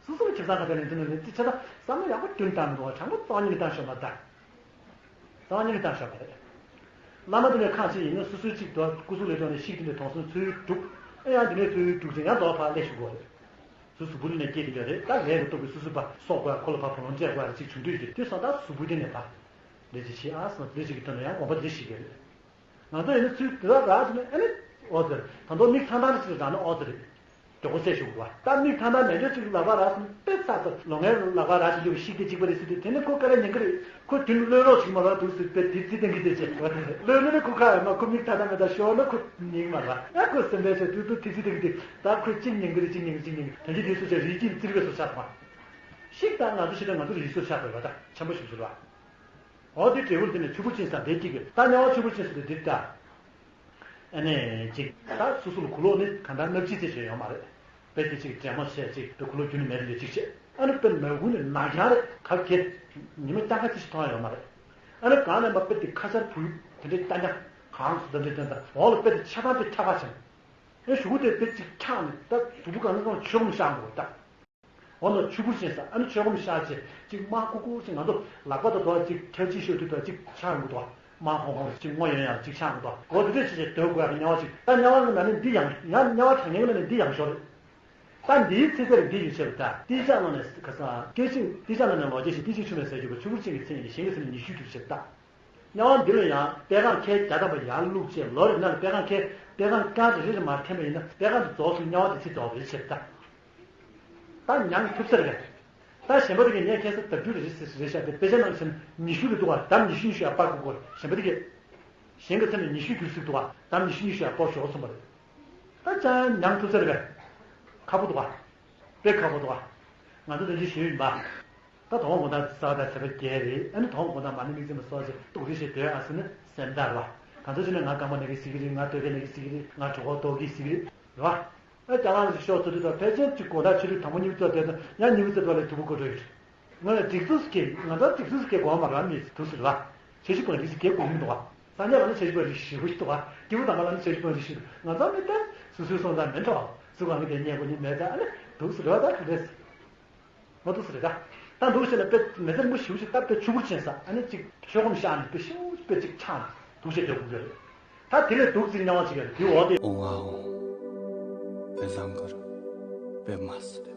སོ་སོ་ལ་ཁེ་བཟང་ག་དེ་ལེན་ཐུབ་ནས་ལེན་ཅི་ཆ་ད་བསམ་ན་ཡག་པོ་བསྐྲུན་བཏང་མི་འདུག་ག་དྲང་པོ་རྩ་བ་ཉིད་ནས་བཏང་ཤོག་མ་ད། རྩ་བ་ཉིད་ནས་བཏང་ཤོག་ག་རེད། བླ་མ་དེ་ནས་ཁག་ཅིག་ཡིན་ན་སོ་སོའི་ཅིག་དོ་སྐུ་གཟུགས་ལས་དོན་ནས་ཤིག་དེ་འདྲ་མཐོང་སོང་ཚུལ་སྒྲུབ། ཨེ་ཡང་དེ་ནས་ཚུལ་སྒྲུབ་ཅིང་ཡང་དོ་ཕར་སླེབས་ཞུ་དགོས་རེད། སུ་གཟུགས་པོ་ནས་སྐྱེས་ཡོད་རེད། ད་ལས་ཀྱི་སྟོབས་ཀྱིས་སོ་སོའི་པ་གསོ་དགོས། ཁོ་ལ་ཕར་བུ་ལོན་སྤྲད་དགོས་རེད། ཅིག་བྱུང་དུས་ཀྱི་དེ་སོང་ད་གཟུགས་པོ་དེ་ནས་ཕར་ལས་ཅིག་བྱེད་ཨ་སོང་ལས་ཅིག་གི་དོན་ལ་ཡང་དགོངས་པ་དེ་ཞིག་ཡོད་རེད། ང་ཚོ་ཡིན་ན་ཚུལ་དེ་ར་རག་ཟེར་ན་ཨ་ནི་ཨོ་ཙི་རེད། ད་དུང་མིག་ཐང་ཐང་ཅིག་རག་ན་ཨོ་ཙི་རེད། མགྱོགས་པོ་བསད་ཞུགས་འདུག་བ། ད་མིག་ཐང་ཐང་མེད་འགྲོ་ཅིག་ལག་པ་རག་སོང་དཔེ་ཚ་ཚ་ལོ་ངན་ལག་པ་རག་ཅིག་ལུས་ཤིག་དེ་གཅིག་པ་རེད་ཟེར་དུས་དེ་ནི་ཁོ་ཀ་ར་ཉན་གི་རེད། ཁོ་དུས་ནི་གློད་རོགས་ཅིག་མ་རག་འདུག་ཟེར་དཔེ་དེ་རྩིས་བཏང་གི་དེ་བྱས་གློད་ནི་ཁོ་ཁ་ཡོད་མ་ཁོ་མིག་ཐང་ཐང་མེད་ད་ཤོར་ན་ཁོ་ཉན་མ་རག་ཨ་ཁོ་སེམས་པའི་ཆེད་དུ་དུ་དེ་རྩིས་བཏང་གི་དེ་ད་ཁོ་གཅིག་ཉན་གི་རེད། གཅིག་ཉན་གི་གཅིག་ཉན་གི་དོན་གྱི་དེ་སུ་ཆ་རིགས་ཀྱི་རྩིས་རིག་པའི་སོ་ཆ་དང་། ཤིག་ད་ང་ཚོ་ཤི་ད་ང་ཚོ་རིགས་སོ་ཆ་དགོས་པ་ད་ཆེན་པོ་ཞིག་ཟེར་བ། འོ་དེ་འབྲས་བུར་དེ་ནས་ཆུ་བུར་ཅན་ས་དེ་སྐྱེ་གི་ད་དམྱལ་བ་ཆུ་བུར་ཅན་ས་དེ་འདིར་ད། ཨ་ནི་ཅིག་ད་སོ་སོ་ལ་གུ་ལོག་ནི་གང་ལྟར་སྣབས་ཕྱི་ཚེ་ཞེས་ཡོད་མ་རེད། དཔེ་དེ་ཅིག་དྲན་མོ་བྱས་ཅིག་དཔེ་གུ་ལོག་རྒྱུ་ནི་མེད་རེད་ཅིག་བྱས་ཨ་ནི་དཔེ་མ་གུ་ནི་ནག་རྐྱང་རེད། གབ་གེ་ཉི་མ་སྐྱང་ཁ་ཅི་ཞིག་མཐོང་ཡོད་མ་རེད། ཨ་ནི་གང་ནས་མ་དཔེ་དེ་ཁ་ཆར་བུ་དེ་འདྲའི་རྐྱང་རྐྱང་གང་སུ་དེ་འདྲའི་དོན་དང་འོག་ལ་དཔེ་དེ་ཆ་ཚང་དཔེ་ཁྲ་ཁ་ཆེན། ཨེ་གཞུག་གུ་དེ་དཔེ་ཅིག་འཁྱག་ནས་ད་གཟུགས་པོ་གང་ན་སོང་ཆོས་མི་ཤག་འདུག་ད། འོ་ན་ཆུ་བུར་ཅན་ས་ཨ་ནི་ཆོས་སྒོམ་ཤར་བྱས་ཅིག་དམར་ཁུག་ཁུག་ཅིག་ང་ཚོ་ལག་པ་དང་དོ་ཅིག་ཁྱབ་ཅིག་ཤོད་དུས་དང་ཅིག་ཆགས་ཡོང་གི་འདུག་དམར་ཧོང་ཧོང་ཅིག་སྔོ་ཡང་ཡང་ཅིག་ཆགས་ཡོང་གི་འདུག་འོ་དེ་འདྲས་ཅིག་བྱས་སྡོད་དགོས་ཡག་གི་དམྱལ་བ་ཅིག་ད་དམྱལ་བ་ནང་ནས་འདི་ཡང་ཡང་དམྱལ་བ་གྲངས་ངན་ནང་ནས་འདི་ཡང་ཤོར་རེད། ད་འདིའི་ཚེ་ཚད་འདི་ཡོད་ཆེ་བ་ད་ཏི་ཅག་ནང་ནས་ག་ས་སྐད་ཅིག་ཏི་ཅག་ནང་ནས་ལོ་རྒྱས་ཤིག་ཏི་ཅིག་ཆུ་མེད་ཟེར་རྒྱུ་བ་ཆུ་བུར་ཅན་གྱི་མཚན་ཡིན་གཞན་གྱི་མཚན་ནི་ཉི་ཤུ་གྱུར་ཆེ་བ་ད། དམྱལ་བ་འདི་ལ་ཡང་པད་ཁང་ཁལ་བརྒྱ་ཐམ་པ་ཡར་བླུགས་བྱས་ལོ་རེ་ནང་ལ་པད་ཁང་ཁལ་པད་ཁང་རྐང་རེ་རེ་རེ་མར་འཐེན་པ་ཡིན་ན་པད་ཁང་དུ་རྫོགས་སོང་དམྱལ་བ་དེ་ཚེ་རྫོགས་པ་རེད་ཆེ་ད། ད་མྱང་ཐུབ་ས་རེད། ད་གཞན་པ་དེ་གས་ངས་ཁ་སང་ལྟ་རྒྱུ་རེ་རེ་ཟེར་རེ་བཞག་པའི་དཔེ་ཆ་ནང་བཞིན་ཉི་ཤུ་རེ་འདུག་བ་དམ་ཉི་ཤུ་ཉི་ཤུ་ཡར་སྤར་དགོས་སྐོར་གཞན་པ་དེ་གས། གཞན་གྱི་མཚན་ནི་ཉི་ཤུ་གྱུར་ཟིག་འདུག་བ་དམ་ཉི་ཤུ་ཉི་ཤུ་ཡར་སྤར་ཞོག་གསུངས་པ་རེད། ད་ཅང་མྱང་ཐུབ་ས་རེད་པས། ཁག་པོ་འདུག་བ། དཔེ་ཁག་པོ་འདུག་བ། ང་ཚོ་དེ་འདྲ་ཞུས་ཡིན་པ། ད་དོ་དགོང་དག་གཟའ་དང་ཚེས་པ་བརྒྱད་རེད། ཨ་ནི་དོ་དགོང་དག་མ་ཎི་དམིགས་བརྩེ་མ་སོགས་ཅིག་འདུག་རེ་ཞིག་སྡོད་ཨ་ཟེར་ནི་སེམས་ཐག་རེད་བ། གང་ཚོད་ཅིག་ནས་ང་རྐང་པ་ན་གི་ཟེར་གི་རེད། ང་སྟོད་གོས་ན་གི་ཟེར་གི་རེད། ང་གྲོད་ཁོག་ལྟོགས་གི་ཟེར་གི་རེད། རེད་བ། ཨ་རྐྱང་ལངས་ཅིག་ཤོག་ཚོ་དུས་དང་ཕལ་ཆེར་ཅིག་དགོང་དག་ཆུ་ཚོད་དང་པོ་གཉིས་པ་ཚོ་བསྡད་དང་ཡང་གཉིས་པ་ཚོ་བསྡད་པ་ལས་དུ་བུ་གོ་འགྲོ་ཡོད་རེད། ང་ལ་སྒྲིག་འཛུགས་ཀྱི་ང་ཚོ་སྒྲིག་འཛུགས་ཀྱི་གོ་བ་མ་རག་མི་འདུག་ཟེར་བ། བྱེད་ཤུགས་པ་རིགས་ཀྱི་གོ་མི་འདུག་བ། སངས་རྒྱས་ལ་ནི་བྱེད་ཤུགས་པ་རིགས་ཞེ་པོ་ཞིག་འདུག་བ། སྐྱེས་བུ་དམ་པ་ལ་ནི་བྱེད་ཤུགས་པ་རིགས་ཞེ་པོ་འདུག་ང་ཚོ་མི་ལྟ་སུ་སུའི་སོང་ཙང་མི་འགྲོ། སུ་གང་གི་དེ་རྙེད་དགོས་ནི་མེད་ཙང་ཨ་ནི་འདུག་ཟེར་བ་ད་ག་འདྲས། མ་འདུག་ཟེར་རེད་ད། ད་འདུག་ཟེར་ན་དཔེ་མི་ཚེར་མོ་ཞེ་པོ་ཞིག་ད་དཔེ་ཆུ་བུར་ཅན་ས་ཨ་ནི་གཅིག་ཆོས་སྒོམ་ཤག་ནི་དཔེ་ཞེ་པོ་དཔེ་གཅིག་ཆགས་ནས་འདུག་བྱས་སྡོད་དགོས་ཀྱི་རེད། ད་དེ་ལས་འདུག་ཟེར་དམྱལ་བ་ཅིག་ཡོད་རེད་དེ་འོག་དེ། ཨོང་ཨ་ཨོང་། བེ་བཟང་གར་བེ་མ་སི་རེ།